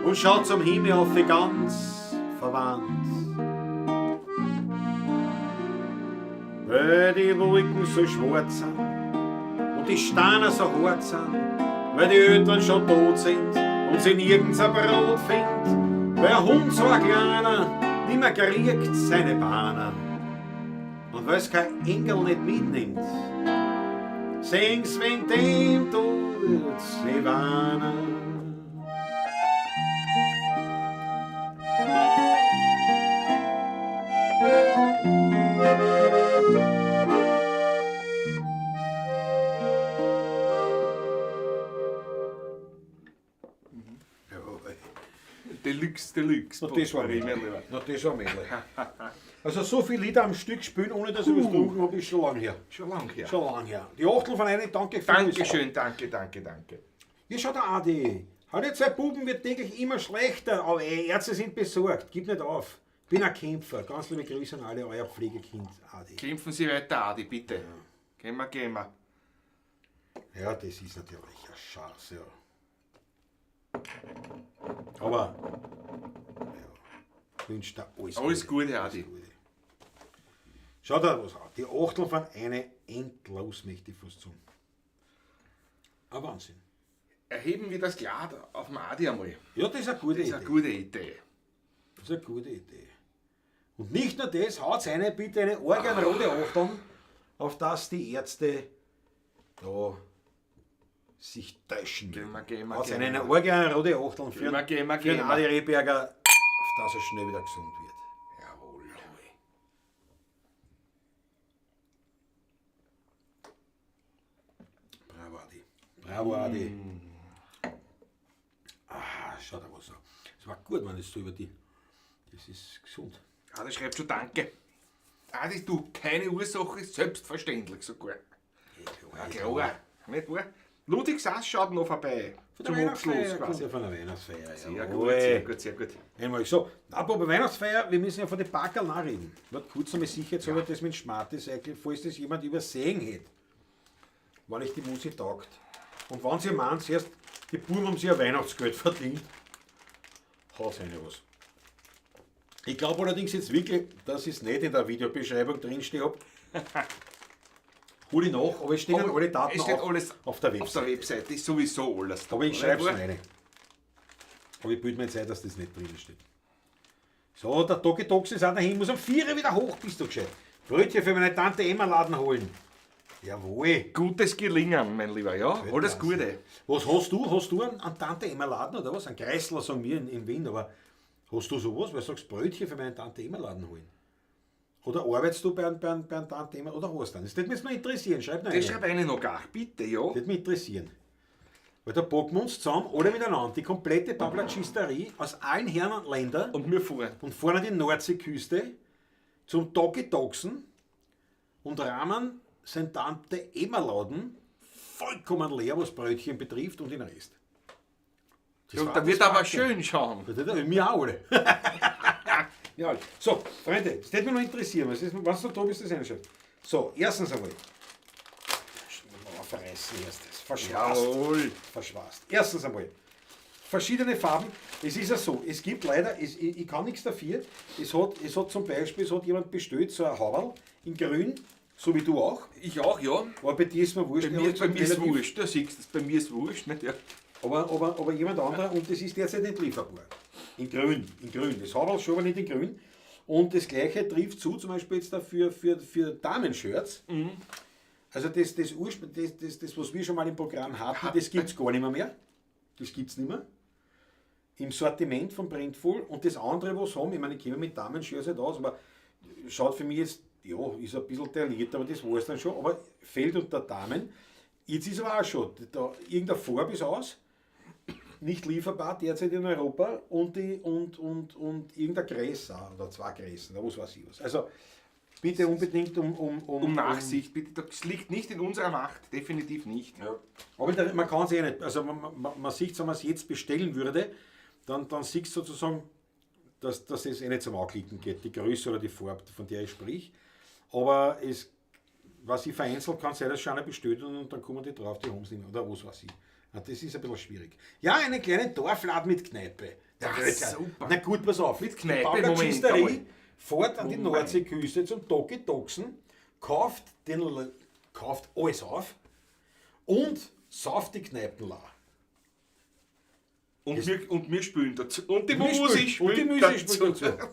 und schaut zum Himmel auf wie ganz verwandt. Weil die Wolken so schwarz sind und die Steine so hart sind, weil die Eltern schon tot sind und sie nirgends ein Brot find, weil ein Hund so ein kleiner nimmer kriegt seine Bahnen und weil's kein Engel nicht mitnimmt, sing's wegen dem tut sie weinen. Deluxe, Deluxe. Na, das war Potpourri, Na, das war männlich. Also so viele Lieder am Stück spielen, ohne dass ich was getrunken habe, ist schon lange her. Schon lang her. Schon lange her. Die Achtel von einem, danke vielmals. Dankeschön, danke, danke, danke. Hier schaut der Adi. Hat zwei Buben wird täglich immer schlechter, aber Ärzte sind besorgt. Gib nicht auf. Bin ein Kämpfer. Ganz liebe Grüße an alle, euer Pflegekind Adi. Kämpfen Sie weiter, Adi, bitte. Ja. Gehen wir, gehen wir. Ja, das ist natürlich ein Schatz, ja. Aber ja, wünsche dir alles, alles Gute, Adi. Gute. Schau da was an. Die Achtel von einer endlos, möchte ich fast sagen. Ein Wahnsinn. Erheben wir das Glas auf dem Adi einmal. Ja, das ist eine gute Idee. Das ist eine gute Idee. Das ist eine gute Idee. Und nicht nur das, haut eine bitte eine organrote Achteln, auf dass die Ärzte da sich täuschen. Gehen wir, gehen wir, Haut eine organrote Achteln für, gehen wir, für den Adi Rehberger, auf dass er schnell wieder gesund wird. Jawohl. Bravo, Adi. Bravo, Adi. Ah, schau da was an. Es war gut, wenn das so über die. Das ist gesund. Adi schreibt schon Danke. Adi, du, keine Ursache, selbstverständlich sogar. klar. Ja, klar. Nicht wahr? Ludwig Sass schaut noch vorbei. Von der Zum Abschluss Weihnachtsfeier, kommt quasi. ja von der Weihnachtsfeier. Sehr gut, sehr gut, sehr gut. Einmal so, apropos Weihnachtsfeier, wir müssen ja von den Packerl nachreden. Warte kurz einmal sicherheitshalber, das mit Schmartes eigentlich, falls das jemand übersehen hätte. Wenn ich die Musik taugt. Und wenn sie meint, zuerst, die Buben haben sich ein Weihnachtsgeld verdient, haut's eine was. Ich glaube allerdings jetzt wirklich, dass ich es nicht in der Videobeschreibung drinstehen habe. Hol ich nach, aber es stehen Aber alle Daten es steht auf, alles auf der Auf Website. der Webseite ist sowieso alles da. Aber ich schreibe es Nicht wahr? rein. Aber ich bilde mir jetzt ein, dass das nicht drin steht. So, der Doki Dox ist auch dahin, muss um 4 Uhr wieder hoch, bist du gescheit. Brötchen für meine Tante Emma Laden holen. Jawohl. Gutes Gelingen, mein Lieber, ja? Alles Gute. Was hast du? Hast du einen Tante Emma Laden oder was? Einen Kreisler, sagen wir in Wien, aber hast du sowas? Weil du sagst, Brötchen für meine Tante Emma Laden holen. Oder arbeitest du bei einem Tante Emma oder hast du einen? Das würde mich jetzt mal interessieren. Schreib noch Das eine. schreib eine noch gar, bitte, ja? Das würde mich interessieren. Weil da packen wir uns zusammen, alle miteinander, die komplette Pavlatschisterie aus allen Herren und Ländern Und wir fahren. und fahren an die Nordseeküste zum Doggy-Dogsen und rahmen sein Tante Emma-Laden vollkommen leer, was Brötchen betrifft und den Rest. Das Ja, war- da das wird war aber geil. schön schauen. Das wird mir auch alle. ja, alle. So, Freunde, das würde mich noch interessieren. Was, ist, was du da bist, das einschaut. So, erstens einmal. Aufreißen erst. Das verschwast. Jawohl. Verschwast. Erstens einmal. Verschiedene Farben. Es ist ja so, es gibt leider, ich kann nichts dafür. Es hat zum Beispiel, es hat jemand bestellt, so ein Haberl in grün, so wie du auch. Ich auch, ja. Aber bei dir ist mir wurscht. Bei mir, ich bei hab mir ist relativ- wurscht, du siehst es, bei mir ist wurscht, nicht? Ja. Aber jemand anderer, und das ist derzeit nicht lieferbar. In grün, in grün. Das Haberl schon, aber nicht in grün. Und das Gleiche trifft zu, zum Beispiel jetzt da für Damenshirts. Also das, was wir schon mal im Programm hatten, das gibt es gar nicht mehr. Das gibt es nicht mehr. Im Sortiment von Printful. Und das andere, was haben, ich meine, ich komme mit Damenshirts nicht aus, aber schaut für mich jetzt, ja, ist ein bisschen tailliert, aber das war es dann schon, aber fällt unter Damen. Jetzt ist aber auch schon, da, irgendeine Farbe ist aus, nicht lieferbar derzeit in Europa und, und irgendeine Größe auch, oder zwei Größen, oder was weiß ich was. Also bitte unbedingt Um Nachsicht, bitte. Das liegt nicht in unserer Macht, definitiv nicht. Ja. Aber man kann es eh nicht, also man sieht, wenn man es jetzt bestellen würde, dann siehst du sozusagen, dass es eh nicht zum Anklicken geht, die Größe oder die Farbe, von der ich sprich. Aber es, was ich vereinzelt kann, sein, dass schon einer bestellt und dann kommen die drauf, die haben es nicht mehr, oder was weiß ich. Ja, das ist ein bisschen schwierig. Ja, einen kleinen Dorfladen mit Kneipe. Ja, Der super. Na gut, pass auf. Mit Kneipe, Die Paula Moment Tschisterie einmal. fährt an die Moment. Nordseeküste zum Doki-Doxen, kauft alles auf und sauft die Kneipen la. Und wir spielen dazu. Und die Wir Musik spielen. Und die spielt Musik spielt dazu.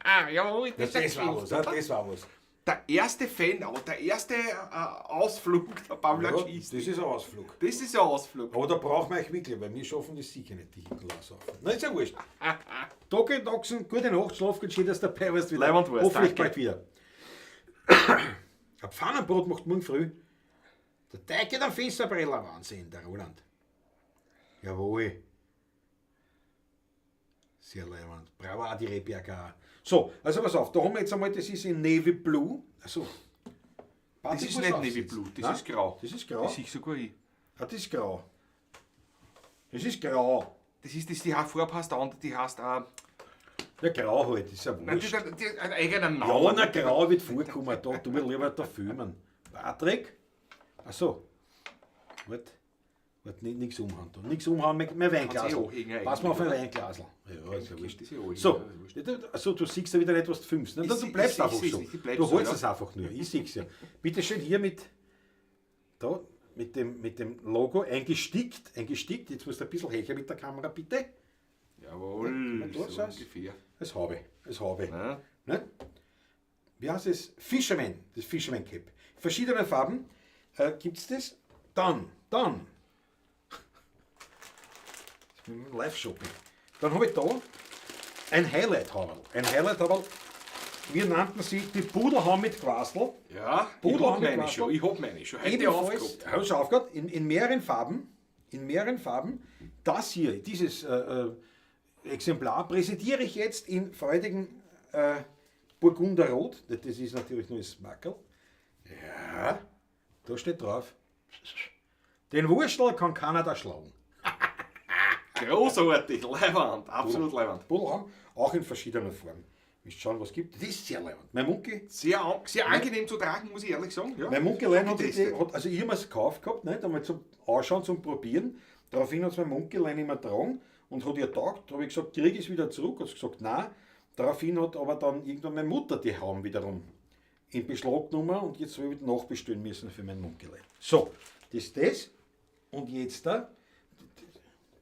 Ah, jawohl, das Ja, ist das war was, ja, das war was. Der erste Fan, aber der erste Ausflug der Pavla Ja, das Schieß. ist ein Ausflug. Das ist ein Ausflug. Aber da brauchen wir euch wirklich, weil wir schaffen das sicher nicht, die hinten saufen. Na, ist ja wurscht. Doki Doxen, gute Nacht, schlaf gut, schön, dass du dabei warst wieder. Leibend war's, Hoffentlich danke. bald wieder. Ein Pfannenbrot macht morgen früh. Der Teig geht am Fensterbriller, Wahnsinn, der Roland. Jawohl. Sehr leibend. Bravo, auch die Rebberger. So, also pass auf, da haben wir jetzt einmal, das ist in Navy Blue. Achso. Das ist nicht Navy Blue, das Nein? ist grau. Das ist grau. Das sehe ich sogar ich. Ah, das ist grau. Das ist grau. Das ist das, die Farbe heißt andere, die heißt auch. Ja, grau halt, ist ja Nein, wurscht. die, die, einen eigenen Namen. Ja, na, grau wird vorkommen. Da tu mir lieber da filmen. Patrick? Achso. Warte. Warte, nix umhauen da. Nix umhauen, mein Weinglasl. Kannst eh anhängen Pass mal auf mein eigentlich, Weinglasl. Ja, ist ja wurscht. Das ist eh anhängen, So, ja, ist wurscht. also, du siehst ja wieder nicht, was du filmst. Ne? Ich Du bleibst ich einfach seh's so. nicht, ich bleib Du so, holst ja. es einfach nur. Ich seh's ja. Bitte schön hier mit, da, mit dem Logo eingestickt. Eingestickt. Jetzt musst du ein bisschen höher mit der Kamera, bitte. Jawohl, Ja, so so ist. ungefähr. Das habe ich. Das habe ich. Ja. Ne? Wie heißt es? Fisherman, das Fisherman Cap. Verschiedene Farben gibt es das. Dann. Live-Shopping. Dann habe ich da ein Highlight-Haberl. Ein Highlight-Haberl. Wir nannten sie die Pudelhaum mit Quastel. Ja, ich Pudelhaum hab mit meine Quastel. schon. Ich hab meine schon. Hätte ich Ebenfalls, aufgehabt. hab ich schon aufgehört, in mehreren Farben. In mehreren Farben. Das hier, dieses Exemplar präsentiere ich jetzt in freudigen Burgunderrot. Das ist natürlich nur das Mackerl. Ja, Da steht drauf, den Wurstel kann keiner da schlagen. Großartig, leiwand, absolut leiwand. Budelham, auch in verschiedenen Formen. Wisst schon, was gibt. Das ist sehr leiwand. Mein Munki, Sehr, sehr angenehm zu tragen, muss ich ehrlich sagen. Ja. mein Munkelein hat, Getestet. hat, also ich habe es gekauft gehabt, nicht, einmal zum Anschauen, zum Probieren. Daraufhin hat es mein Munkelein immer getragen und hat ihr taugt. Da habe ich gesagt, krieg ich es wieder zurück? Hat sie gesagt, nein. Daraufhin hat aber dann irgendwann meine Mutter die Haum wiederum in Beschlag genommen und jetzt habe ich wieder nachbestellen müssen für mein Munkelein. So, das ist das. Und jetzt da,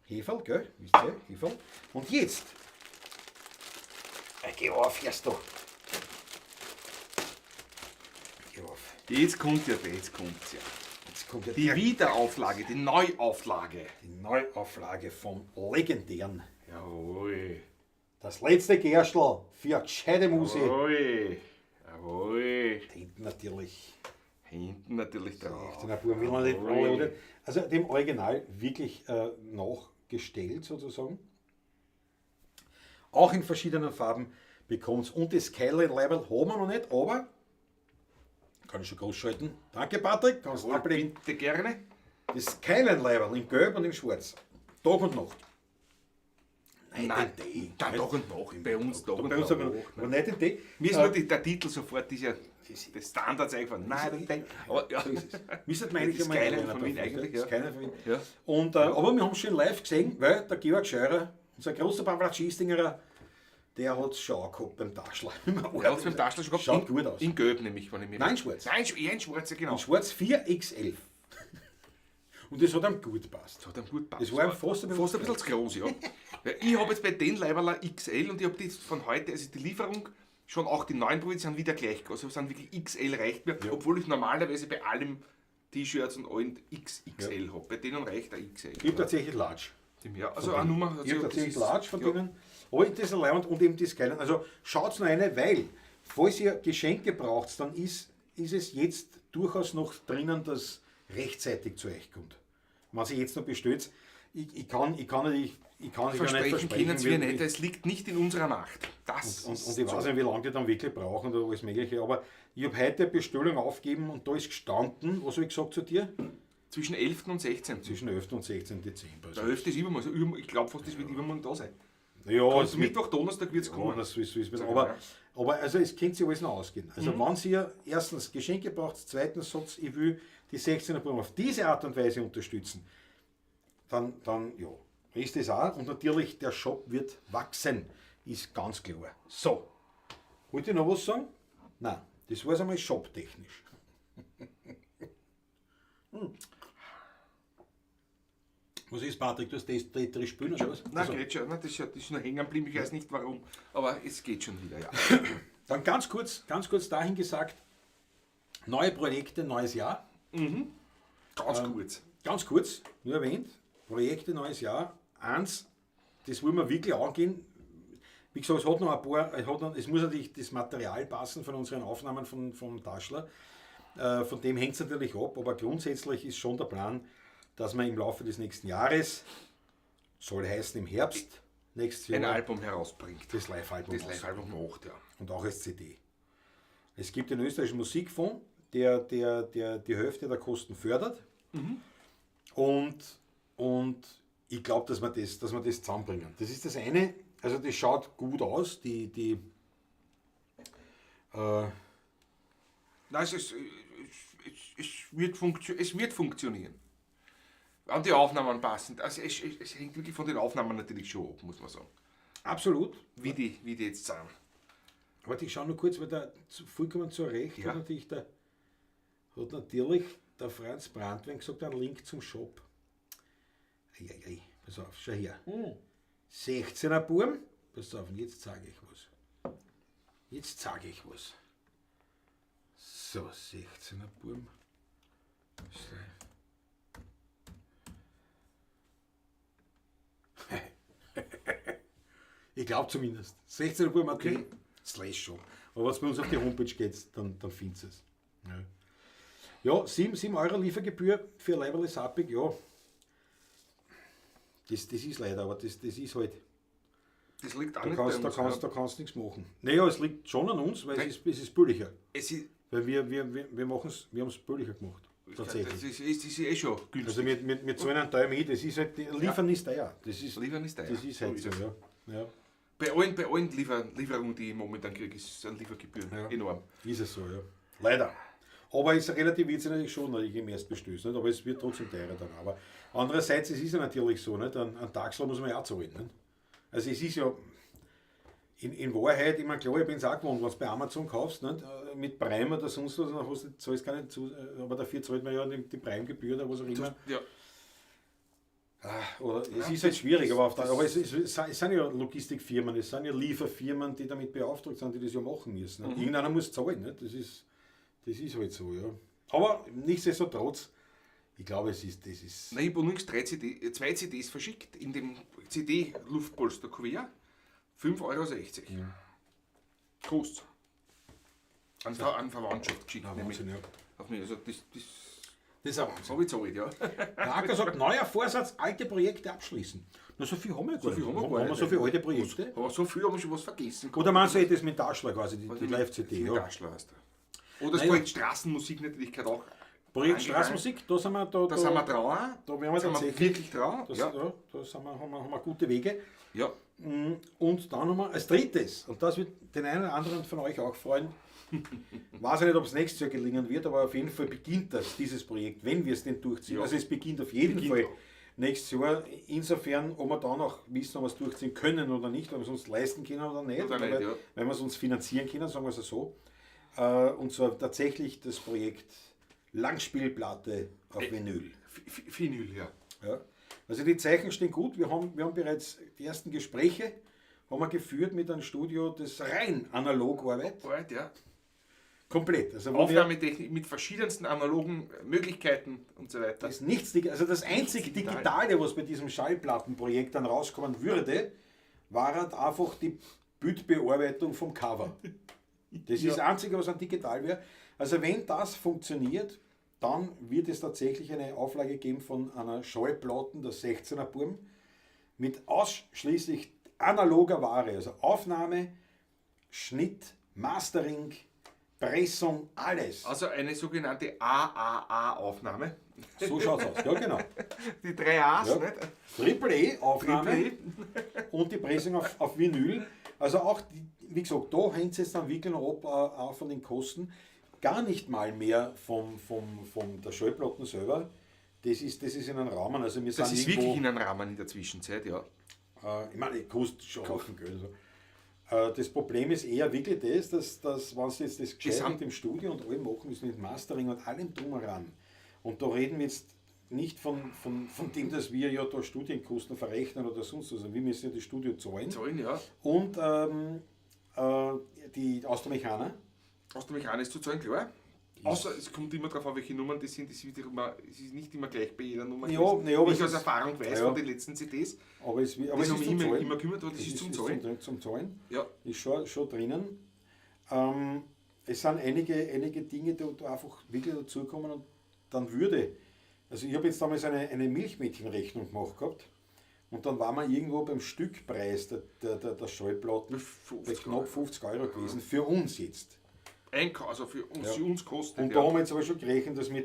Heferl, gell? Wisst ihr, Heferl. Und jetzt, geh auf, erst da. Geh auf. Jetzt kommt ja, jetzt kommt's ja. Jetzt kommt ja Die Wiederauflage, die Neuauflage. Die Neuauflage vom legendären. Jawohl. Das letzte Gerstl für eine gescheite Musik. Jawohl. Jawohl. Hinten natürlich. Hinten natürlich drauf. 16er Buben will man nicht Jawohl. Also dem Original wirklich nachgestellt sozusagen. Auch in verschiedenen Farben bekommt's. Und das Skyline Label haben wir noch nicht, aber kann ich schon groß schalten. Danke Patrick, kannst du Jawohl, ablegen. bitte gerne. Das Skyline Label in Gelb und in Schwarz. Tag und Nacht. Nein, Day. Tag und Nacht. Bei uns Tag und Bei uns Nacht. aber Night and Day. Mir ist nur der Titel sofort dieser, das Standards eingefallen. Nein, and Day. Aber ja. So ist es. Müsste man eigentlich Das einmal Skyline einer von Wien drauf, eigentlich, das ja. Skyline von Wien. Ja. Und, aber wir haben schon live gesehen, weil der Georg Scheurer, unser großer Pavlatschistinger, der hat es schon auch gehabt beim Taschler. Der hat es beim Taschler schon gehabt. Schaut in, gut aus. In Gelb nämlich, wenn ich mir. Nein, in schwarz. Nein, in schwarz, ja, genau. In schwarz 4XL. Und das hat ihm gut gepasst. Das hat ihm gut gepasst. Das war ihm fast ein bisschen fast ein bisschen zu groß, ja. Weil ich habe jetzt bei den Leiberl XL und ich habe die jetzt von heute, also die Lieferung, schon auch die neuen Probiert, sind wieder gleich groß. Also sind wirklich XL reicht mir, obwohl ich normalerweise bei allem T-Shirts und allen XXL habe. Bei denen reicht der XL. Ich habe tatsächlich Large. Ja, also auch Nummer. Also Ich habe das tatsächlich ist- Large von ja. denen. Aber das ist allein und eben das Geile. Also schaut noch eine, weil, falls ihr Geschenke braucht, dann ist es jetzt durchaus noch drinnen, dass rechtzeitig zu euch kommt. Wenn sie jetzt noch bestellt, ich kann natürlich, ich kann sich ja nicht Versprechen versprechen. können wir wie- nicht, es liegt nicht in unserer Macht. Das Und, ist und ich so. weiß nicht, wie lange die dann wirklich brauchen oder alles Mögliche. Aber ich habe heute eine Bestellung aufgegeben und da ist gestanden, was habe ich gesagt zu dir? Zwischen 11. und 16. Zwischen 11. und 16. Dezember. Der 11. ist übermorgen. Also ich glaube fast, das wird übermorgen da sein. Ja, Also es wird Mittwoch, Donnerstag wird es Ja, kommen. das ist, so ist, Sag ich aber, mal, aber also es könnte sich alles noch ausgehen. Also wenn ihr erstens Geschenke braucht, zweitens sagt, ich will die 16er Buben auf diese Art und Weise unterstützen, dann ja, ist das auch. Und natürlich, der Shop wird wachsen, ist ganz klar. So, wollt ihr noch was sagen? Nein, das war es einmal shoptechnisch. Was ist, Patrick? Du hast das Tetris spielen oder was? Nein, Also, geht schon. Nein, das ist nur hängen geblieben. Ich weiß nicht warum, aber es geht schon wieder, ja. Dann ganz kurz dahin gesagt, neue Projekte, neues Jahr. Ganz kurz. Ganz kurz, nur erwähnt, Projekte, neues Jahr. Eins, das wollen wir wirklich angehen. Wie gesagt, es hat noch ein paar, es muss natürlich das Material passen von unseren Aufnahmen vom Taschler. Von dem hängt es natürlich ab, aber grundsätzlich ist schon der Plan, dass wir im Laufe des nächsten Jahres, soll heißen im Herbst, nächstes Ein Jahr, Album herausbringt. das Live-Album Das Live-Album macht, ja. und auch als CD. Es gibt den österreichischen Musikfonds, der die Hälfte der Kosten fördert. Und ich glaube, dass wir das zusammenbringen. Das ist das eine. Also das schaut gut aus. Nein, es wird funktionieren. Wenn die Aufnahmen passen. Also es hängt wirklich von den Aufnahmen natürlich schon ab, muss man sagen. Absolut. Wie die jetzt sind. Warte, ich schaue nur kurz, weil da vollkommen zu Recht Ja. hat natürlich der Franz Brandwein gesagt, einen Link zum Shop. Eieiei, pass auf, schau her. 16er Burm, pass auf, und jetzt zeige ich was. Jetzt zeige ich was. So, 16er Burm. Ich glaube zumindest. 16er Burm, okay. /Shop. Aber wenn es bei uns auf die Homepage geht, dann findest du es. Ja, 7 Euro Liefergebühr für Leiberl ist happig, ja. Das ist leider, aber das ist halt. Das liegt auch Da nicht kannst, bei da uns. kannst, ja. da kannst nichts machen. Naja, es liegt schon an uns, weil es ist billiger. Es ist, Weil wir haben es billiger gemacht. Tatsächlich. Das ist eh schon günstig. Also wir zahlen einen Teil mit, das ist halt, Liefern ist teuer. Das ist, Liefern ist teuer. Das ist halt So so, ist ja. Ja. Bei allen Lieferungen, die ich momentan kriege, ist eine Liefergebühr enorm. Ist es so, ja. Leider. Aber es relativiert sich natürlich schon, natürlich im ersten Bestellst, nicht? Aber es wird trotzdem teurer dann. Aber andererseits, es ist ja natürlich so, nicht? Ein Taxl muss man ja auch zahlen. Nicht? Also es ist ja in Wahrheit, ich meine, klar, ich bin es auch gewohnt, wenn du bei Amazon kaufst, nicht? Mit Prime oder sonst was, dann hast du, zahlst gar nicht zu, aber dafür zahlt man ja die Prime-Gebühr oder was auch immer. Oder, es ist halt schwierig, aber es sind ja Logistikfirmen, es sind ja Lieferfirmen, die damit beauftragt sind, die das ja machen müssen. Und irgendeiner muss zahlen, nicht? Das ist halt so, ja. Aber nichtsdestotrotz, ich glaube, das ist. Nein, ich habe unlängst drei CD, zwei CDs verschickt in dem CD-Luftpolster-Kuvert. 5,60 Euro. Kostet. An Verwandtschaft geschickt. Ja, nämlich. Wahnsinn, ja. Auf mich. Also das Das ist ein Wahnsinn. habe ich gezahlt, ja. Der Acker sagt, neuer Vorsatz, alte Projekte abschließen. Na, so viel haben wir ja gar So viel nicht. haben wir gar Haben wir nicht. so viele alte Projekte? Aber so viel haben wir schon was vergessen. Oder meinst du eh das mit Daschler quasi, die Live-CD? Mit Ja. Daschler heißt er. Oder das Naja. Projekt Straßenmusik natürlich gehört auch. Projekt angegangen. Straßenmusik, da sind wir da, Da sind wir dran. Da werden wir sind wir tatsächlich. wirklich dran. Das, Ja. ja. Da sind wir, haben wir gute Wege. Und dann haben wir als drittes, und das wird den einen oder anderen von euch auch freuen, weiß ich nicht, ob es nächstes Jahr gelingen wird, aber auf jeden Fall beginnt dieses Projekt, wenn wir es denn durchziehen. Ja. Also es beginnt auf jeden Beginnt Fall auch. nächstes Jahr. Insofern, ob wir dann auch wissen, ob wir es durchziehen können oder nicht, ob wir es uns leisten können oder nicht, Oder nicht, weil, ja. wenn wir es uns finanzieren können, sagen wir es so. Und zwar tatsächlich das Projekt Langspielplatte auf Vinyl. Vinyl, ja. Ja. Also die Zeichen stehen gut. Wir haben bereits die ersten Gespräche haben wir geführt mit einem Studio, das rein analog arbeitet. Right, ja. Komplett. Also wo wir Aufnahmetechnik mit verschiedensten analogen Möglichkeiten und so weiter. das ist nichts, also das einzig digital. Digitale, was bei diesem Schallplattenprojekt dann rauskommen würde, war halt einfach die Bildbearbeitung vom Cover. Das ist das Einzige, was an digital wäre. Also wenn das funktioniert, dann wird es tatsächlich eine Auflage geben von einer Schallplatten, der 16er Burm, mit ausschließlich analoger Ware, also Aufnahme, Schnitt, Mastering, Pressung, alles. Also eine sogenannte AAA-Aufnahme. So schaut's aus. Ja, genau. Die drei A's, Ja. nicht? Triple E Aufnahme Triple E. und die Pressung auf Vinyl. Also auch, die, wie gesagt, da hängt es jetzt dann wirklich noch ab, auch von den Kosten. Gar nicht mal mehr vom der Schallplatten selber. Das ist in einem Rahmen. Also wir Das sind ist irgendwo, wirklich in einem Rahmen in der Zwischenzeit, ja. Ich meine, es kostet schon Haufen Geld. Also. Das Problem ist eher wirklich das, dass wenn sie jetzt das gescheit mit dem Studio und allem machen müssen, mit Mastering und allem drum und dran. Und da reden wir jetzt nicht von dem, dass wir ja da Studienkosten verrechnen oder sonst was. Also wir müssen ja das Studio zahlen. Zahlen, ja. Und die Austromechana. Aus der Mechanik ist zu zahlen, klar. Außer es kommt immer darauf an, welche Nummern das sind. Das wird immer, es ist nicht immer gleich bei jeder Nummer. Ja, gewesen. na ja, aber Wie ich es aus ist- Erfahrung weiß ja. von den letzten CDs. Aber Das es haben ist wir zum immer, Zahlen. immer gekümmert, aber das ist zum Zahlen. Zum Zahlen. Ja. Ist schon drinnen. Es sind einige Dinge, die da einfach wirklich dazukommen und dann würde. Also ich habe jetzt damals eine Milchmädchenrechnung gemacht gehabt und dann waren wir irgendwo beim Stückpreis der Schallplatten bei 50 knapp Euro. 50 Euro gewesen, für uns jetzt. Also für uns, Ja. für uns kostet. Und ja. da haben wir jetzt aber schon gerechnet, dass wir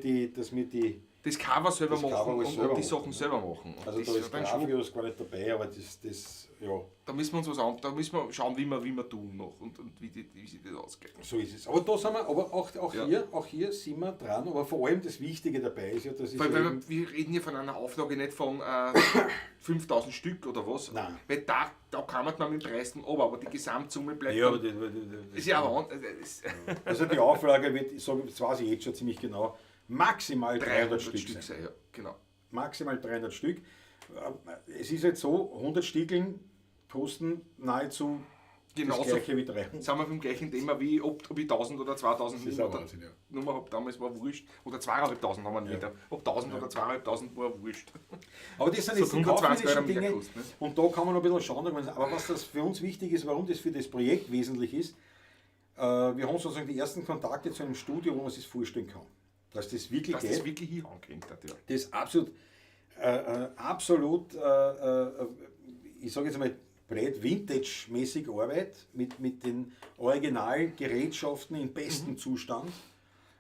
die Das Cover selber das machen Cover alles und, selber und die machen, Sachen ja. selber machen. Und Also das da ist dann Grafik schon, ist gar nicht dabei, aber das, ja, da müssen wir uns was an, da müssen wir schauen, wie wir tun noch und wie sich das ausgeht. so ist es. Aber da sind wir, aber auch Ja. hier sind wir dran, aber vor allem das Wichtige dabei ist ja, dass Weil, ja weil eben- wir reden hier von einer Auflage nicht von 5000 Stück oder was. Nein. Weil da kann man mit dem Preis dann runter, aber die Gesamtsumme bleibt. Ja, aber dann, das ist ja auch an, das, Also die Auflage wird, ich sage, das weiß ich jetzt schon ziemlich genau, maximal 300 300 Stück, Stück sein. sein. Ja, genau. Maximal 300 Stück. Es ist jetzt so, 100 Stiegeln kosten nahezu das Genauso gleiche wie 300. sind wir beim gleichen Thema wie ob ich 1000 oder 2000 Das ist auch Nummer, Wahnsinn, ja. Nummer hab damals war wurscht. Oder 2500 haben wir Ja. wieder. Ob 1000 oder 2500 war wurscht. Aber das sind So jetzt die 120 Euro kaufmännischen mehr Dinge. gekostet, ne? Und da kann man noch ein bisschen schauen. Aber was das für uns wichtig ist, warum das für das Projekt wesentlich ist, wir haben sozusagen die ersten Kontakte zu einem Studio, wo man sich das vorstellen kann. Dass das wirklich Dass geht. das wirklich hier angehängt hat, ja. Das ist absolut, ich sage jetzt mal, blöd Vintage-mäßig Arbeit mit den Originalgerätschaften in bestem Zustand.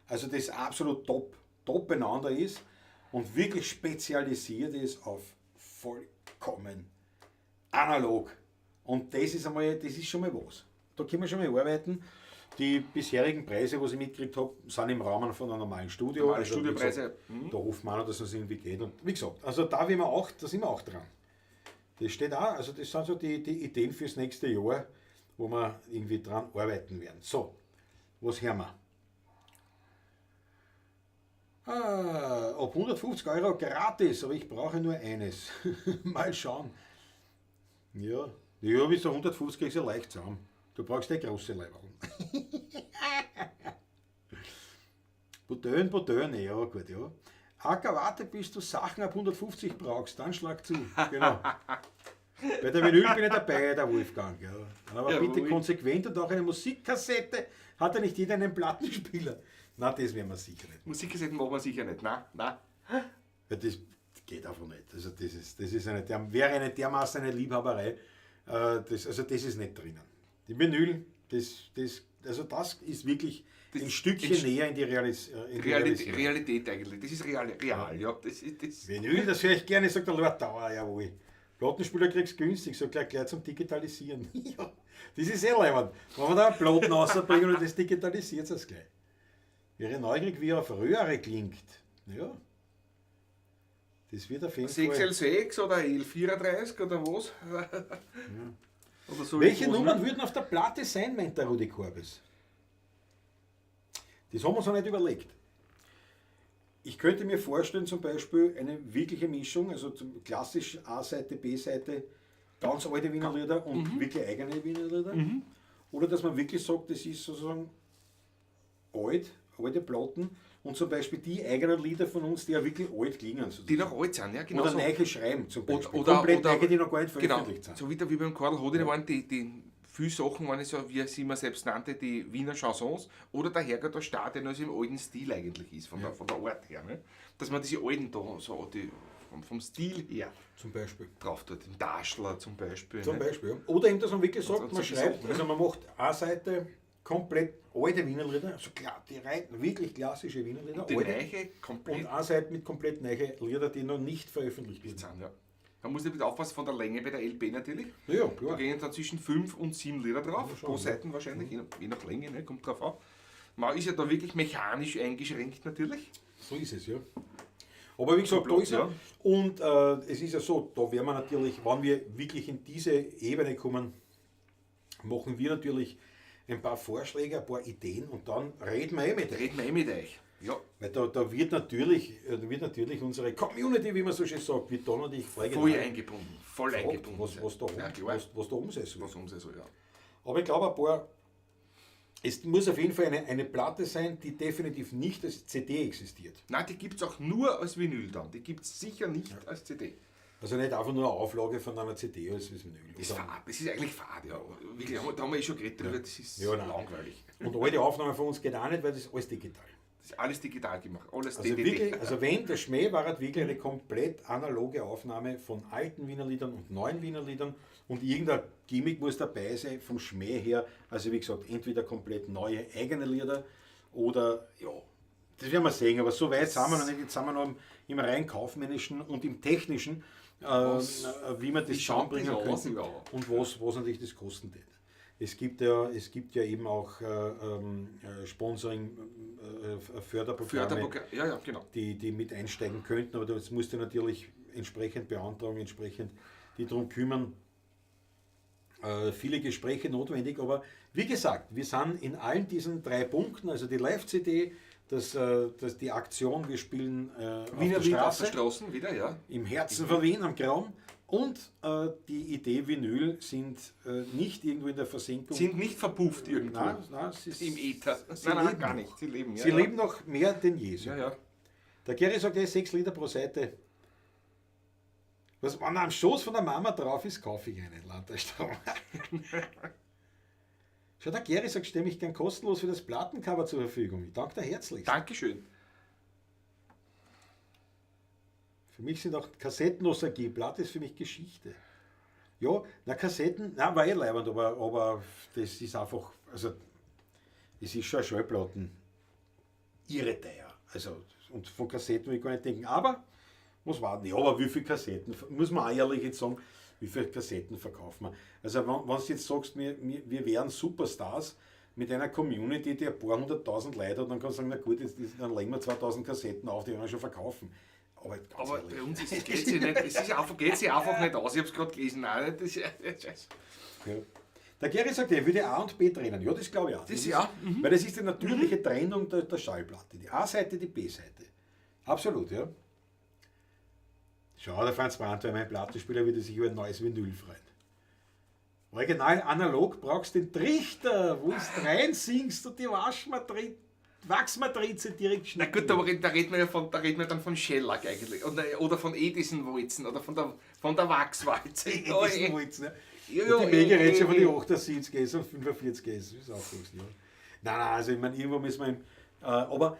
Also das ist absolut top. top beieinander ist und wirklich spezialisiert ist auf vollkommen analog. Und das ist einmal, das ist schon mal was. Da können wir schon mal arbeiten. Die bisherigen Preise, was ich mitgekriegt habe, sind im Rahmen von einem normalen Studio. Normale Also, wie Studiopreise. gesagt, da hoffen wir auch noch, dass es irgendwie geht. Und wie gesagt, also da, sind wir auch, da sind wir auch dran. Das steht auch, also das sind so die Ideen fürs nächste Jahr, wo wir irgendwie dran arbeiten werden. So, was hören wir? Ah, ab 150 Euro gratis, aber ich brauche nur eines. Mal schauen. Ja, ja, bis 150 kriegst du ja leicht zusammen. Du brauchst eh große Leiberl. Butön, Butön, ja gut, ja. Acker, warte, bis du Sachen ab 150 brauchst, dann schlag zu. Genau. Bei der Vinyl bin ich dabei, der Wolfgang. Ja. Dann aber Jawohl. bitte konsequent und auch eine Musikkassette. Hat ja nicht jeder einen Plattenspieler? Na, das werden wir sicher nicht. Musikkassetten machen wir sicher nicht. Nein, nein. Weil das geht einfach nicht. Also das ist eine, wäre eine dermaßen eine Liebhaberei. Also das ist nicht drinnen. Die Vinyl, also das ist wirklich Das ein Stückchen näher in die, in die Realität, Realisierung. Realität eigentlich. Das ist real, real, ja. Das ist das. Vinyl, das höre ich gerne, sagt der Lord Dauer, jawohl. Plattenspieler kriegst du günstig, so gleich, gleich zum Digitalisieren. Ja, das ist eh leibend. Wenn wir da Platten rausbringen und das digitalisiert das gleich. Wäre neugierig, wie er auf Röhre klingt. Ja. Das wird auf jeden Fall. 6L6 oder L34 oder was? Oder so Welche irgendwas, Nummern ne? würden auf der Platte sein, meint der Rudi Korbes? Das haben wir uns noch nicht überlegt. Ich könnte mir vorstellen, zum Beispiel eine wirkliche Mischung, also zum klassisch A-Seite, B-Seite, ganz alte Wiener Lieder und wirklich eigene Wiener Lieder. Oder dass man wirklich sagt, das ist sozusagen alte Platten und zum Beispiel die eigenen Lieder von uns, die ja wirklich alt klingen. Sozusagen. Die noch alt sind, ja, genau. Oder so. neue schreiben zum Beispiel. Oder, Komplett oder, neue, die noch gar nicht genau, veröffentlicht sind. So wie beim Karl Hodin waren die viele Sachen waren so, wie er sie immer selbst nannte, die Wiener Chansons oder der Herrgott der Staat, der noch so im alten Stil eigentlich ist, von der Art her. Ne? Dass man diese alten da, so die, vom Stil her Zum Beispiel. drauf tut. Den Daschler zum Beispiel. Zum ne? Beispiel. Ja. Oder eben, dass man wirklich sagt, Und man solche schreibt, Sachen, ne? also man macht eine Seite komplett alte Wiener Lieder, also klar, die rein, wirklich klassische Wiener Lieder, Die alte, Reiche komplett und eine Seite mit komplett neuen Lieder, die noch nicht veröffentlicht wurden. sind, ja. Man muss ein bisschen aufpassen von der Länge bei der LP natürlich. Ja, Da klar. gehen dann zwischen 5 und 7 Liter drauf, Ja, schon, pro ja. Seiten wahrscheinlich, je nach Länge, ne, kommt drauf an. Man ist ja da wirklich mechanisch eingeschränkt natürlich. So ist es, ja. Aber wie gesagt, da ist er. Ja. Und es ist ja so, da werden wir natürlich, wenn wir wirklich in diese Ebene kommen, machen wir natürlich ein paar Vorschläge, ein paar Ideen und dann reden wir eh mit euch. Reden wir eh mit euch. Ja, Weil da wird natürlich unsere Community, wie man so schön sagt, wird da natürlich voll voll eingebunden. Voll gefragt, eingebunden. was da, Ja, klar. was da umsetzen Was umsetzen soll, ja. Aber ich glaube, es muss auf jeden Fall eine Platte sein, die definitiv nicht als CD existiert. Nein, die gibt es auch nur als Vinyl dann. Die gibt es sicher nicht als CD. Also nicht einfach nur eine Auflage von einer CD als Vinyl. Das ist, fad. Das ist eigentlich fad, ja. Wirklich, da haben wir eh schon geredet drüber, das ist Ja, nein. langweilig. Und alte Aufnahmen von uns geht auch nicht, weil das ist alles digital. Das ist alles digital gemacht. Alles Also DDD. wirklich, also wenn der Schmäh war halt wirklich eine komplett analoge Aufnahme von alten Wiener Liedern und neuen Wiener Liedern und irgendein Gimmick muss dabei sein vom Schmäh her. Also wie gesagt, entweder komplett neue eigene Lieder oder ja, das werden wir sehen, aber so weit sind wir noch nicht. Jetzt sind wir noch im rein kaufmännischen und im technischen, wie wir das wie schaut das zusammenbringen aus könnten überhaupt? und was natürlich das kosten wird. Es gibt ja eben auch Sponsoring, Förderprogramme, Förderprogramm. Ja, ja, genau. die mit einsteigen könnten, aber das musst du natürlich entsprechend beantragen, entsprechend die drum kümmern. Viele Gespräche notwendig, aber wie gesagt, wir sind in allen diesen drei Punkten, also die Live-CD, die Aktion, wir spielen auf Wiener der Lied auf Straße, der Straße wieder, ja. im Herzen von Wien, am Graum, und die Idee Vinyl sind nicht irgendwo in der Versenkung. Sind nicht verpufft irgendwo. Nein, nein, sie ist, Im Äther. Sie Nein, nein, leben gar noch. nicht. Sie leben, ja. Sie ja. leben noch mehr denn je. Ja, ja. Der Gary sagt, 6 Liter pro Seite. Was, wenn am Schoß von der Mama drauf ist, kaufe ich einen Landesstrom. Schau, der Gary sagt, stelle mich gern kostenlos für das Plattencover zur Verfügung. Ich danke dir herzlich. Dankeschön. Für mich sind auch Kassetten Nostalgie. Platte ist für mich Geschichte. Ja, na Kassetten, na war eh leibend, aber das ist einfach, also es ist schon eine Schallplatten. Irre teuer. Also, und von Kassetten will ich gar nicht denken. Aber, muss warten. Ja, aber wie viele Kassetten, muss man auch ehrlich jetzt sagen, wie viele Kassetten verkaufen wir? Also, wenn du jetzt sagst, wir wären Superstars mit einer Community, die ein paar hunderttausend Leute hat, dann kannst du sagen, na gut, jetzt, dann legen wir 2000 Kassetten auf, die werden wir schon verkaufen. Aber, ganz Aber ehrlich. bei uns ist, geht sich nicht, es ist einfach, geht sich einfach nicht aus. Ich habe es gerade gelesen. Nein, das ist, Ja. Der Gary sagt, er würde A und B trennen. Ja, das glaube ich auch. Das ja, Weil das ist die natürliche Trennung der Schallplatte. Die A-Seite, die B-Seite. Absolut, ja. Schau, der Franz Brandtauer, mein Plattenspieler, würde sich über ein neues Vinyl freuen. Original analog brauchst den Trichter, wo du reinsingst und die Wachsmatrize direkt Na schneiden. gut, aber da reden wir ja von, da reden wir dann von Shellac eigentlich. Oder von Edison-Walzen oder von der Wachswalze. Edison-Walzen, ne? Ja, Und die ja, Megarätsche von die eh. 78 S und 45 S, ist auch so. Ja. Nein, nein, also ich meine, irgendwo müssen wir. Aber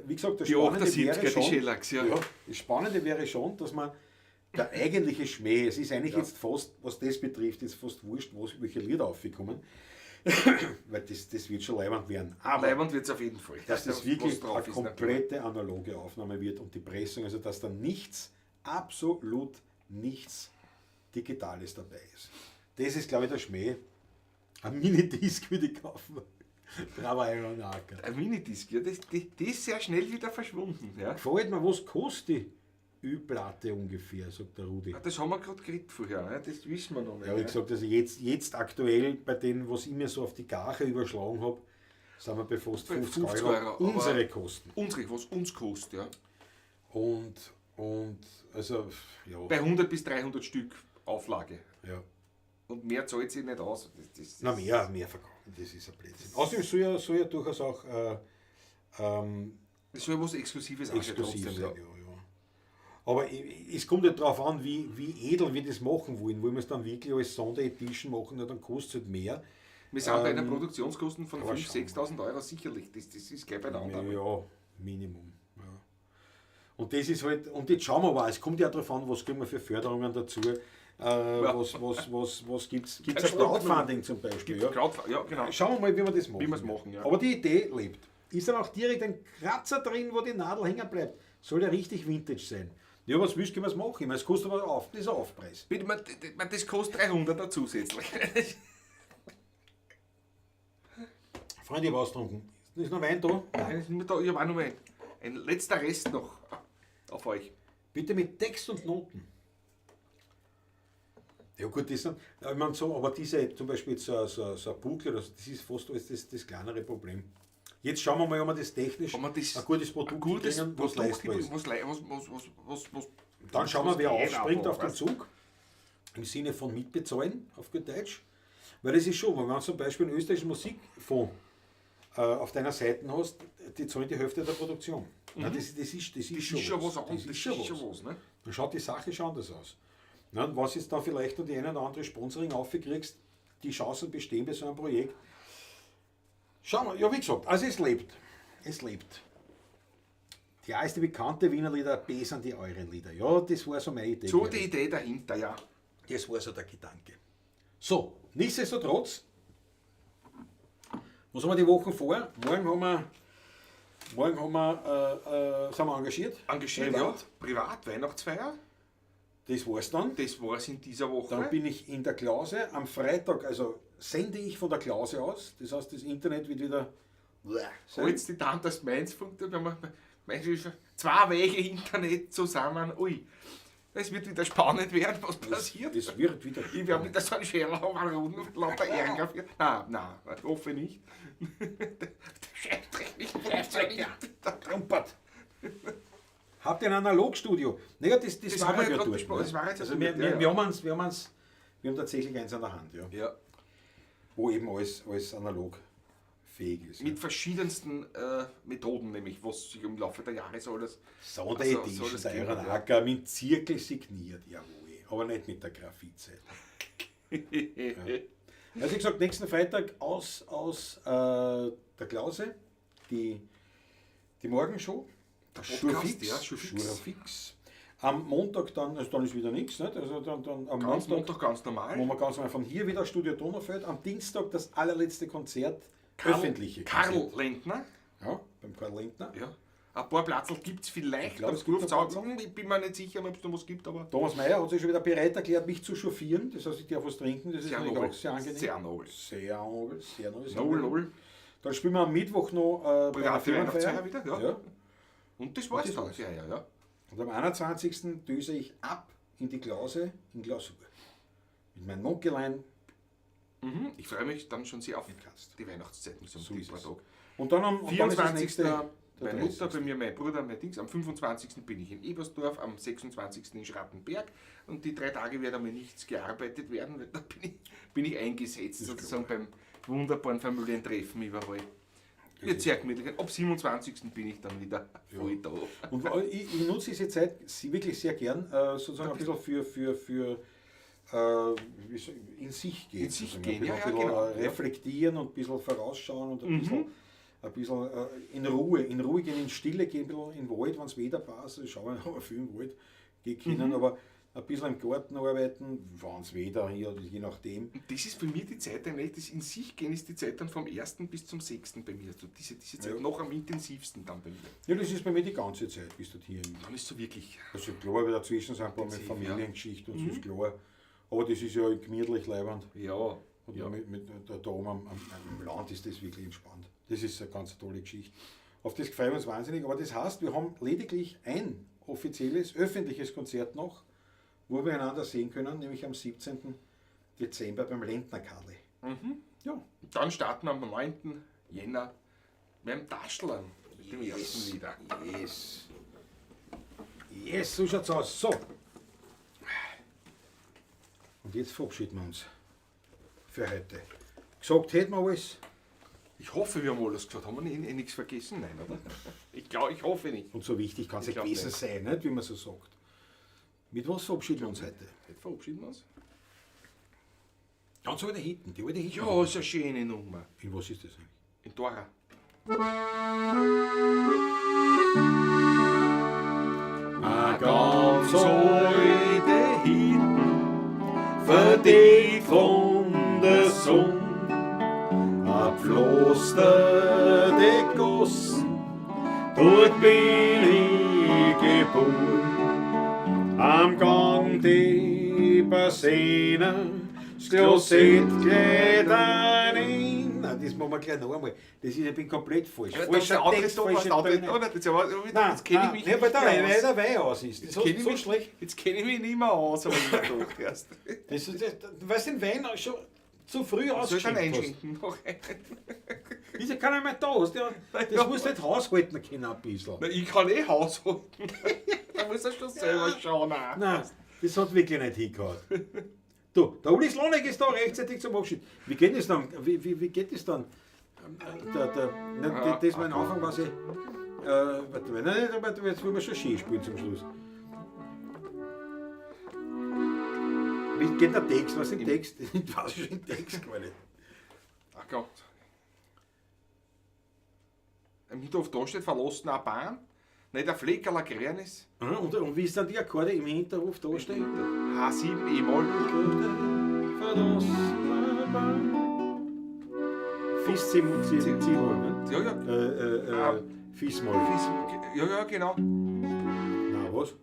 wie gesagt, das Die Spannende 78er, wäre die schon, Shellacks, ja. ja. Das Spannende wäre schon, dass man der eigentliche Schmäh, es ist eigentlich jetzt fast, was das betrifft, ist fast wurscht, welche Lieder aufgekommen, weil das wird schon leibend werden. Aber Leibend wird es auf jeden Fall. dass das wirklich Was drauf eine ist, komplette analoge Aufnahme wird und die Pressung, also dass da nichts, absolut nichts Digitales dabei ist. Das ist, glaube ich, der Schmäh. Ein Minidisc würde ich kaufen. Bravo, Iron Acker. Ein Minidisc, ja, die ist sehr schnell wieder verschwunden. Ja. Gefällt mir, was kostet die Ü-Platte ungefähr, sagt der Rudi. Ah, das haben wir gerade geredet vorher, ne? Das wissen wir noch nicht. Ja, wie gesagt, also jetzt aktuell bei denen, was ich mir so auf die Gache überschlagen habe, sind wir bei fast Bei 50, 50 Euro, Euro, aber- unsere Kosten. Unsere, was uns kostet, ja. Und also, ja. Bei 100 bis 300 Stück Auflage. Ja. Und mehr zahlt sich nicht aus. Das Na, mehr verkaufen, das ist ein Blödsinn. Außerdem soll ja durchaus auch das soll ja was Exklusives auch exklusiv trotzdem, sein. Ja. Ja. Aber es kommt ja darauf an, wie edel wir das machen wollen. Wollen wir es dann wirklich als Sonderedition machen, na, dann kostet es halt mehr. Wir sind bei einer Produktionskosten von aber 5.000, schauen 6.000 Euro sicherlich. Das ist gleich beieinander. Ja, Minimum. Ja. Und das ist halt, und jetzt schauen wir mal, es kommt ja darauf an, was kriegen wir für Förderungen dazu, was gibt es? Gibt es ein Crowdfunding zum Beispiel? Ja. Ja, genau. Schauen wir mal, wie wir das machen. Wie wir's machen, ja. Aber die Idee lebt. Ist dann auch direkt ein Kratzer drin, wo die Nadel hängen bleibt. Soll ja richtig Vintage sein. Ja, was willst du, können wir es machen? Ich meine, es kostet aber auf, das ist ein Aufpreis. Bitte, man, das kostet 300 zusätzlich. Freunde, ich habe austrunken. Ist noch Wein da? Nein, ich habe auch noch ein letzter Rest noch auf euch. Bitte mit Text und Noten. Ja gut, das sind, ich meine so, aber diese, zum Beispiel jetzt so ein Buckel, das ist fast alles das kleinere Problem. Jetzt schauen wir mal, ob wir das technisch Ob wir das ein gutes Produkt kriegen, was leistbar ist. Dann schauen wir, wer aufspringt auf den Zug, im Sinne von mitbezahlen, auf gut Deutsch. Weil das ist schon, wenn man zum Beispiel einen österreichischen Musikfonds auf deiner Seite hast, die zahlen die Hälfte der Produktion. Mhm. Na, das ist schon was. Das ist schon was, ne? Dann schaut die Sache schon anders aus. Na, und was jetzt dann vielleicht noch die eine oder andere Sponsoring aufkriegst, die Chancen bestehen bei so einem Projekt. Schauen wir, ja wie gesagt, also es lebt. Es lebt. Die A ist die bekannte Wiener Lieder, B sind die euren Lieder. Ja, das war so meine Idee. So die Idee dahinter, ja. Das war so der Gedanke. So, nichtsdestotrotz, was haben wir die Woche vor? Morgen sind wir engagiert. Engagiert, Privat. ja. Privat, Weihnachtsfeier. Das war's dann. Das war's in dieser Woche. Dann bin ich in der Klause. Am Freitag, also sende ich von der Klause aus. Das heißt, das Internet wird wieder sein. Holz die Tante, dass meins funktioniert. Wenn man zwei Wege Internet zusammen. Ui, es wird wieder spannend werden, was passiert. Es wird wieder spannend. Ich werde wieder so einen Scherer und lauter Ärger. Nein, nein, hoffe nicht. Scheißdreck nicht. Trumpert. Habt ihr ein Analogstudio? Naja, das war ja dort. Ne? Das war jetzt also wir haben tatsächlich eins an der Hand, ja. Ja. Wo eben alles analog fähig ist. Mit verschiedensten Methoden, nämlich, was sich im Laufe der Jahre so alles. Sonderedition, der Iron Acker mit Zirkel signiert, jawohl. Aber nicht mit der Graphitseite. Ja. Also wie gesagt, nächsten Freitag aus der Klause, die Morgenshow. Der Podcast, ja, Schurfix. Am Montag dann, also dann ist wieder nichts, nicht? Also dann am ganz Montag ganz normal. Wo wir ganz normal von hier wieder Studio Donaufeld. Am Dienstag das allerletzte Konzert, öffentliche Karl Lentner. Ja, beim Karl Lentner. Ja. Ein paar Platzl gibt es vielleicht. Ich glaub, es am gibt ein paar Kurfzau. Ich bin mir nicht sicher, ob es noch was gibt, aber Thomas Mayer hat sich schon wieder bereit erklärt, mich zu chauffieren. Das heißt, ich darf was trinken. Das ist sehr natürlich nobel. auch sehr angenehm. Sehr nobel. Sehr nobel, sehr nobel. Sehr Nobel, nobel. nobel. Dann spielen wir am Mittwoch noch bei der Private Firmenfeier. Weihnachtsfeier wieder, ja. Ja. Und das war's das dann. war's. Ja, ja, ja. Und am 21. düse ich ab in die Klause in Klausur. Mit meinem Onkelein. Mhm. Ich freue mich dann schon sehr auf Kannst. die Weihnachtszeit mit so So einem ist paar es. Tag. Und dann am und dann ist das 24. nächste, der Meine Mutter, 30. bei mir mein Bruder, mein Dings. Am 25. bin ich in Ebersdorf, am 26. in Schrattenberg. Und die 3 Tage wird einmal nichts gearbeitet werden, weil da bin ich eingesetzt, sozusagen beim wunderbaren Familientreffen überall. Wird sehr gemütlich. Ab 27. bin ich dann wieder voll da. Und ich nutze diese Zeit wirklich sehr gern, sozusagen ein bisschen für in sich gehen. In sich sozusagen. gehen, ein ja, bisschen, ja, genau. Reflektieren und ein bisschen vorausschauen und ein bisschen in Ruhe gehen, in Stille gehen, ein bisschen in den Wald, wenn es Wetter passt. Ich schaue aber viel im Wald gehen können, aber ein bisschen im Garten arbeiten, wenn es Wetter hier, je nachdem. Und das ist für mich die Zeit eigentlich, das in sich gehen ist die Zeit dann vom 1. bis zum 6. bei mir. Also diese Zeit Ja. noch am intensivsten dann bei mir. Ja, das ist bei mir die ganze Zeit, bis dorthin. Dann ist so wirklich. Also klar, weil dazwischen sind ein paar mit Intensiv, ja. Familiengeschichten und so ist klar. Aber das ist ja gemütlich leibend. Ja. Und Ja. mit da oben am Land ist das wirklich entspannt. Das ist eine ganz tolle Geschichte. Auf das freuen wir uns wahnsinnig. Aber das heißt, wir haben lediglich ein offizielles, öffentliches Konzert noch, wo wir einander sehen können, nämlich am 17. Dezember beim Lendner Karli. Ja. Dann starten wir am 9. Jänner beim Taschlern mit dem ersten wieder. Yes. Yes, so schaut's aus. So. Und jetzt verabschieden wir uns für heute. Gesagt hätten wir alles. Ich hoffe, wir haben alles gesagt. Haben wir nichts vergessen? Nein, oder? Ich glaube, ich hoffe nicht. Und so wichtig kann es Ich ja glaub gewesen nicht. sein, nicht, wie man so sagt. Mit was verabschieden wir uns heute? Heute verabschieden wir uns. Ganz alte Hitten, die alte Hitten. Ja, ist eine schöne Nummer. In was ist das eigentlich? In Dora. A ganz alte Hitten, verdeckt von der Sonne, a pflasterte Gossen, dort bin ich geboren. Am Gang die Bassinen, das Klosett geht ein. Nein, das machen wir gleich noch einmal. Das ist, ich bin komplett falsch. Ja, Falscher Text, falsche Töne. Nein, jetzt kenne ich mich nein, weil nicht der, mehr weil aus. der Wein aus ist. Das Jetzt kenn ist ich so mich- schlecht. Jetzt kenne ich mich nicht mehr aus, habe ich mir gedacht erst. Das ist, das, du weißt, den Wein schon zu früh Soll ich dann ausgeschenkt hast. einschenken? Noch einen? Ist ja keiner mehr da. Hast du ja, das musst du nicht haushalten können ein bisschen. Na, ich kann eh haushalten. Da muss er schon selber schauen. auch. Nein, das hat wirklich nicht hingehauen. Du, der Uli Slonek ist da rechtzeitig zum Abschied. Wie geht das dann? Wie geht das dann? Das war ein Anfang, was ich. Warte mal, nein, nein, warte, jetzt wollen wir schon schön spielen zum Schluss. Wie geht der Text? Was ist im Text? Ich weiß schon den Text gar nicht. Ach Gott. Im Hinterhof da steht verlassener Bahn. Nein, der Fleckerl ein ist. Aha, und wie ist dann die Akkorde im Hinterhof da stehen? H7 E-Moll. Fis C, C, C-Moll, ne? Ja, ja. Fis-Moll. Ja, ja, genau. Na, was?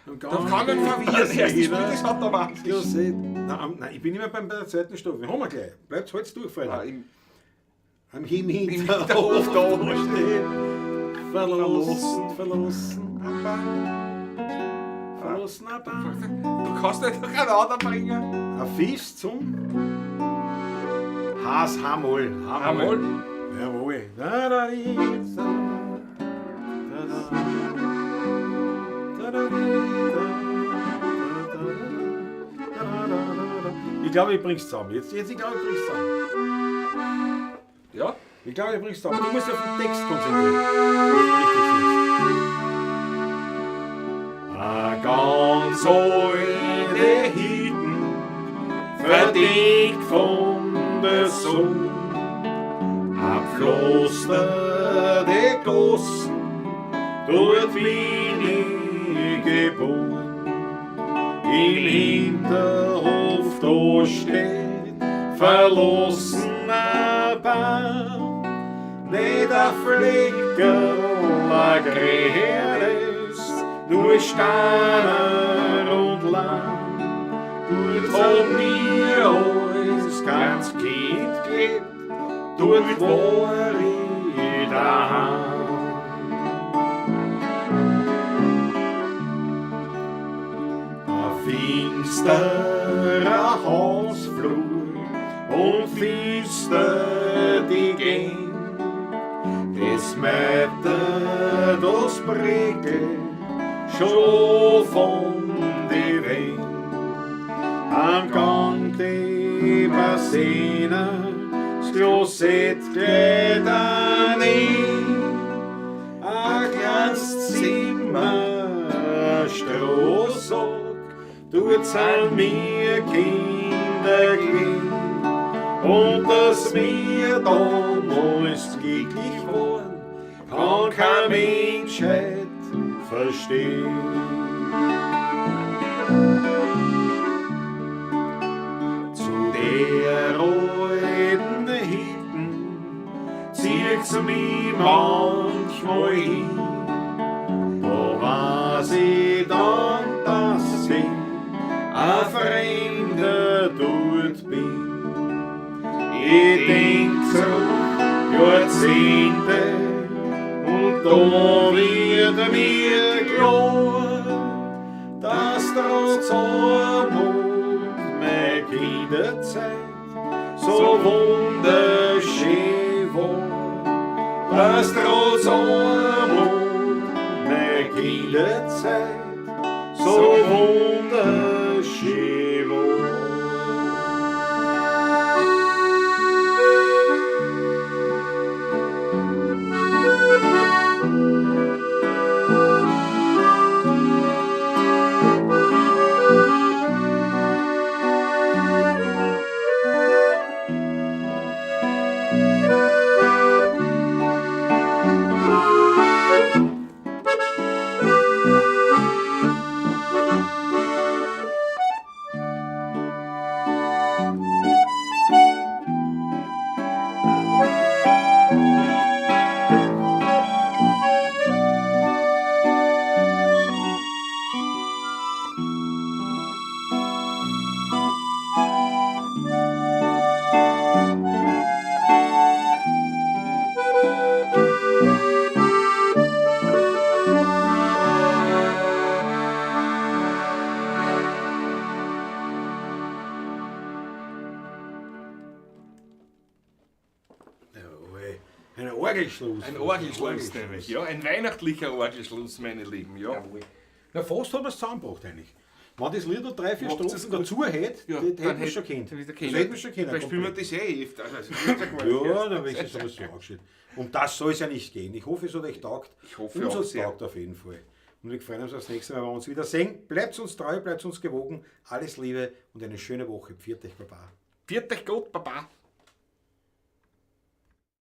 Da kann man verwirren. Erst spielt das automatisch. Nein, ich bin immer bei der zweiten Strophe. Haben wir gleich. Bleibt halt durch, Freunde. Ah, im, Am Hinterhof Hinterhof da da steht. Verlassen, verlassen, verlassen, Bahn. Du kannst nicht durcheinander bringen. Ein Fis zum Haas H-Moll. H-Moll. Jawohl. Da, da, di, da, da, da. Da, da, di, da, da, da, da, da, da, da. Ich glaube, ich bring's zusammen. Jetzt, ich glaube, ich bring's zusammen. Ja. Ich glaube, ich bring's zusammen. Du musst dich auf den Text konzentrieren. Dass du richtig singst. A ganz alte Hitten, verdeckt von der Sonne, a pflasterte Gossen, dort bin ich geboren. Im Hinterhof da steht verlassener Baum, Nicht ein Fleckerl ein Grünes, nur Steine und Land. Dort hab mir als ganz Kind gelebt, dort war ich daheim. Ein finsterer Hausflur und finster die Gänge, das Mätte, das Prägel schon von die Wände. Am Gang die Bassine, das Klosett geht an Ein kleines Zimmer, Strohsack, dort sind mir Kinder gehen. Und dass wir damals glücklich waren, kann kein Mensch heut verstehen. Zu der alten Hütten zieht's mich manchmal hin. Da weiß ich dann, dass ich ein Fremder dort bin. Ich denk zurück Jahrzehnte und da wird mir klar, dass trotz Armut meine Kinderzeit so wunderschön war. Dass trotz Armut meine Kinderzeit so wunderschön war. Jawohl. Ein Orgelschluss. Ein Orgelschluss nämlich, ja. Ein weihnachtlicher Orgelschluss, meine Lieben, ja. Jawohl. Na, fast hat man es zusammengebracht eigentlich. Wenn das Lied noch 3, 4 Macht's Strophen es gut. dazu hätte, Ja, das hätten dann wir schon kennt. hätten wir Das hätten wir schon kennen. Vielleicht spielen wir das eh öfter. Also, das ist ja gar nicht Ja, erst. dann ist es aber so angestellt. Um das soll es ja nicht gehen. Ich hoffe, es hat euch taugt. Ich hoffe Uns auch hat's sehr. taugt auf jeden Fall. Und wir freuen uns aufs nächste Mal, wenn wir uns wieder sehen. Bleibt uns treu, bleibt uns gewogen. Alles Liebe und eine schöne Woche. Pfiat euch, Baba. Pfiat euch Gott, Baba.